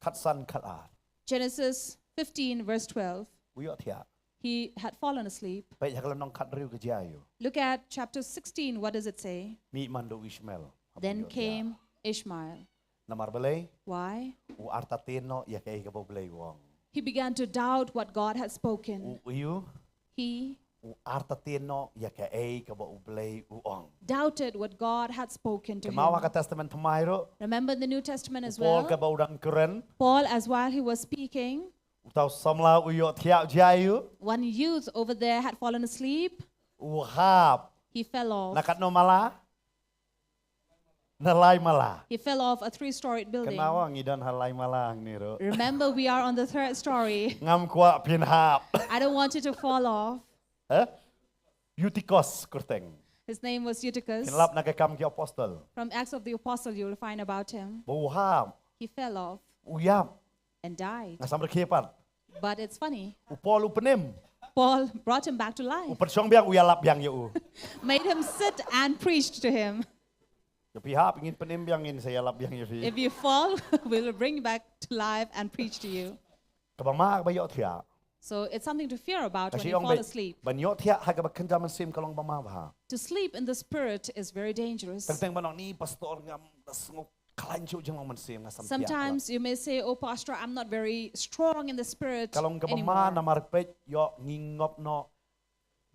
khatsan khatar. Genesis fifteen, verse twelve. U ïohthiah. He had fallen asleep. Peit ha ka lynnong khathynriew ka jia aïu. Look at chapter sixteen. What does it say? Mih man da u Ishmael. Then came Ishmael. Namar balei? Why? U artatien noh ïa kaei kaba U Blei u ong. He began to doubt what God had spoken. U, u, he, u artatien noh ïa kaei kaba U Blei u ong. Doubted what God had spoken to him. Kynmaw ha ka Testament Thymmai ruh. Remember in the New Testament as well. U Paul katba u dang kren. Paul, as while he was speaking. Uta u samla u ïohthiah u jia ïa u. One youth over there had fallen asleep. U hap. He fell off. Na katno mala? Na lai mala. He fell off a three-storied building. Kynmaw ngi don ha lai mala hangne ruh. Remember, we are on the third story. Ngam kwah phin hap. I don't want you to fall off. Eh? Eutychus kyrteng. His name was Eutychus. Phin lap na Ki Kam ki Apostol. From Acts of the Apostle, you will find about him. Ba u hap. He fell off. U ïap. And died. Nga sam rkhie pat. But it's funny. U Paul u pynim. Paul brought him back to life. U pynshong biang, u ïalap biang ïa u. Made him sit and preached to him. Ïa phi hap, ngin pynim biang, ngin sa ïalap biang ïa phi. If you fall, we'll bring you back to life and preach to you. Kaba ma kaba ïohthiah. So it's something to fear about when you fall asleep. Ban ïohthiah ha kaba kynja mynsiem ka long ba ma bha. To sleep in the spirit is very dangerous. Teng teng ban ong, ni pastor ngam da sngew khlaiñ shuh jinglong mynsiem, nga samthiah. Sometimes you may say, "Oh, Pastor, I'm not very strong in the spirit anymore." Ka long kaba ma namar peit ïoh ngi ngop noh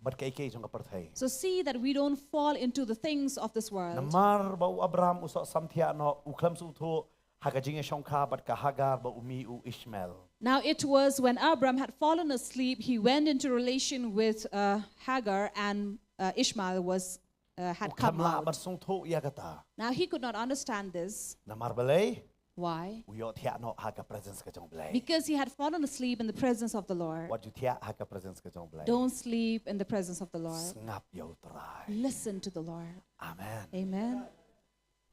bad kiei kiei jong ka pyrthei. So see that we don't fall into the things of this world. Namar ba u Abraham u soh samthiah noh, u khlem sngewthuh ha ka jingïashongkha bad ka Hagar bad u mei u Ishmael. Now it was when Abram had fallen asleep, he went into relation with uh, Hagar, and uh, Ishmael was uh, had come out. U khlem lah ban sngewthuh ïa kata. Now he could not understand this. Namar balei? Why? U ïohthiah noh ha ka presence ka jong U Blei. Because he had fallen asleep in the presence of the Lord. Wat ju thiah ha ka presence ka jong U Blei. Don't sleep in the presence of the Lord. Sngap ïa U Trai. Listen to the Lord. Amen. Amen.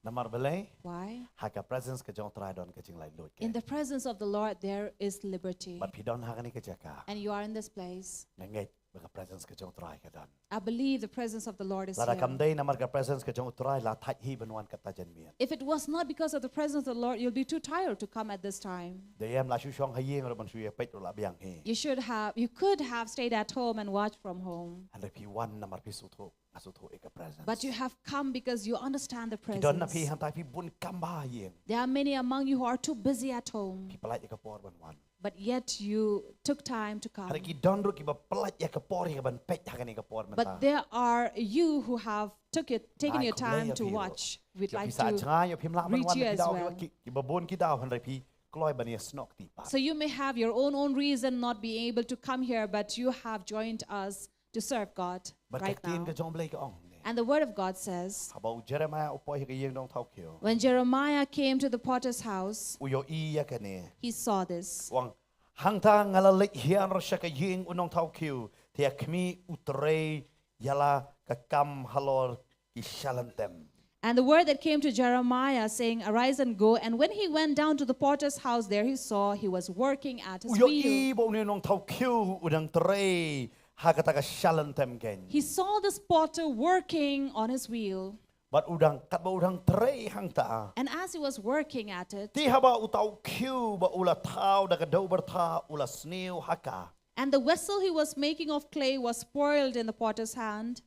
Namar balei? Why? Ha ka presence ka jong U Trai don ka jinglaitluid. In the presence of the Lord there is liberty. Bad phi don ha kane ka jaka. And you are in this place. Nga ngeit ba ka presence ka jong U Trai ka don. I believe the presence of the Lord is here. Lada kam dei namar ka presence ka jong U Trai, la thait hi ban wan katta janmiet. If it was not because of the presence of the Lord, you'll be too tired to come at this time. Dei em la shu shong ha ïing ruh ban shu ïa peit ruh la biang hi. You should have, you could have stayed at home and watched from home. Hynrei phi wan namar phi sngewthuh, nga sngewthuh ïa ka presence. But you have come because you understand the presence. Ki don na phi hangtai, phi bun kam bha ha ïing. There are many among you who are too busy at home. Phi pynlait ïa ka por ban wan. But yet you took time to come. Hynrei ki don ruh kiba pynlait ïa ka por ïa ka ban peit ha kane ka por mynta. But there are you who have took it, taken your time to watch. We'd like to reach you as well. Ïa phi sa jngai, ïa phim lah ban wan ki daw, kiba bun ki daw, hynrei phi kloi ban ïasnoh kti pat. So you may have your own, own reason not being able to come here, but you have joined us to serve God right now. Bad ka ktien ka jong U Blei ka ong ne. And the word of God says, haba u Jeremiah u poi ha ka ïing nongthaw khiew, when Jeremiah came to the potter's house, u ïohi ïa kane. He saw this. U ong, hangta nga la leit hiar sha ka ïing u nongthaw khiew, te ïa khmih, u trei ïa la ka kam halor ki shyllangtem. And the word that came to Jeremiah, saying, "Arise and go." And when he went down to the potter's house, there he saw he was working at his wheel. U ïohi ba une u nongthaw khiew u dang trei ha kata ka shyllangtem keiñ. He saw this potter working on his wheel. Bad u dang, katba u dang trei hangta. And as he was working at it, te haba uta u khiew ba u la thaw da ka dewbyrtha u la sniew ha ka. And the vessel he was making of clay was spoiled in the potter's hand.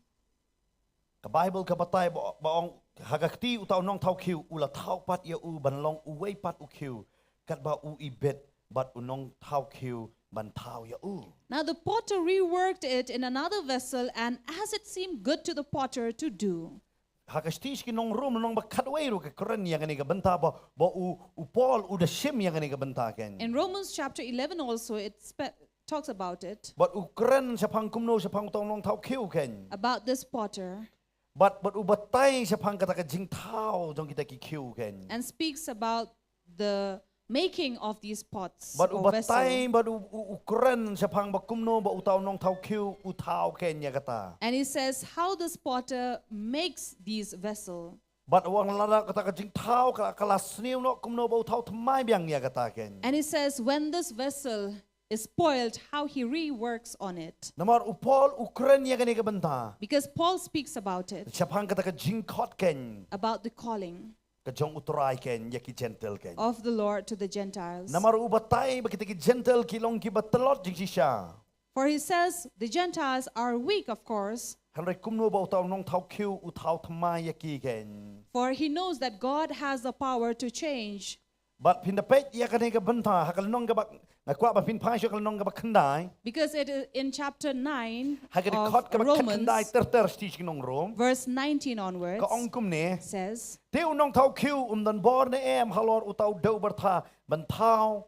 Ka Baibl ka batai ba, ba ong, ha ka kti uta u nongthaw khiew u la thaw pat ïa u ban long uwei pat u khiew, katba u ibit bad u nongthaw khiew ban thaw ïa u. Now the potter reworked it in another vessel, and as it seemed good to the potter to do. Ha ka shithi sha ki nong Rom lynnong ba khatwei ruh ka kren ïa kane ka bynta ba, ba u, u Paul u da shim ïa kane ka bynta keiñ. In Romans chapter eleven also it spe- talks about it. Bad u kren shaphang kumno, shaphang uta u nongthaw khiew keiñ. About this potter. Bad, bad u batai shaphang kata ka jingthaw jong kita ki khiew keiñ. And speaks about the making of these pots or vessel. Bad u batai, bad u, u, u kren shaphang ba kumno ba uta u nongthaw khiew u thaw keiñ ïa kata. And he says how this potter makes these vessel. Bad u ong lada kata ka jingthaw ka, ka la sniew noh, kumno ba u thaw thymmai biang ïa kata keiñ. And he says when this vessel is spoiled, how he reworks on it. Namar u Paul u kren ïa kane ka bynta. Because Paul speaks about it. Shaphang kata ka jingkhot keiñ. About the calling. Ka jong U Trai keiñ ïa ki Jentil keiñ. Of the Lord to the Gentiles. Namar u batai ba kita ki Jentil ki long kiba tlot jingshisha. For he says, "The Gentiles are weak, of course." Hynrei kumno ba uta u nongthaw khiew u thaw thymmai ïa ki keiñ. For he knows that God has the power to change. Bad phin da peit ïa kane ka bynta ha ka lynnong kaba, nga kwah ba phin phai sha ka lynnong kaba khyndai. Because it is in chapter nine of Romans. Ha ka dkhot kaba khyndai ter ter shithi sha ki nong Rom. Verse nineteen onwards. Ka ong kumne. Says. Te u nongthaw khiew um don bor ne em halor uta u dewbyrtha ban thaw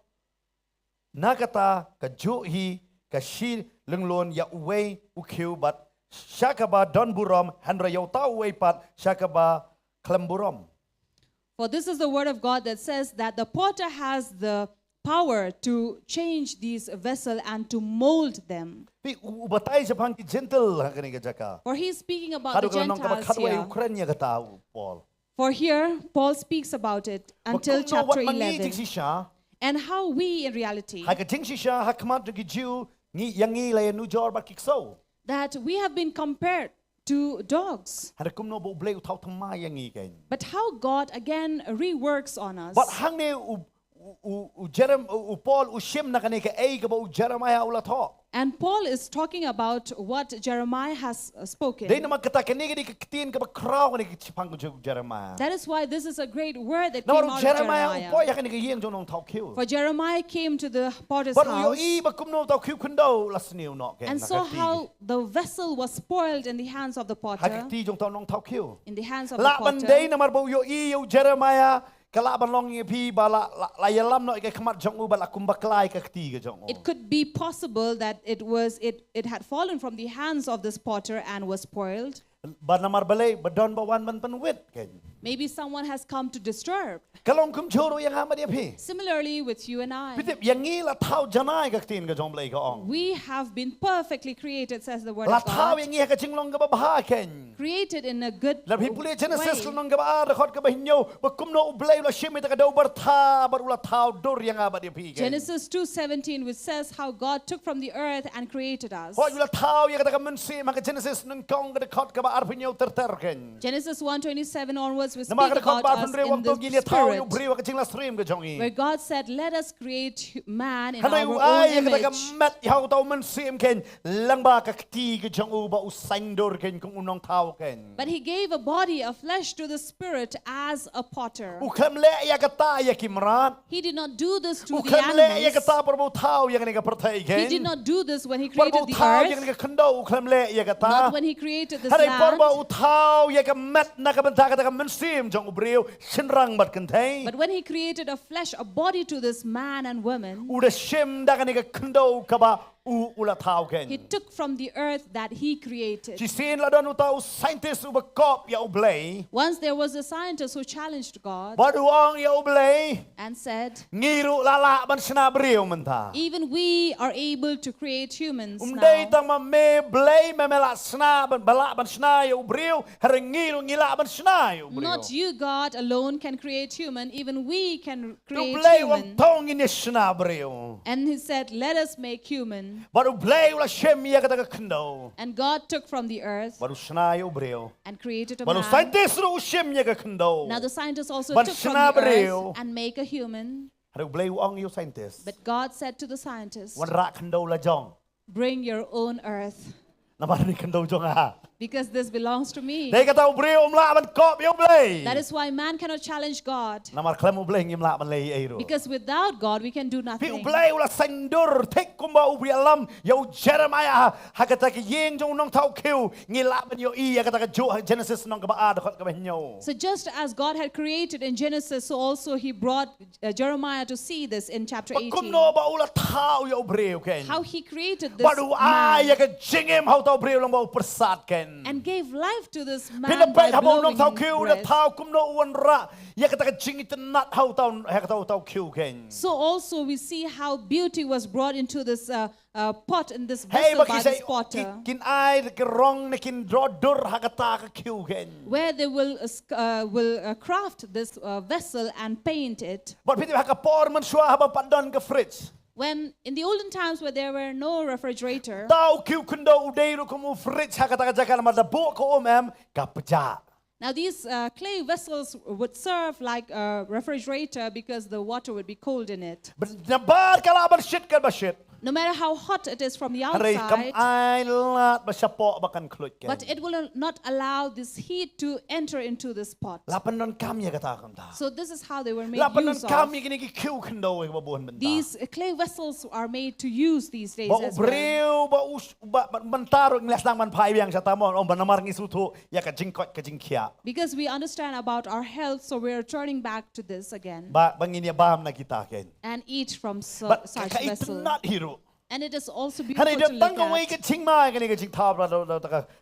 Na kata ka juh hi ka shi lynglun ïa uwei u khiew bad sha kaba don burom, hynrei ïa uta uwei pat sha kaba khlem burom. For this is the word of God that says that the potter has the power to change these vessels and to mold them. Phi, u, u batai shaphang ki Gentile ha kane ka jaka. For he is speaking about Haduh the ka lynnong kaba Gentiles khatwei u here. kren ïa kata u Paul. For here, Paul speaks about it Ba until kumno chapter wat ma ngi eleven. jingshisha, And how we, in reality, ha ka jingshisha ha khmat jong ki Jiw, ngi ïa ngi la ïanujor bad ki ksew. that we have been compared to dogs. Hynrei kumno ba U Blei u thaw thymmai ïa ngi kein. But how God again reworks on us. Bad hangne u, u, u, u Jerem, u, u Paul u shim na kane kaei kaba u Jeremiah u la thoh. And Paul is talking about what Jeremiah has uh, spoken. Dei namar kata kane ka dei ka ktien kaba khraw kane ka shaphang ka jong u Jeremiah. That is why this is a great word that Namar came u out of Jeremiah u Jeremiah. poi ha kane ka ïing jong u nongthaw khiew. For Jeremiah came to the potter's Bad u house ïohi ba kumno u thaw khiew khyndew la sniew noh kein and ha saw ka kti. How the vessel was spoiled in the hands of the Ha ka potter, kti jong uta u nongthaw khiew. In the hands of the Lah ban potter. dei namar ba u ïohi ïa u Jeremiah ka lah ban long ïa phi ba la, la, la ïalam noh ïa ka khmat jong u bad la kum bakla ïa ka kti ka jong u. It could be possible that it was it it had fallen from the hands of this potter and was spoiled. Bad namar balei ba don ba wan ban pynwit kein. Maybe someone has come to disturb. Ka long kumjuh ruh ïa nga bad ïa phi. Similarly with you and I. Phi tip ïa ngi la thaw janai ka ktien ka jong U Blei ka ong. We have been perfectly created, says the word La of thaw God. Ïa ngi ha ka jinglong kaba bha kein. Created in a good Lada phi pule Genesis way. Lynnong kaba ar dkhot kaba hynñiew, ba kumno U Blei u la shim ïa kata ka dew bartha bad u la thaw dur ïa nga bad ïa phi kein. Genesis two seventeen, which says how God took from the earth and created us. Hooid, u la thaw ïa kata ka mynsiem ha ka Genesis nyngkong ka dkhot kaba arphew hynñiew ter ter kein. Genesis one twenty-seven onwards, we speak Namar ka dkhot about ba us arphew hynriew in ong to the ngin ïa thaw ïa u spirit, briew ha ka jingïasyriem ka jong ngi. Where God said, "Let us create hu- man in Hynrei our u ai own ïa kata ka image." met ïa uta u mynsiem kein, lyngba ka kti ka jong u ba u saiñdur kein kum u nongthaw kein. But he gave a body of flesh to the spirit as a potter. U khlem leh ïa kata ïa ki mrad. He did not do this to U the khlem leh ïa animals. Kata por ba u thaw ïa kane ka pyrthei kein. He did not do this when he Por ba created u the thaw ïa kane earth. Ka khyndew u khlem leh ïa kata. Not when he created this Hynrei por ba land. U thaw ïa ka met na ka bynta kata ka mynsiem jong u briew, shynrang bad kynthei. But when he created a flesh, a body to this man and woman, U da shim da kane ka khyndew kaba u, u la thaw kein. He took from the earth that he created. Shisien la don uta u scientist uba kop ïa U Blei. Once there was a scientist who challenged God. Bad u ong ïa U Blei. And said, Ngi ruh la lah ban shna briew mynta. Even we are able to create humans. Um dei Now. Tang ma me Blei me me lah shna ban, ba lah ban shna ïa u briew, hynrei ngi ruh ngi lah ban shna ïa u briew. Not you, God, alone can create human. Even we can Te create Blei u ong human. To ngin ïa shna briew. And he said, "Let us make human." Bad U Blei u la shim ïa kata ka khyndew. And God took from the earth. Bad u shna ïa u briew. And created a Bad u man. Scientist ruh u shim ïa ka khyndew. Now the scientists also Ban took from shna the briew. Earth and make a human. Hynrei U Blei u ong ïa u scientist. But God said to the scientists, Wanrah khyndew la jong. "Bring your own earth." Namar ne khyndew jong nga. Because this belongs to me. Dei kata u briew um lah ban kop ïa U Blei. That is why man cannot challenge God. Namar khlem U Blei ngim lah ban leh ei ruh. Because without God, we can do Phi nothing. U Blei u la saiñdur thik kumba u ïalam ïa u Jeremiah ha kata ka ïing jong u nongthaw khiew, ngi lah ban ïohi ïa kata ka juh ha Genesis lynnong kaba ar dkhot kaba hynñiew. So just as God had created in Genesis, so also he brought uh, Jeremiah to see this in chapter Ba eighteen. Kumno ba u la thaw ïa u briew kein. How he created this Bad u ai ïa man ka jingim ha uta u briew lyngba u pyrsad kein. and gave life to this Phi la man by peit haba u blowing nongthaw in khiew u la breath. Thaw kumno u wanrah ïa kata ka jingïtynnad ha uta u, ha kata uta u khiew kein. So also we see how beauty was brought into this uh, uh, pot, in this Hei vessel ba by ki this sa potter, ki, kin ai ki rong ne kin draw dur ha kata ka khiew kein. where they will uh, sc- uh, will uh, craft this uh, vessel and paint it. Bad phi tip ha ka por mynshuwa haba pat don ka fridge. When in the olden times where there were no refrigerator, Uta u khiew khyndew u dei ruh kum u fridge ha kata ka jaka namar da buh ka um em ka pjah. now these uh, clay vessels would serve like a refrigerator because the water would be cold in it. Bad nabar ka lah ban shit ka ba shit. No matter how hot it is from the outside, hynrei kam ai lad ba shapoh ba kan khluit kein. But it will not allow this heat to enter into this pot. La pyndonkam ïa kata kumta. So this is how they were made use of. La pyndonkam ïa kine ki khiew khyndew ïa kaba bun mynta. These, uh, clay vessels are made to use these days as well. Ba u briew ba u, ba, ba mynta ruh ngi la sdang ban phai biang shata mo, ong ba namar ngi sngewthuh ïa ka jingkoit ka jingkhiah. Because we understand about our health, so we are turning back to this again. Ba, ba ngin ïa bam na kita kein. And eat from su-, such vessel. Bad ka, ka itynnad hi ruh. And it is also beautiful to look at. Hynrei don tang kawei ka jingma ïa kane ka jingthaw da, da, da,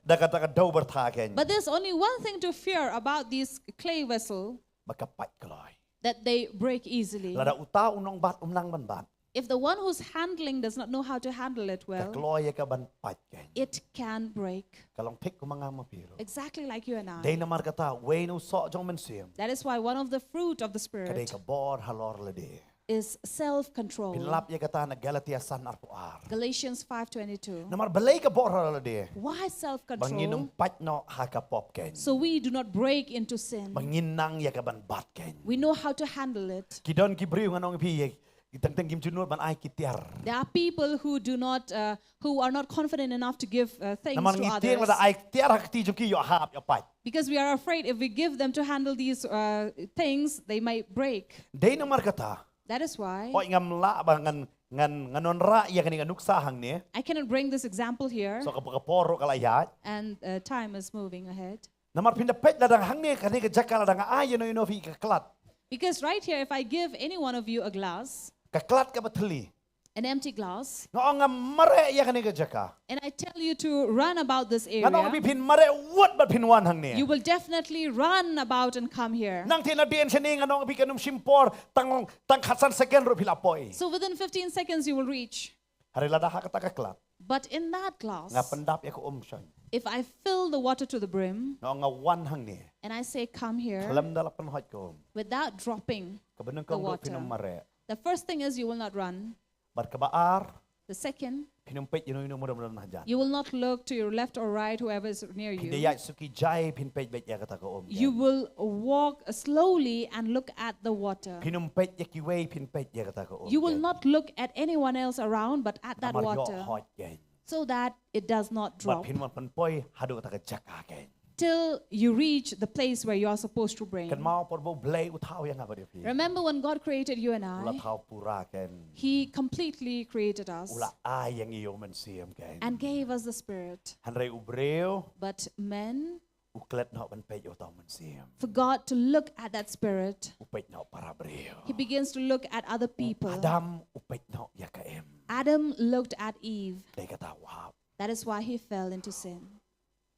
da ka, da ka dew byrtha kein. But there's only one thing to fear about this clay vessel. Ba ka pait kloi. That they break easily. Lada uta u nongbat um nang ban bat. If the one who's handling does not know how to handle it well, ka kloi ïa ka ban pait kein. It can break. Ka long thik kum ma nga ma phi ruh. Exactly like you and I. Dei namar kata, uwei na u soh jong u Mynsiem. That is why one of the fruit of the Spirit, ka dei ka bor halor lade, is self-control. Phin lap ïa kata na Galatia san arphew ar. Galatians five twenty-two. Namar balei ka bor halor lade? Why self-control? Ba ngin ym pait noh ha ka pop kein. So we do not break into sin. Ba ngin nang ïa ka ban bat kein. We know how to handle it. Ki don ki briew ngan ong ïa phi, teng teng kim ju nud ban ai ki tiar. There are people who do not, uh, who are not confident enough to give, uh, things to others. Namar ngi tieng lada ai tiar ha kti jong ki ïoh hap ïoh pait. Because we are afraid if we give them to handle these, uh, things, they might break. Dei namar kata. That is why. Hooid ngam lah ba ngan, ngan, ngan wanrah ïa kane ka nuksa hangne. I cannot bring this example here. So ka, ka por ruh ka la ïaid. And, uh, time is moving ahead. Namar phin da peit lada hangne kane ka jaka lada nga ai ïano ïano phi ka klad. Because right here, if I give any one of you a glass, ka klad kaba thylli, an empty glass, nga ong nga mareh ïa kane ka jaka. And I tell you to run about this area, nga ong ïa phi phin mareh wut bad phin wan hangne. You will definitely run about and come here. Nangta nadien shane nga ong ïa phi kan ym shim por tang, tang khatsan second ruh phi la poi. So within fifteen seconds you will reach. Hynrei lada ha kata ka klad, but in that glass, nga pyndap ïa ka um shane, if I fill the water to the brim, nga ong nga wan hangne, and I say, "Come here," khlem da la pynhot ka um, without dropping the water, kaba nyngkong ruh phin ym mareh. The first thing is you will not run. Bad kaba ar, the second, phin ym peit ïano ïano ba don hajan. You will not look to your left or right, whoever is near you. Phin da ïaid suki jai, phin peit beit ïa kata ka um. You will walk slowly and look at the water. Phin ym peit ïa kiwei, phin peit ïa kata ka um. You will not look at anyone else around, but at that water. Namar ïoh hot kein. So that it does not drop. Bad phin wan pynpoi haduh kata ka jaka kein. Till you reach the place where you are supposed to bring. Kynmaw por ba U Blei u thaw ïa nga bad ïa phi. Remember when God created you and I? U la thaw pura kein. He completely created us. U la ai ïa ngi ïa u Mynsiem kein. And gave us the Spirit. Hynrei u briew, but men, u klet noh ban peit ïa uta u Mynsiem. Forgot to look at that Spirit. U peit noh para briew. He begins to look at other people. U Adam u peit noh ïa ka im. Adam looked at Eve. Dei kata u hap. That is why he fell into sin.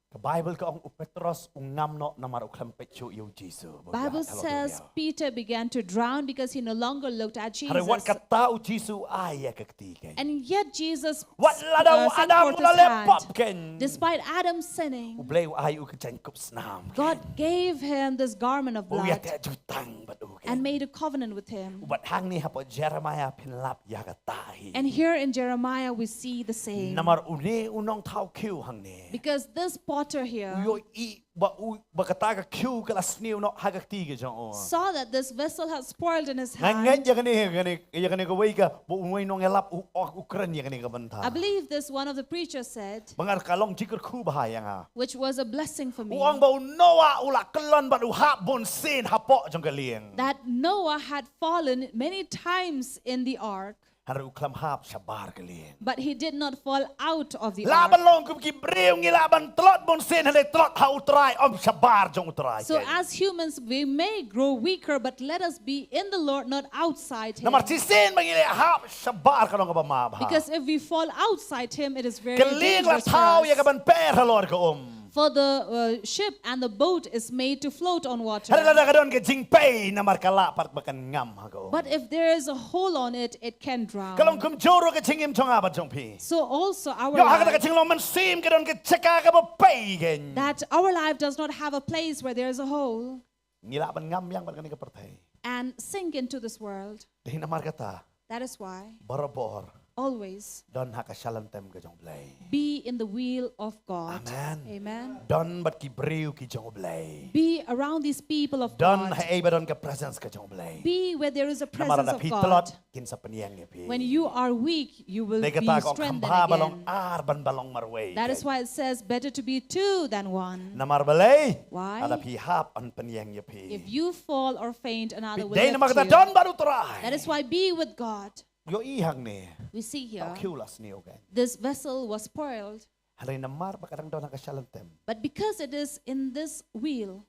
Ka Baibl ka ong u Petros u ngam noh namar u khlem peit shuh ïa u Jisu. Bible says Peter began to drown because he no longer looked at Jesus. Hynrei wat kata u Jisu u ai ïa ka kti kein. And yet Jesus, wat lada u Adam u la leh pop kein, despite Adam sinning, U Blei u ai u ka jaiñkup snam kein. God gave him this garment of blood. U ïateh jutang bad u kein. And made a covenant with him. Bad hangne hapoh Jeremiah phin lap ïa kata hi. And here in Jeremiah we see the same. Namar une u nongthaw khiew hangne, because this potter here, u ïohi ba u, ba kata ka khiew ka la sniew noh ha ka kti ka jong u, saw that this vessel had spoiled in his hand. Nga ngeit ïa kane, kane, ïa kane kawei ka, ba uwei u nongïalap u, u, u kren ïa kane ka bynta. I believe this one of the preachers said, ba nga ka long jingkyrkhu bha ïa nga, which was a blessing for me. U ong ba u Noah u la kyllon bad u hap bun sien hapoh jong ka lieng. That Noah had fallen many times in the ark. Hynrei u khlem hap shabar ka lieng. But he did not fall out of the ark. Lah ban long kum ki briew, ngi lah ban tlot bun sien, hynrei tlot ha U Trai, ym shabar jong U Trai. So as humans, we may grow weaker, but let us be in the Lord, not outside him. Namar shisien ba ngi leh hap shabar ka long kaba ma bha. Because if we fall outside him, it is very dangerous for us. Ka lieng la thaw ïa ka ban pher halor ka um. For the, uh, ship and the boat is made to float on water. Hynrei lada ka don ka jingpei, namar ka lah pat ba kan ngam ha ka um. But if there is a hole on it, it can drown. Ka long kumjuh ruh ka jingim jong nga bad jong phi. So also our life, ïoh ha kata ka jinglong mynsiem ka don ka jaka kaba pei kein. That our life does not have a place where there is a hole. Ngi lah ban ngam biang bad kane ka pyrthei. And sink into this world. Dei namar kata. That is why. Barabor. always don ha ka shalynntem ka jong U Blei. Be in the will of God. Amen. Amen. Don bad ki briew ki jong U Blei. Be around these people of Don God. Ha ei ba don ka presence ka jong U Blei. Be where there is a Namar presence da of phi God. Tlot kin sa pynïeng ïa phi. When you are weak, you will Dei be kata ka ong strengthened kham bha ba long again. Ar ban ba long marwei. That is why it says better to be two than one. Namar balei? Why? Lada phi hap yn pynïeng ïa phi. If you fall or faint, another will Dei namar lift kata you. Don bad U Trai. That is why be with God. Ïohi hangne. We see here, Tau khiew la sniew kein. This vessel was spoiled. Hynrei namar ba ka dang don ha ka shalynntem. But because it is in this will,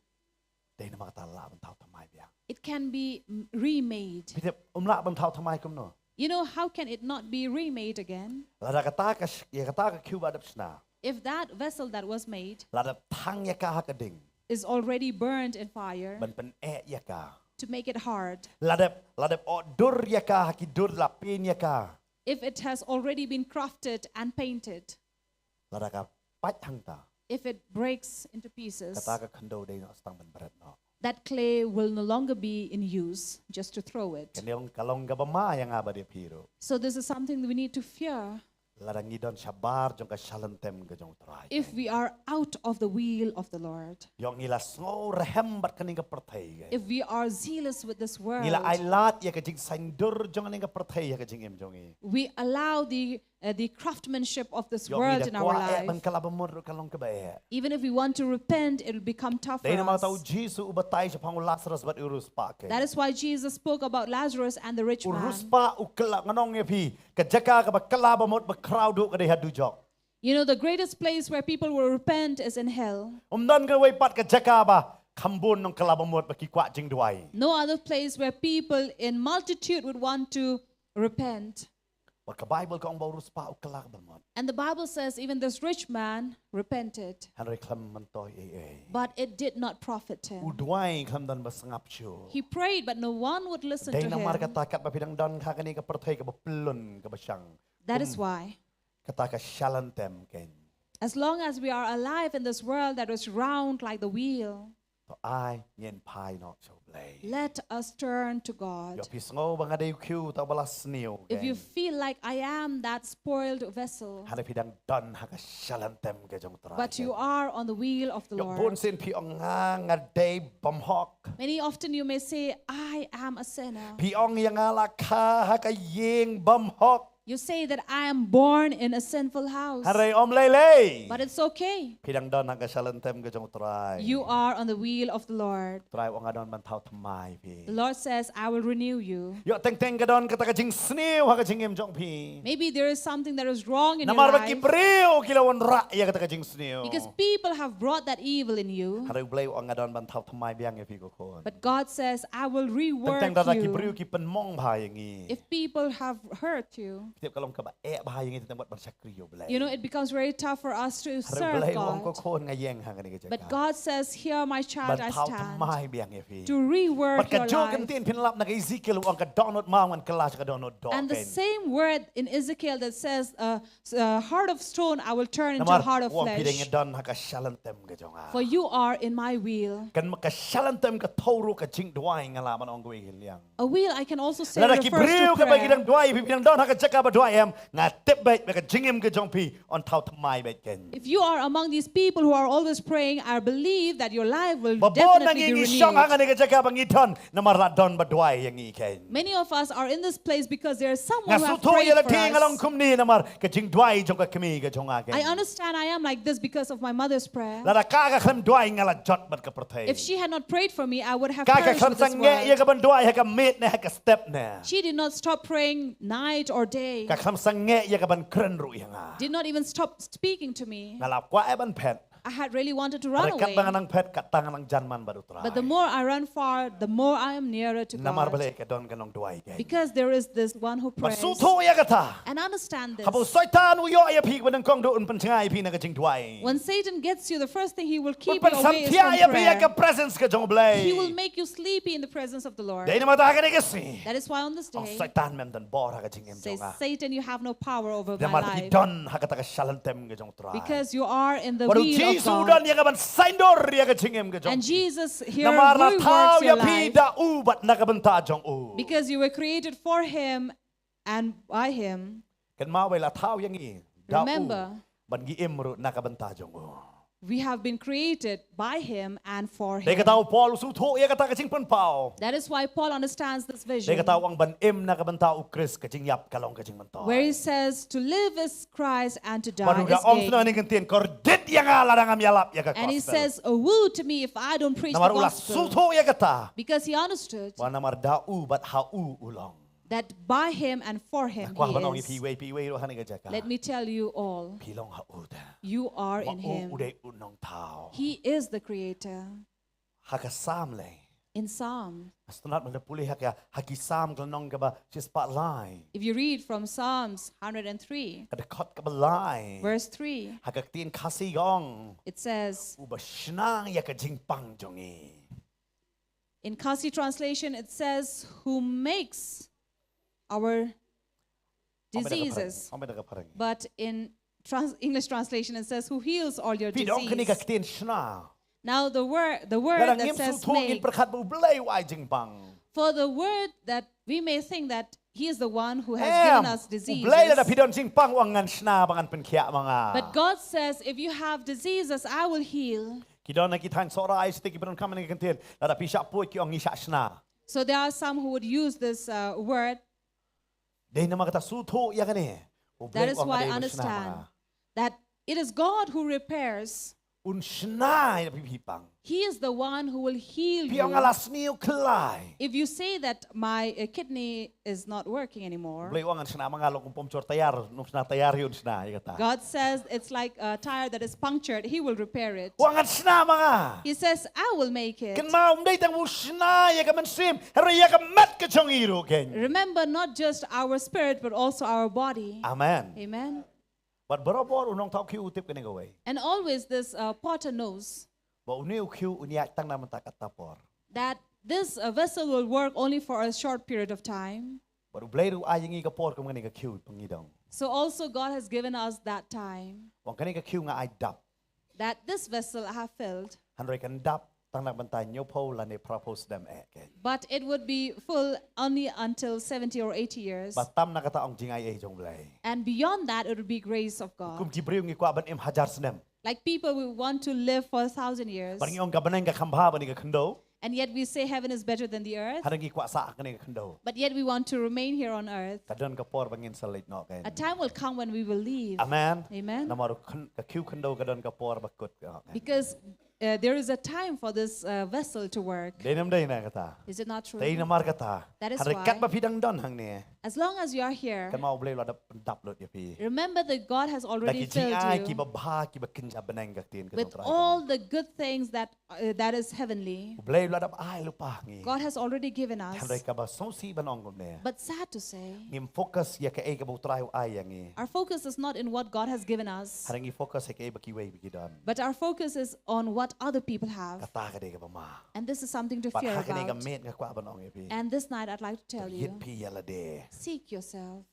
Dei namar kata lah ban thaw thymmai biang. It can be m- remade. Phi tip, um lah ban thaw thymmai kumno? You know, how can it not be remade again? Lada kata ka sh- ïa kata ka khiew ba dep shna. If that vessel that was made Lada thang ïa ka ha ka ding. Is already burned in fire Ban pyneh ïa ka. To make it hard, Lada, lada o dur ïa ka ha ki dur la pin ïa ka. If it has already been crafted and painted, Lada ka pait hangta. If it breaks into pieces, Kata ka khyndew dei noh stang ban bret noh. That clay will no longer be in use, just to throw it. Kane ka long kaba ma ïa nga bad ïa phi ruh. So this is something that we need to fear. Lada ngi don shabar jong ka shalynntem ka jong U Trai. If we are out of the will of the Lord, Ïoh ngi la sngew rhem bad kane ka pyrthei. If we are zealous with this world, Ngi la ai lad ïa ka jingsaindur jong kane ka pyrthei ïa ka jingim jong ngi. We allow the uh, the craftsmanship of this Ïoh ngi world da in our kwah eh ban life. Kylla bamut ruh ka long kaba eh. Even if we want to repent, it will become tough for Dei namar us. Kata U Jisu u batai shaphang u Lazarus bad u riewspah kein. That is why Jesus spoke about Lazarus and the rich U man. Riewspah u kylla, ngan ong ïa phi, ka jaka kaba kylla bamut ba khraw duh ka dei ha dujok. You know, the greatest place where people will repent is in hell. Um don kawei pat ka jaka ba kham bun nongkylla bamut ba ki kwah jingduwai. No other place where people in multitude would want to repent. Bad ka Baibl ka ong ba u riewspah u kylla bamut. And the Bible says even this rich man repented, Hynrei khlem myntoi ei ei. But it did not profit him. U duwai khlem don ba sngap shuh. He prayed, but no one would listen Dei to namar him. Kata katba phi dang don ha kane ka pyrthei kaba pyllun kaba shang. That is why, Kata ka shalynntem kein. As long as we are alive in this world that is round like the wheel, To ai ngin phai noh sha U Blei. Let us turn to God. Ïoh phi sngew ba nga dei u khiew tau ba la sniew. If you feel like I am that spoiled vessel, Hynrei phi dang don ha ka shalynntem ka jong U Trai. But you are on the wheel of the Ïoh Lord. Bun sien phi ong nga nga dei bymhok. Many often you may say, I am a sinner. Phi ong ïa nga la kha ha ka ïing bymhok. You say that I am born in a sinful house. Hynrei ym lei lei. But it's okay. Phi dang don ha ka shalynntem ka jong U Trai. You are on the wheel of the Lord. U Trai u ong nga don ban thaw thymmai phi. The Lord says, I will renew you. Ïoh teng teng ka don kata ka jingsniew ha ka jingim jong phi. Maybe there is something that is wrong in your Namar ba ki life. Briew ki la wanrah ïa kata ka jingsniew. Because people have brought that evil in you. Hynrei U Blei u ong nga don ban thaw thymmai biang ïa phi ko khun. But God says, I will Teng rework teng lada ki you. Briew ki pynmong bha ïa ngi. If people have hurt you, Tip ka long kaba eh bha ïa ngi teng teng bad ban shakri ïa U Blei. You know, it becomes very tough for us to Hynrei U serve Blei u ong ko God. Khun nga ïeng ha kane ka jaka. But God says, here, my child, Ban I thaw stand thymmai biang ïa phi. To rework Bad ka your jong ka life. Ktien phin lap na ka Ezekiel u ong ka dohnud maw ngan kylla sha ka dohnud doh. And the Kein. Same word in Ezekiel that says, uh, s- uh, heart of stone, I will turn into a Namar heart of u ong phi dang flesh. Don ha ka shalynntem ka jong nga. For you are in my will. Kan ma ka shalynntem ka thoh ruh ka jingduwai nga lah ban ong kawei ka liang. A will, I can also say, Lada ki refers Briew to kaba ki prayer. Dang duwai phi, phi dang don ha ka jaka ba duwai em, nga tip beit ba ka jingim ka jong phi yn thaw thymmai beit kein. If you are among these people who are always praying, I believe that your life will Ba bun na definitely ngi be ngi shong ha renewed. Kane ka jaka ba ngi don namar la don ba duwai ïa ngi kein. Many of us are in this place because there is someone Nga who has sngewthuh ïa prayed la for te nga long us. Kumne namar ka jingduwai jong ka kmie ka jong nga kein. I understand I am like this because of my mother's prayer. Lada ka ka khlem duwai nga la jot bad ka pyrthei. If she had not prayed for me, I would have Ka ka perished khlem with this sangeh ïa world. Ka ban duwai ha ka miet ne ha ka step ne. She did not stop praying night or day. Ka khlem sangeh ïa ka ban kren ruh ïa nga. Did not even stop speaking to me. Nga la kwah eh ban phet. I had really wanted to run Hynrei katba nga away. nang phet katba nga nang jan man bad U Trai. But the more I run far, the more I am nearer to Namar God. Balei ka don ka nongduwai kein. Because there is this one who Ba prays. Sngewthuh ïa kata. And understand this. Haba u Soitan u ïoh ïa phi ba nyngkong duh un pynjngai ïa phi na ka jingduwai. When Satan gets you, the first thing he will Un keep you away is pynsamthiah from ïa phi ïa ka prayer. Presence ka jong U Blei. He will make you sleepy in the presence of the Lord. Dei namar kata ha kane ka sngi. That is why on this Ong day, Soitan mem don bor ha ka jingim say, jong nga. Satan, you have no power over my Namar phi life. Don ha kata ka shalynntem ka jong U Trai. Because you are in the Bad u will of Jisu u God. Don ïa ka ban saiñdur ïa ka jingim ka jong. And Jesus here Namar la reworks thaw your ïa phi life. Da u bad na ka bynta jong u. Because you were created for him and by him. Kynmaw ba la thaw ïa ngi da u, Remember, ban ngi im ruh na ka bynta jong u. We have been created by him and for Dei him. kata u Paul u sngewthuh ïa kata ka jingpynpaw. That is why Paul understands this Dei vision, kata u ong ban im na ka bynta u Khrist ka jingïap ka long ka jingmyntoi. Where he says, "To live is Christ and to die Bad u is da ong sngewthuh gain." ïa ngi, ktien, kordit ïa nga lada ngam ïalap ïa ka And he gospel. Says, "Oh, woe to me if I don't preach the Namar u la gospel." Sngewthuh ïa kata. Because he understood Ba namar da u bad ha u u long. That by him and for him Kwah ban ong ïa he phi is. iwei pa iwei ruh ha kane ka jaka. Let me tell you all, Phi long ha u te. You are Ba in u u him. dei u nongthaw. He is the creator. Ha ka Salm lei. In Psalm, Nga sngewtynnat mynta pule ha ka, ha ki Salm ka lynnong kaba shispah lai. If you read from Psalms one hundred three, Ka dkhot kaba lai. Verse three, Ha ka ktien Khasi ka ong. It says, Uba shna ïa ka jingpang jong ngi. In Khasi translation, it says, "Who makes our diseases." Ong bad ka phareng. But in trans- English translation, it says, "Who heals all your Phi dong kane ka disease." Ktien shna. Now the word, the word Lada that ngim says sngewthuh ngin "make." pyrkhat ba u Blei u ai jingpang. For the word that we may think that he is the one who has Em, given us diseases. U Blei lada phi don jingpang u ong ngan shna ba ngan pynkhiah ma nga. But God says, "If you have diseases, I will heal." Ki don na ki thaiñ Sohra ai sdang ki ba donkam kane ka ktien. Lada phi shah poi ki ong ngi shah shna. So there are some who would use this uh, word. Dei namar kata sngewthuh ïa kane. U Blei That is u ong why dei I u shna ma nga. Understand that it is God who repairs. Un shna ïa phi phi pang. He is the one who will heal Phi ong nga you. La sniew khlai. If you say that my uh, kidney is not working U anymore, Blei u ong ngan shna ma nga long kum pom chor tayar, nong shna tayar ïa un shna ïa kata. God says it's like a tire that is punctured. He will repair it. U ong ngan shna ma nga. He says, "I will make it." Kynmaw ym dei tang u shna ïa ka mynsiem, hynrei ïa ka met ka jong i ruh kein. Remember, not just our spirit, but also our body. Amen. Amen. Bad barabor u nongthaw khiew u tip kane kawei. And always this uh, potter knows Ba une u khiew un ïaid tang na mynta katta por. That this uh, vessel will work only for a short period of time. Bad u Blei ruh u ai ïa ngi ka por kum kane ka khiew ba ngi dang. So also God has given us that time. U ong kane ka khiew nga ai dap. That this vessel I have filled. Hynrei kan dap tang na mynta hynñiewphew lane phraphew snem eh kein. But it would be full only until seventy or eighty years. Bad tam na kata ong jingai ei jong u Blei. And beyond that, it would be grace of God. Kum ki briew ngi kwah ban im hajar snem. Like people, we want to live for a thousand years. Bad ngi ong ka bneng ka kham bha bad ka khyndew. And yet we say heaven is better than the earth. Hynrei ngi kwah sah ha kane ka khyndew. But yet we want to remain here on earth. Ka don ka por ba ngin sa leit noh kein. A time will come when we will leave. Amen. Amen. Namar u khyn-, ka khiew khyndew ka don ka por ba kut noh kein. Because uh, there is a time for this uh, vessel to work. Dei ne ym dei na kata. Is it not true? Dei namar kata. That is Hynrei why, katba phi dang don hangne. As long as you are here, Kynmaw u Blei u la dap pyndap lut ïa phi. Remember that God has Da already ki jingai filled ki you babha ki ba kynja bneng ka ktien ka jong with u Trai. All the good things that uh, that is heavenly. U Blei u la dap ai lypa ha ngi. God has already given us. Hynrei kaba sngewsih ban ong kumne. But sad to say, Ngim focus ïa kaei kaba u Trai u ai ïa ngi. Our focus is not in what God has given us, Hynrei ngi focus ïa kaei ba kiwei ba ki don. But our focus is on what other people have. Kata ka dei kaba ma. And this is something to Bad fear ha kane ka about. Miet nga kwah ban ong ïa phi. And this night I'd like to tell Ïit you, phi ïa lade. Seek yourself.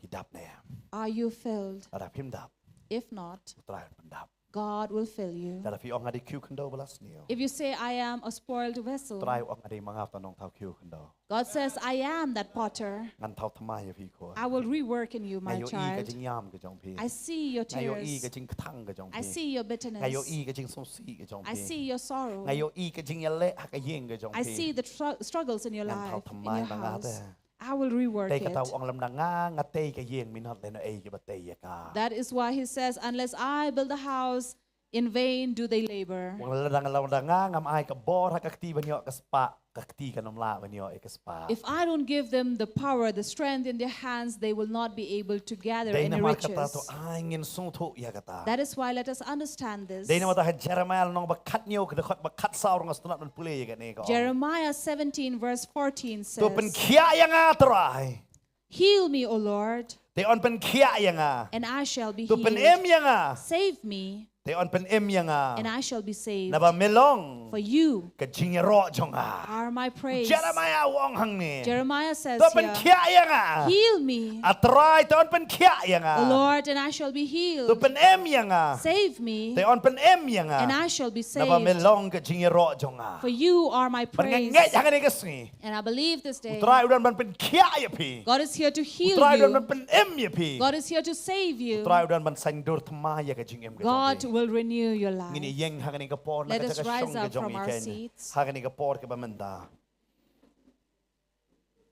Phi dap ne. Are you filled? Lada phim dap. If not, U Trai un pyndap. God will fill you. Lada phi ong nga dei khiew khyndew ba la sniew. If you say, "I am a spoiled vessel," U Trai u ong nga dei ma nga uta u nongthaw khiew khyndew. God says, "I am that potter. Ngan thaw thymmai ïa phi khun. I will rework in you, Nga my ïohi ka child. jingïam ka jong phi. I see your Nga ïohi ka tears. jingkthang ka jong phi. I see your bitterness. Nga ïohi ka jingsngewsih ka jong phi. I see your sorrow. Nga ïohi ka jingïaleh ha ka ïing ka jong phi. I see the tr- struggles in your Ngan thaw life, in thymmai your ma nga te. House. I will rework Dei kata it. U ong lymda nga nga tei ka ïing mynhot lehnohei kiba tei ïa ka. That is why he says, "Unless I build the house, in vain do they labor." U ong lymda nga, lymda nga ngam ai ka bor ha ka kti ban ïoh ka spah, ka kti kan ym lah ban ïoh ïa ka spah. If I don't give them the power, the strength in their hands, they will not be able to gather Dei any namar kata riches. To ai ngin sngewthuh ïa kata. That is why let us understand this. Dei namar kata ha Jeremiah lynnong ba khathynñiew ka dkhot ba khatsaw ruh nga sngewtynnat ban pule ïa kane ka ong. Jeremiah seventeen verse fourteen To says, pynkhiah ïa nga Trai. "Heal me, O Lord. Te yn pynkhiah ïa nga. And I shall be To pynim healed. Ïa nga. Save me. Te yn pynim ïa nga. And I shall be saved. Naba me long. For you Ka jingïaroh jong nga. Are my praise. Jeremiah u ong hangne. Jeremiah says To pynkhiah ïa nga. Heal me. A Trai, to yn pynkhiah ïa nga. O Lord, and I shall be healed. To pynim ïa nga. Save me. Te yn pynim ïa nga. And I shall be saved. Naba me long ka jingïaroh jong nga. For you are my praise. Bad nga ngeit ha kane ka sngi. And I believe this day. U Trai u don ban pynkhiah ïa phi. God is here to heal you. U Trai u don ban pynim ïa phi. God is here to save you. U Trai u don ban saiñdur thymmai ïa ka jingim ka jong phi. God will renew your life. Ngin ïeng ha kane ka por na ka jaka shong ka jong ngi keiñ. Let us rise up from our seats. Ha kane ka por kaba mynta.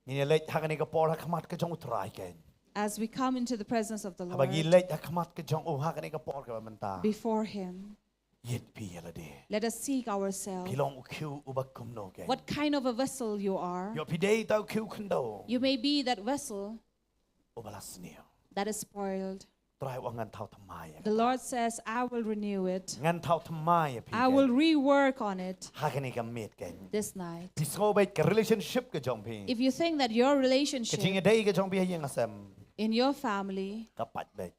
Ngin ïaleit ha kane ka por ha khmat ka jong U Trai keiñ. As we come into the presence of the Lord. Haba ngi leit ha khmat ka jong U ha kane ka por kaba mynta. Before Him. Ïeit phi ïa lade. Let us seek ourselves. Phi long u khiew uba kumno keiñ. What kind of a vessel you are. Ïoh phi dei uta u khiew khyndew. You may be that vessel. Uba la sniew. That is spoiled. Trai u ong ngan thaw thymmai ïa ka. The Lord says, I will renew it. Ngan thaw thymmai ïa phi keiñ. I will rework on it. Ha kane ka miet keiñ. This night. Phi sngew beit ka relationship ka jong phi. If you think that your relationship. Ka jingïadei ka jong phi ha ïing ha sem. In your family. Ka pait beit.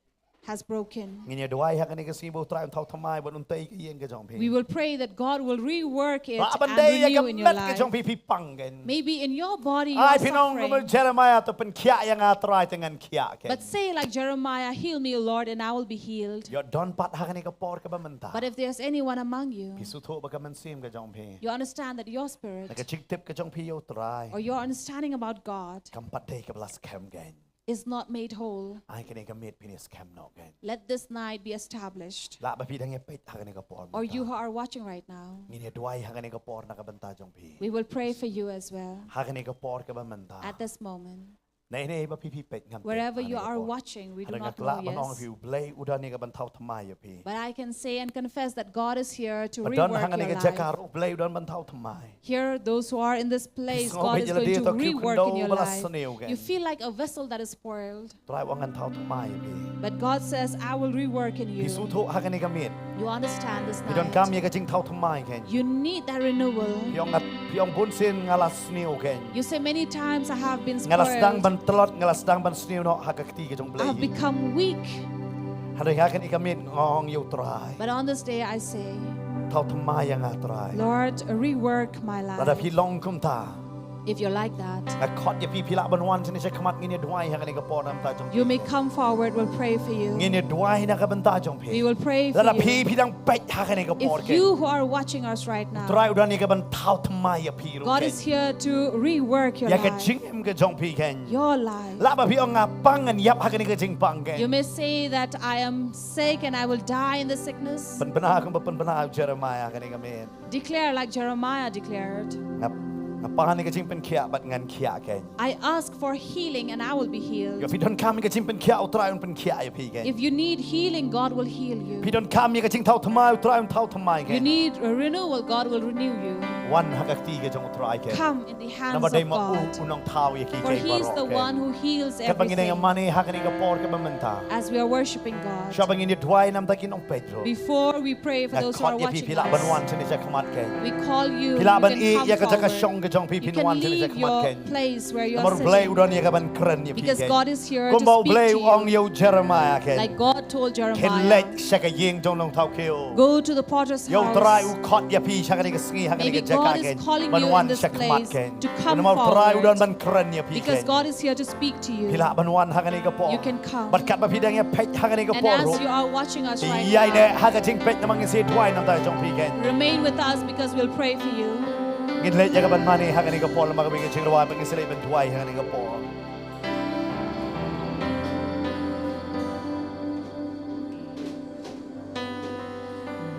Has broken. Ngin ïa duwai ha kane ka sngi ba U Trai un thaw thymmai bad un tei ka ïing ka jong phi. We will pray that God will rework it and renew in your life. Lah ban dei ïa ka met ka jong phi phi pang keiñ. Maybe in your body you are suffering. Ai phin ong kum u Jeremiah, to pynkhiah ïa nga Trai te ngan khiah keiñ. But say like Jeremiah, heal me, O Lord, and I will be healed. Ïoh don pat ha kane ka por kaba mynta. But if there's anyone among you, phi sngewthuh ba ka mynsiem ka jong phi. You understand that your spirit. Na ka jingtip ka jong phi ïa U Trai. Or your understanding about God. Kam pat dei kaba la skhem keiñ. Is not made whole. Ai kane ka miet phin ïa skhem noh keiñ. Let this night be established. Lah ba phi dang ïa peit ha kane ka por mynta. Or you who are watching right now. Ngin ïa duwai ha kane ka por na ka bynta jong phi. We will pray for you as well. Ha kane ka por kaba mynta. At this moment. Naei naei ba phi phi peit ngam tip ha kane ka por. Wherever you are watching, we do not know, yes. Hynrei nga lah ban ong ïa phi U Blei u don ïa ka ban thaw thymmai ïa phi. But I can say and confess that God is here to rework your life. Ba don ha kane ka jaka ruh U Blei u don ban thaw thymmai. Here, those who are in this place, God is going to rework in your life. Phi sngew beit ïa lade uta u khiew khyndew uba la sniew keiñ. You feel like a vessel that is spoiled. Trai u ong ngan thaw thymmai ïa phi. But God says, I will rework in you. Phi sngewthuh ha kane ka miet. You understand this night. Phi donkam ïa ka jingthaw thymmai keiñ. You need that renewal. Phi ong nga, phi ong bun sien nga la sniew keiñ. You say, many times I have been spoiled. Nga la sdang ban tlot, nga la sdang ban sniew noh ha ka kti ka jong U Blei. I have become weak. Hynrei ha kane ka miet nga ong ïa U Trai. But on this day I say, thaw thymmai ïa nga Trai. Lord, rework my life. Lada phi long kumta. If you're like that, nga khot ïa phi, phi lah ban wan shane sha khmat, ngin ïa duwai ha kane ka por na ka bynta jong phi. You may come forward, we'll pray for you. Ngin ïa duwai na ka bynta jong phi. We will pray for you. Lada phi phi dang peit ha kane ka por keiñ. If you who are watching us right now, U Trai u don ïa ka ban thaw thymmai ïa phi ruh keiñ. God is here to rework your life. Ïa ka jingim ka jong phi keiñ. Your life. Lah ba phi ong nga pang, ngan ïap ha kane ka jingpang keiñ. You may say that I am sick and I will die in the sickness. Pynbna kumba pynbna u Jeremiah ha kane ka miet. Declare like Jeremiah declared. Nga, nga pan ïa ka jingpynkhiah bad ngan khiah keiñ. I ask for healing and I will be healed. Ïoh phi donkam ïa ka jingpynkhiah, U Trai un pynkhiah ïa phi keiñ. If you need healing, God will heal you. Phi donkam ïa ka jingthaw thymmai, U Trai un thaw thymmai keiñ. You need a renewal, God will renew you. Wan ha ka kti ka jong U Trai keiñ. Come in the hands of God. Namar dei ma u u nongthaw ïa ki keiñ baroh keiñ. For He is the one who heals everything. Katba ngin ïa mane ha kane ka por kaba mynta. As we are worshiping God. Shuwa ba ngin ïa duwai na ka bynta ki nongpeit ruh. Before we pray for those who are watching us, nga khot ïa phi, phi lah ban wan shane sha khmat keiñ. We call you, you can come forward. Phi lah ban ïeh ïa ka jaka shong ka jong phi, phin wan shane sha khmat keiñ. You can leave your place where you are sitting. Namar U Blei u don ïa ka ban kren ïa phi keiñ. Because God is here to speak to you. Kumba U Blei u ong ïa u Jeremiah keiñ. Like God told Jeremiah. Khie leit sha ka ïing jong u nongthaw khiew. Go to the potter's house. Ïoh U Trai u khot ïa phi sha kane ka sngi, ha kane ka jaka keiñ. Maybe God is calling you in this place to come forward. Ban wan sha khmat keiñ. Namar U Trai u don ban kren ïa phi keiñ. Because God is here to speak to you. Phi lah ban wan ha kane ka por. You can come. Bad katba phi dang ïa peit ha kane ka por ruh. And as you are watching us right now, phi ïaineh ha ka jingpeit namar ngin sa duwai na ka bynta jong phi keiñ. Remain with us because we'll pray for you. Ngin leit ïa ka ban mane ha kane ka por, namar ka bynta ka jingrwai, bad ngin sa leit ban duwai ha kane ka por.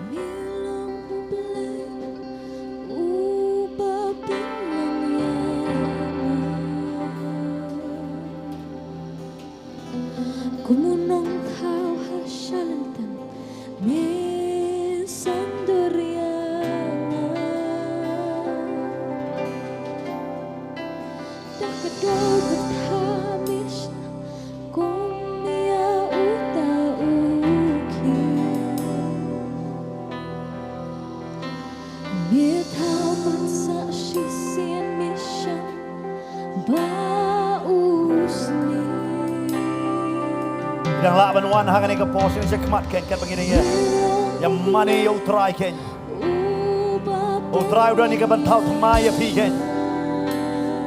Me long U Blei uba pynlong ïa nga. Kum u nongthaw ha shalynter me saiñdur ïa nga. Da ka doh ka tha me shah kum ïa uta u khiew. Me thaw ban sah shisien, me shah ba u sniew. Phi dang lah ban wan ha kane ka por shane sha khmat keiñ, katba ngin ïa Ïa mane ïa U Trai kein. U Trai u don ïa ka ban thaw thymmai ïa phi kein.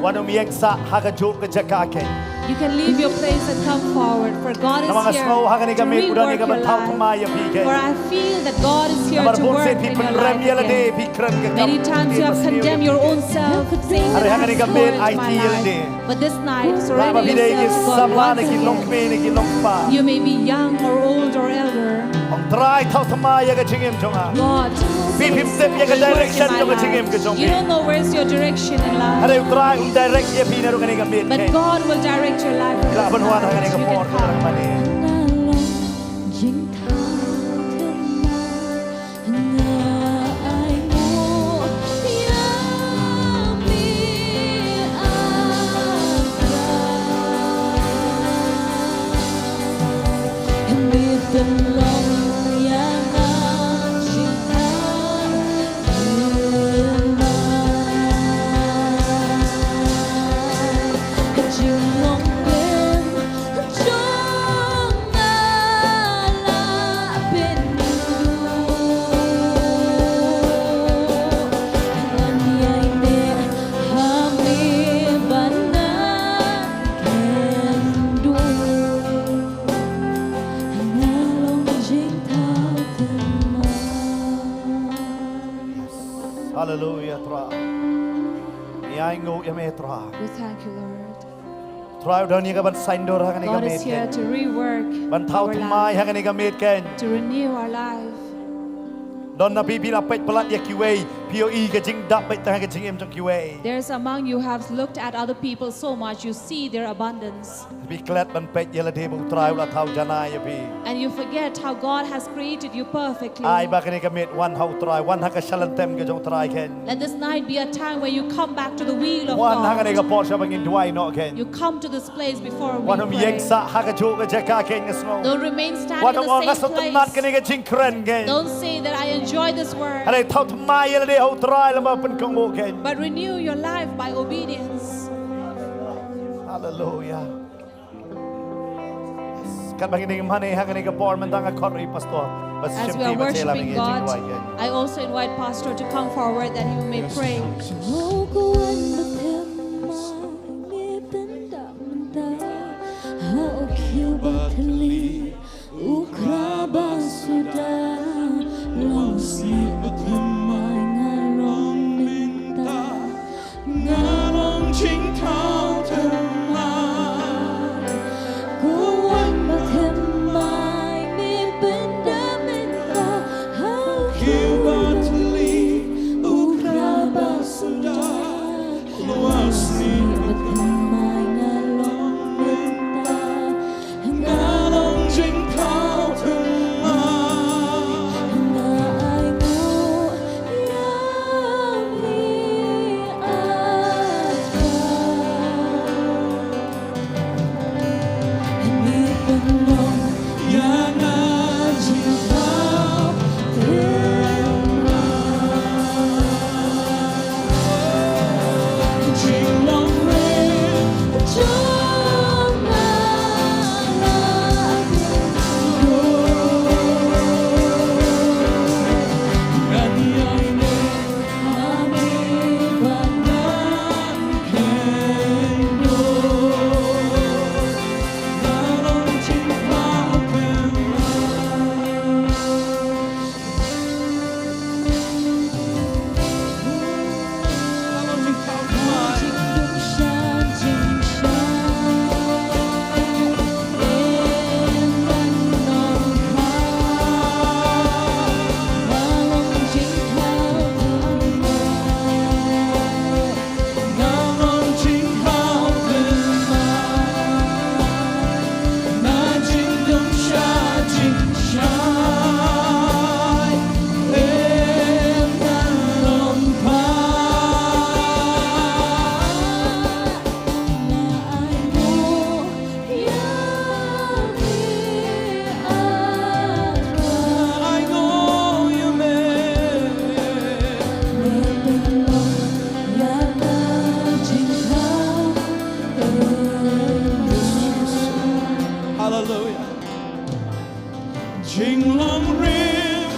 Wat nym ïeng sah ha kajuh ka jaka kein. You can leave your place and come forward, for God is here to rework your life. Namar nga sngew ha kane ka miet u don ïa ka ban thaw thymmai ïa phi kein. For I feel that God is here to work in your life again. Namar bun sien phi pynrem ïa lade, phi kren ka kam. Many times you have condemned your own self, saying that I have spoiled my life. Hynrei ha kane ka miet aiti ïa lade. But this night, surrender yourself to God once again. Lah ba phi dei ki samla ne ki longkmie ne ki longkpa. You may be young or old or elder. Ong Trai, thaw thymmai ïa ka jingim jong nga. God, please work in my life. Phi phim tip ïa ka direction jong ka jingim ka jong phi. You don't know where's your direction in life. Hynrei U Trai un direct ïa phi naduh kane ka miet kein. But God will direct your life from this night. Lah ban wan ha kane ka por ka dang mane. You can come. Nga ainguh ïa me, ah Trai. Me pynlong ïa nga jingthaw thymmai. Ka jinglong rim jong nga la pynduh. Ngan ïaineh ha me ban nang khynduh. Nga long jingthaw thymmai. Hallelujah, Trai. Ngi ainguh ïa me, Trai. We thank you, Lord. Trai u don ïa ka ban saiñdur ha kane ka miet kein. God is here to rework our life, ban thaw thymmai ha kane ka miet kein. To renew our life. Don na phi phi la peit palat ïa kiwei, phi ïohi ka jingdap beit tang ha ka jingim jong kiwei. There's among you have looked at other people so much, you see their abundance. Phi klet ban peit ïa lade ba U Trai u la thaw janai ïa phi. And you forget how God has created you perfectly. Ai ba kane ka miet wan ha U Trai, wan ha ka shalynter ka jong U Trai kein. Let this night be a time where you come back to the will of God. Wan ha kane ka por shaba ngin duwai noh kein. You come to this place before we pray. Wat nym ïeng sah ha kajuh ka jaka kein, nga sngew. Don't remain standing in the same place. Wat nym ong nga sngewtynnat kane ka jingkren kein. Don't say that I enjoy this word. Hynrei thaw thymmai ïa lade ha U Trai lem bad pynkohnguh kein. But renew your life by obedience. Hallelujah. Katba ngin ïeng mane ha kane ka por mynta nga khot ïa i pastor ba shimti ba sha la ngin ïeng jingduwai kein. As we are worshiping God, I also invite Pastor to come forward that he may pray. Yes, Jesus. Ko wan ba them mai me pynda mynta ha u khiew ba thylli u khra ba suda. Long sih ba them mai nga long mynta. Nga long jingthaw thymmai. Ko wan ba them mai me pynda mynta ha u khiew ba thylli u khra ba suda. Long sih ba them mai nga long mynta. Nga long jingthaw thymmai. Nga ainguh ïa me, ah Trai. Me pynlong ïa nga jingthaw thymmai. Hallelujah. Jinglong rim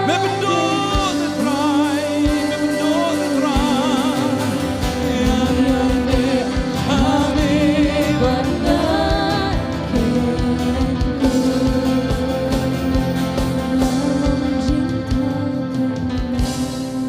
Me pynduh te Trai, me pynduh te Trai.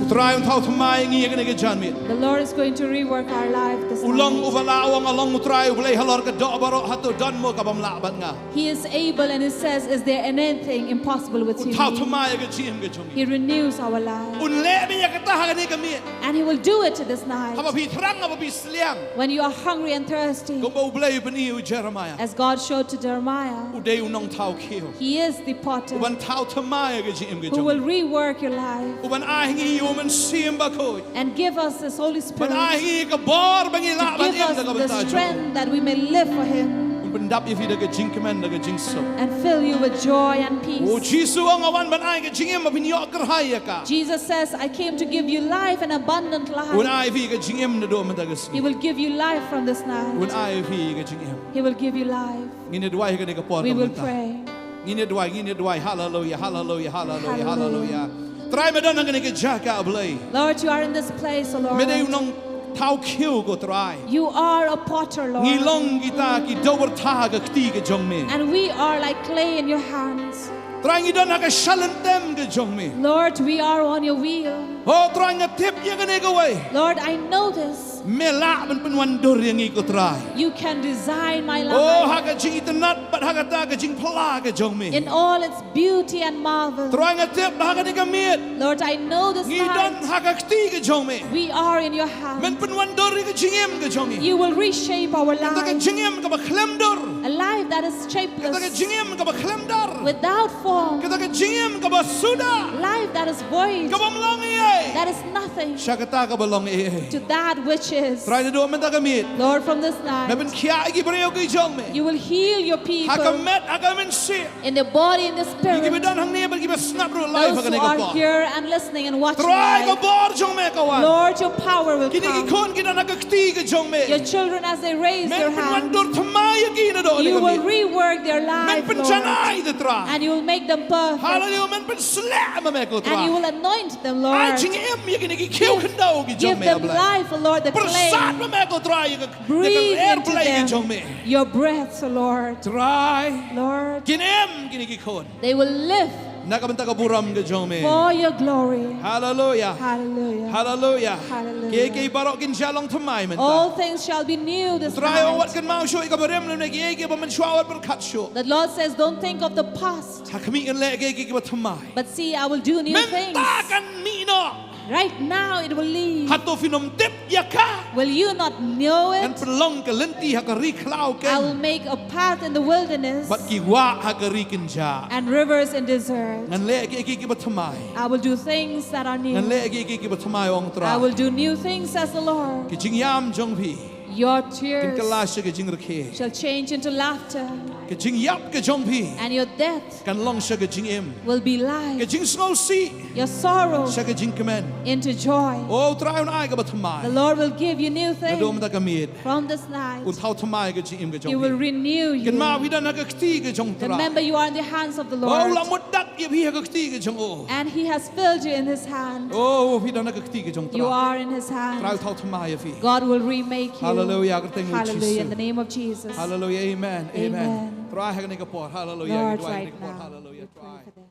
U Trai un thaw thymmai ïa ngi ha kane ka janmiet. The Lord is going to rework our life this night. U long uba lah, u ong, u long u Trai U Blei halor ka doh baroh, hato don mo ka bym lah bad nga? He is able and he says, "Is there anything impossible with you?" Un thaw thymmai ïa ka jingim ka jong ngi. He renews our life. Un leh beit ïa kata ha kane ka miet. And he will do it this night. Haba phi thrang, haba phi sliang. When you are hungry and thirsty, kumba U Blei u pyni ïa u Jeremiah, as God showed to Jeremiah, u dei u nongthaw khiew. He is the potter. U ban thaw thymmai ïa ka jingim ka jong ngi. Who will rework your life. U ban ai ha ngi ïa u Mynsiem Bakhuid. And give us this Holy Spirit. Ban ai ha ngi ka bor ba ngin lah ban im da ka bynta jong u. To give us the strength that we may live for Him. Un pyndap ïa phi da ka jingkmen, da ka jingsuk. And fill you with joy and peace. U Jisu u ong, nga wan ban ai ka jingim ba phin ïoh kyrhai ïa ka. Jesus says, "I came to give you life and abundant life." Un ai ïa phi ka jingim naduh mynta ka sngi. He will give you life from this night. Un ai ïa phi ka jingim. He will give you life. Ngin ïa duwai ha kane ka por. We will pray. Ngin ïa duwai, ngin ïa duwai. Haleluia, haleluia, haleluia, haleluia. Haleluia. Trai, me don ha kane ka jaka, Blei. Lord, you are in this place, O Lord. Me dei u nongthaw khiew ko Trai. You are a potter, Lord. Ngi long kita ki dewbyrtha ha ka kti ka jong me. And we are like clay in your hands. Trai, ngi don ha ka shalynter ka jong me. Lord, we are on your wheel. O Trai, nga tip ïa kane kawei. Lord, I know this. Me lah ban pynwandur ïa ngi ko Trai. You can design my life. O, ha ka jingitynnad bad ha kata ka jingphylla ka jong me. In all its beauty and marvel. Trai, nga tip ba ha kane ka miet. Lord, I know this night. Ngi don ha ka kti ka jong me. We are in your hands. Men pynwandur ïa ka jingim ka jong ngi. You will reshape our lives. Kata ka jingim kaba khlem dur. A life that is shapeless. Kata ka jingim kaba khlem dur. Without form. Kata ka jingim kaba suda. Life that is void. Kaba ym long ei ei. That is nothing. Sha kata kaba long ei ei. To that which is. Trai, naduh mynta ka miet. Lord, from this night. Me pynkhiah ïa ki briew ki jong me. You will heal your people. Ha ka met, ha ka mynsiem. In the body, in the spirit. Ïa kiba don hangne bad kiba sngap ruh live ha kane ka por. Those who are here and listening and watching live. Trai, ka bor jong me ka wan. Lord, your power will come. Kine ki khun ki don ha ka kti ka jong me. Your children, as they raise their hand, men pynwandur thymmai ïa ki naduh kane ka miet. You will rework their life, Lord. Men pynjanai te Trai. And you will make them perfect. Haleluia, men pynsleh ma me ko Trai. And you will anoint them, Lord. Ai jingim ïa kine ki khiew khyndew ki jong me, Blei. Give them life, Lord, the clay. Pyrsad ma me ko Trai ïa ka, ïa ka lyer Blei ki jong me. Breathe into them your breath, O Lord. Trai. Lord. Kin im kine ki khun. They will live. Na ka bynta ka burom ka jong me. For your glory. Haleluia. Haleluia. Haleluia. Haleluia. Kiei kiei baroh kin sa long thymmai mynta. All things shall be new this night. Trai, wat kynmaw shuh ïa kaba rim lane kiei kiei ba mynshuwa, wat pyrkhat shuh. The Lord says, "Don't think of the past." Ha khmih ngan leh kiei kiei kiba thymmai. But see, I will do new things. Mynta kan mih noh. Right now it will leave. Hato phin ym tip ïa ka? Will you not know it? Ngan pynlong ka lynti ha ka ri khlaw keiñ. I will make a path in the wilderness. Bad ki wah ha ka ri kynjah. And rivers in desert. Ngan leh kiei kiei kiba thymmai. I will do things that are new. Ngan leh kiei kiei kiba thymmai, ong Trai. I will do new things, says the Lord. Ki jingïam jong phi. Your tears. Kin kylla sha ka jingrkhie. Shall change into laughter. Ka jingïap ka jong phi. And your death. Kan long sha ka jingim. Will be life. Ka jingsngewsih. Your sorrow. Sha ka jingkmen. Into joy. O Trai, un ai kaba thymmai. The Lord will give you new things. Naduh mynta ka miet. From this night. Un thaw thymmai ka jingim ka jong phi. He will renew you. Kynmaw phi don ha ka kti ka jong Trai. Remember, you are in the hands of the Lord. O, u la mutdak ïa phi ha ka kti ka jong u. And he has filled you in his hand. O, phi don ha ka kti ka jong Trai. You are in his hand. Trai u thaw thymmai ïa phi. God will remake you. Haleluia, ha ka kyrteng u Jisu. Hallelujah, in the name of Jesus. Haleluia, amen. Amen. Amen. Trai, ha kane ka por. Haleluia. Lord, right now. Haleluia, Trai.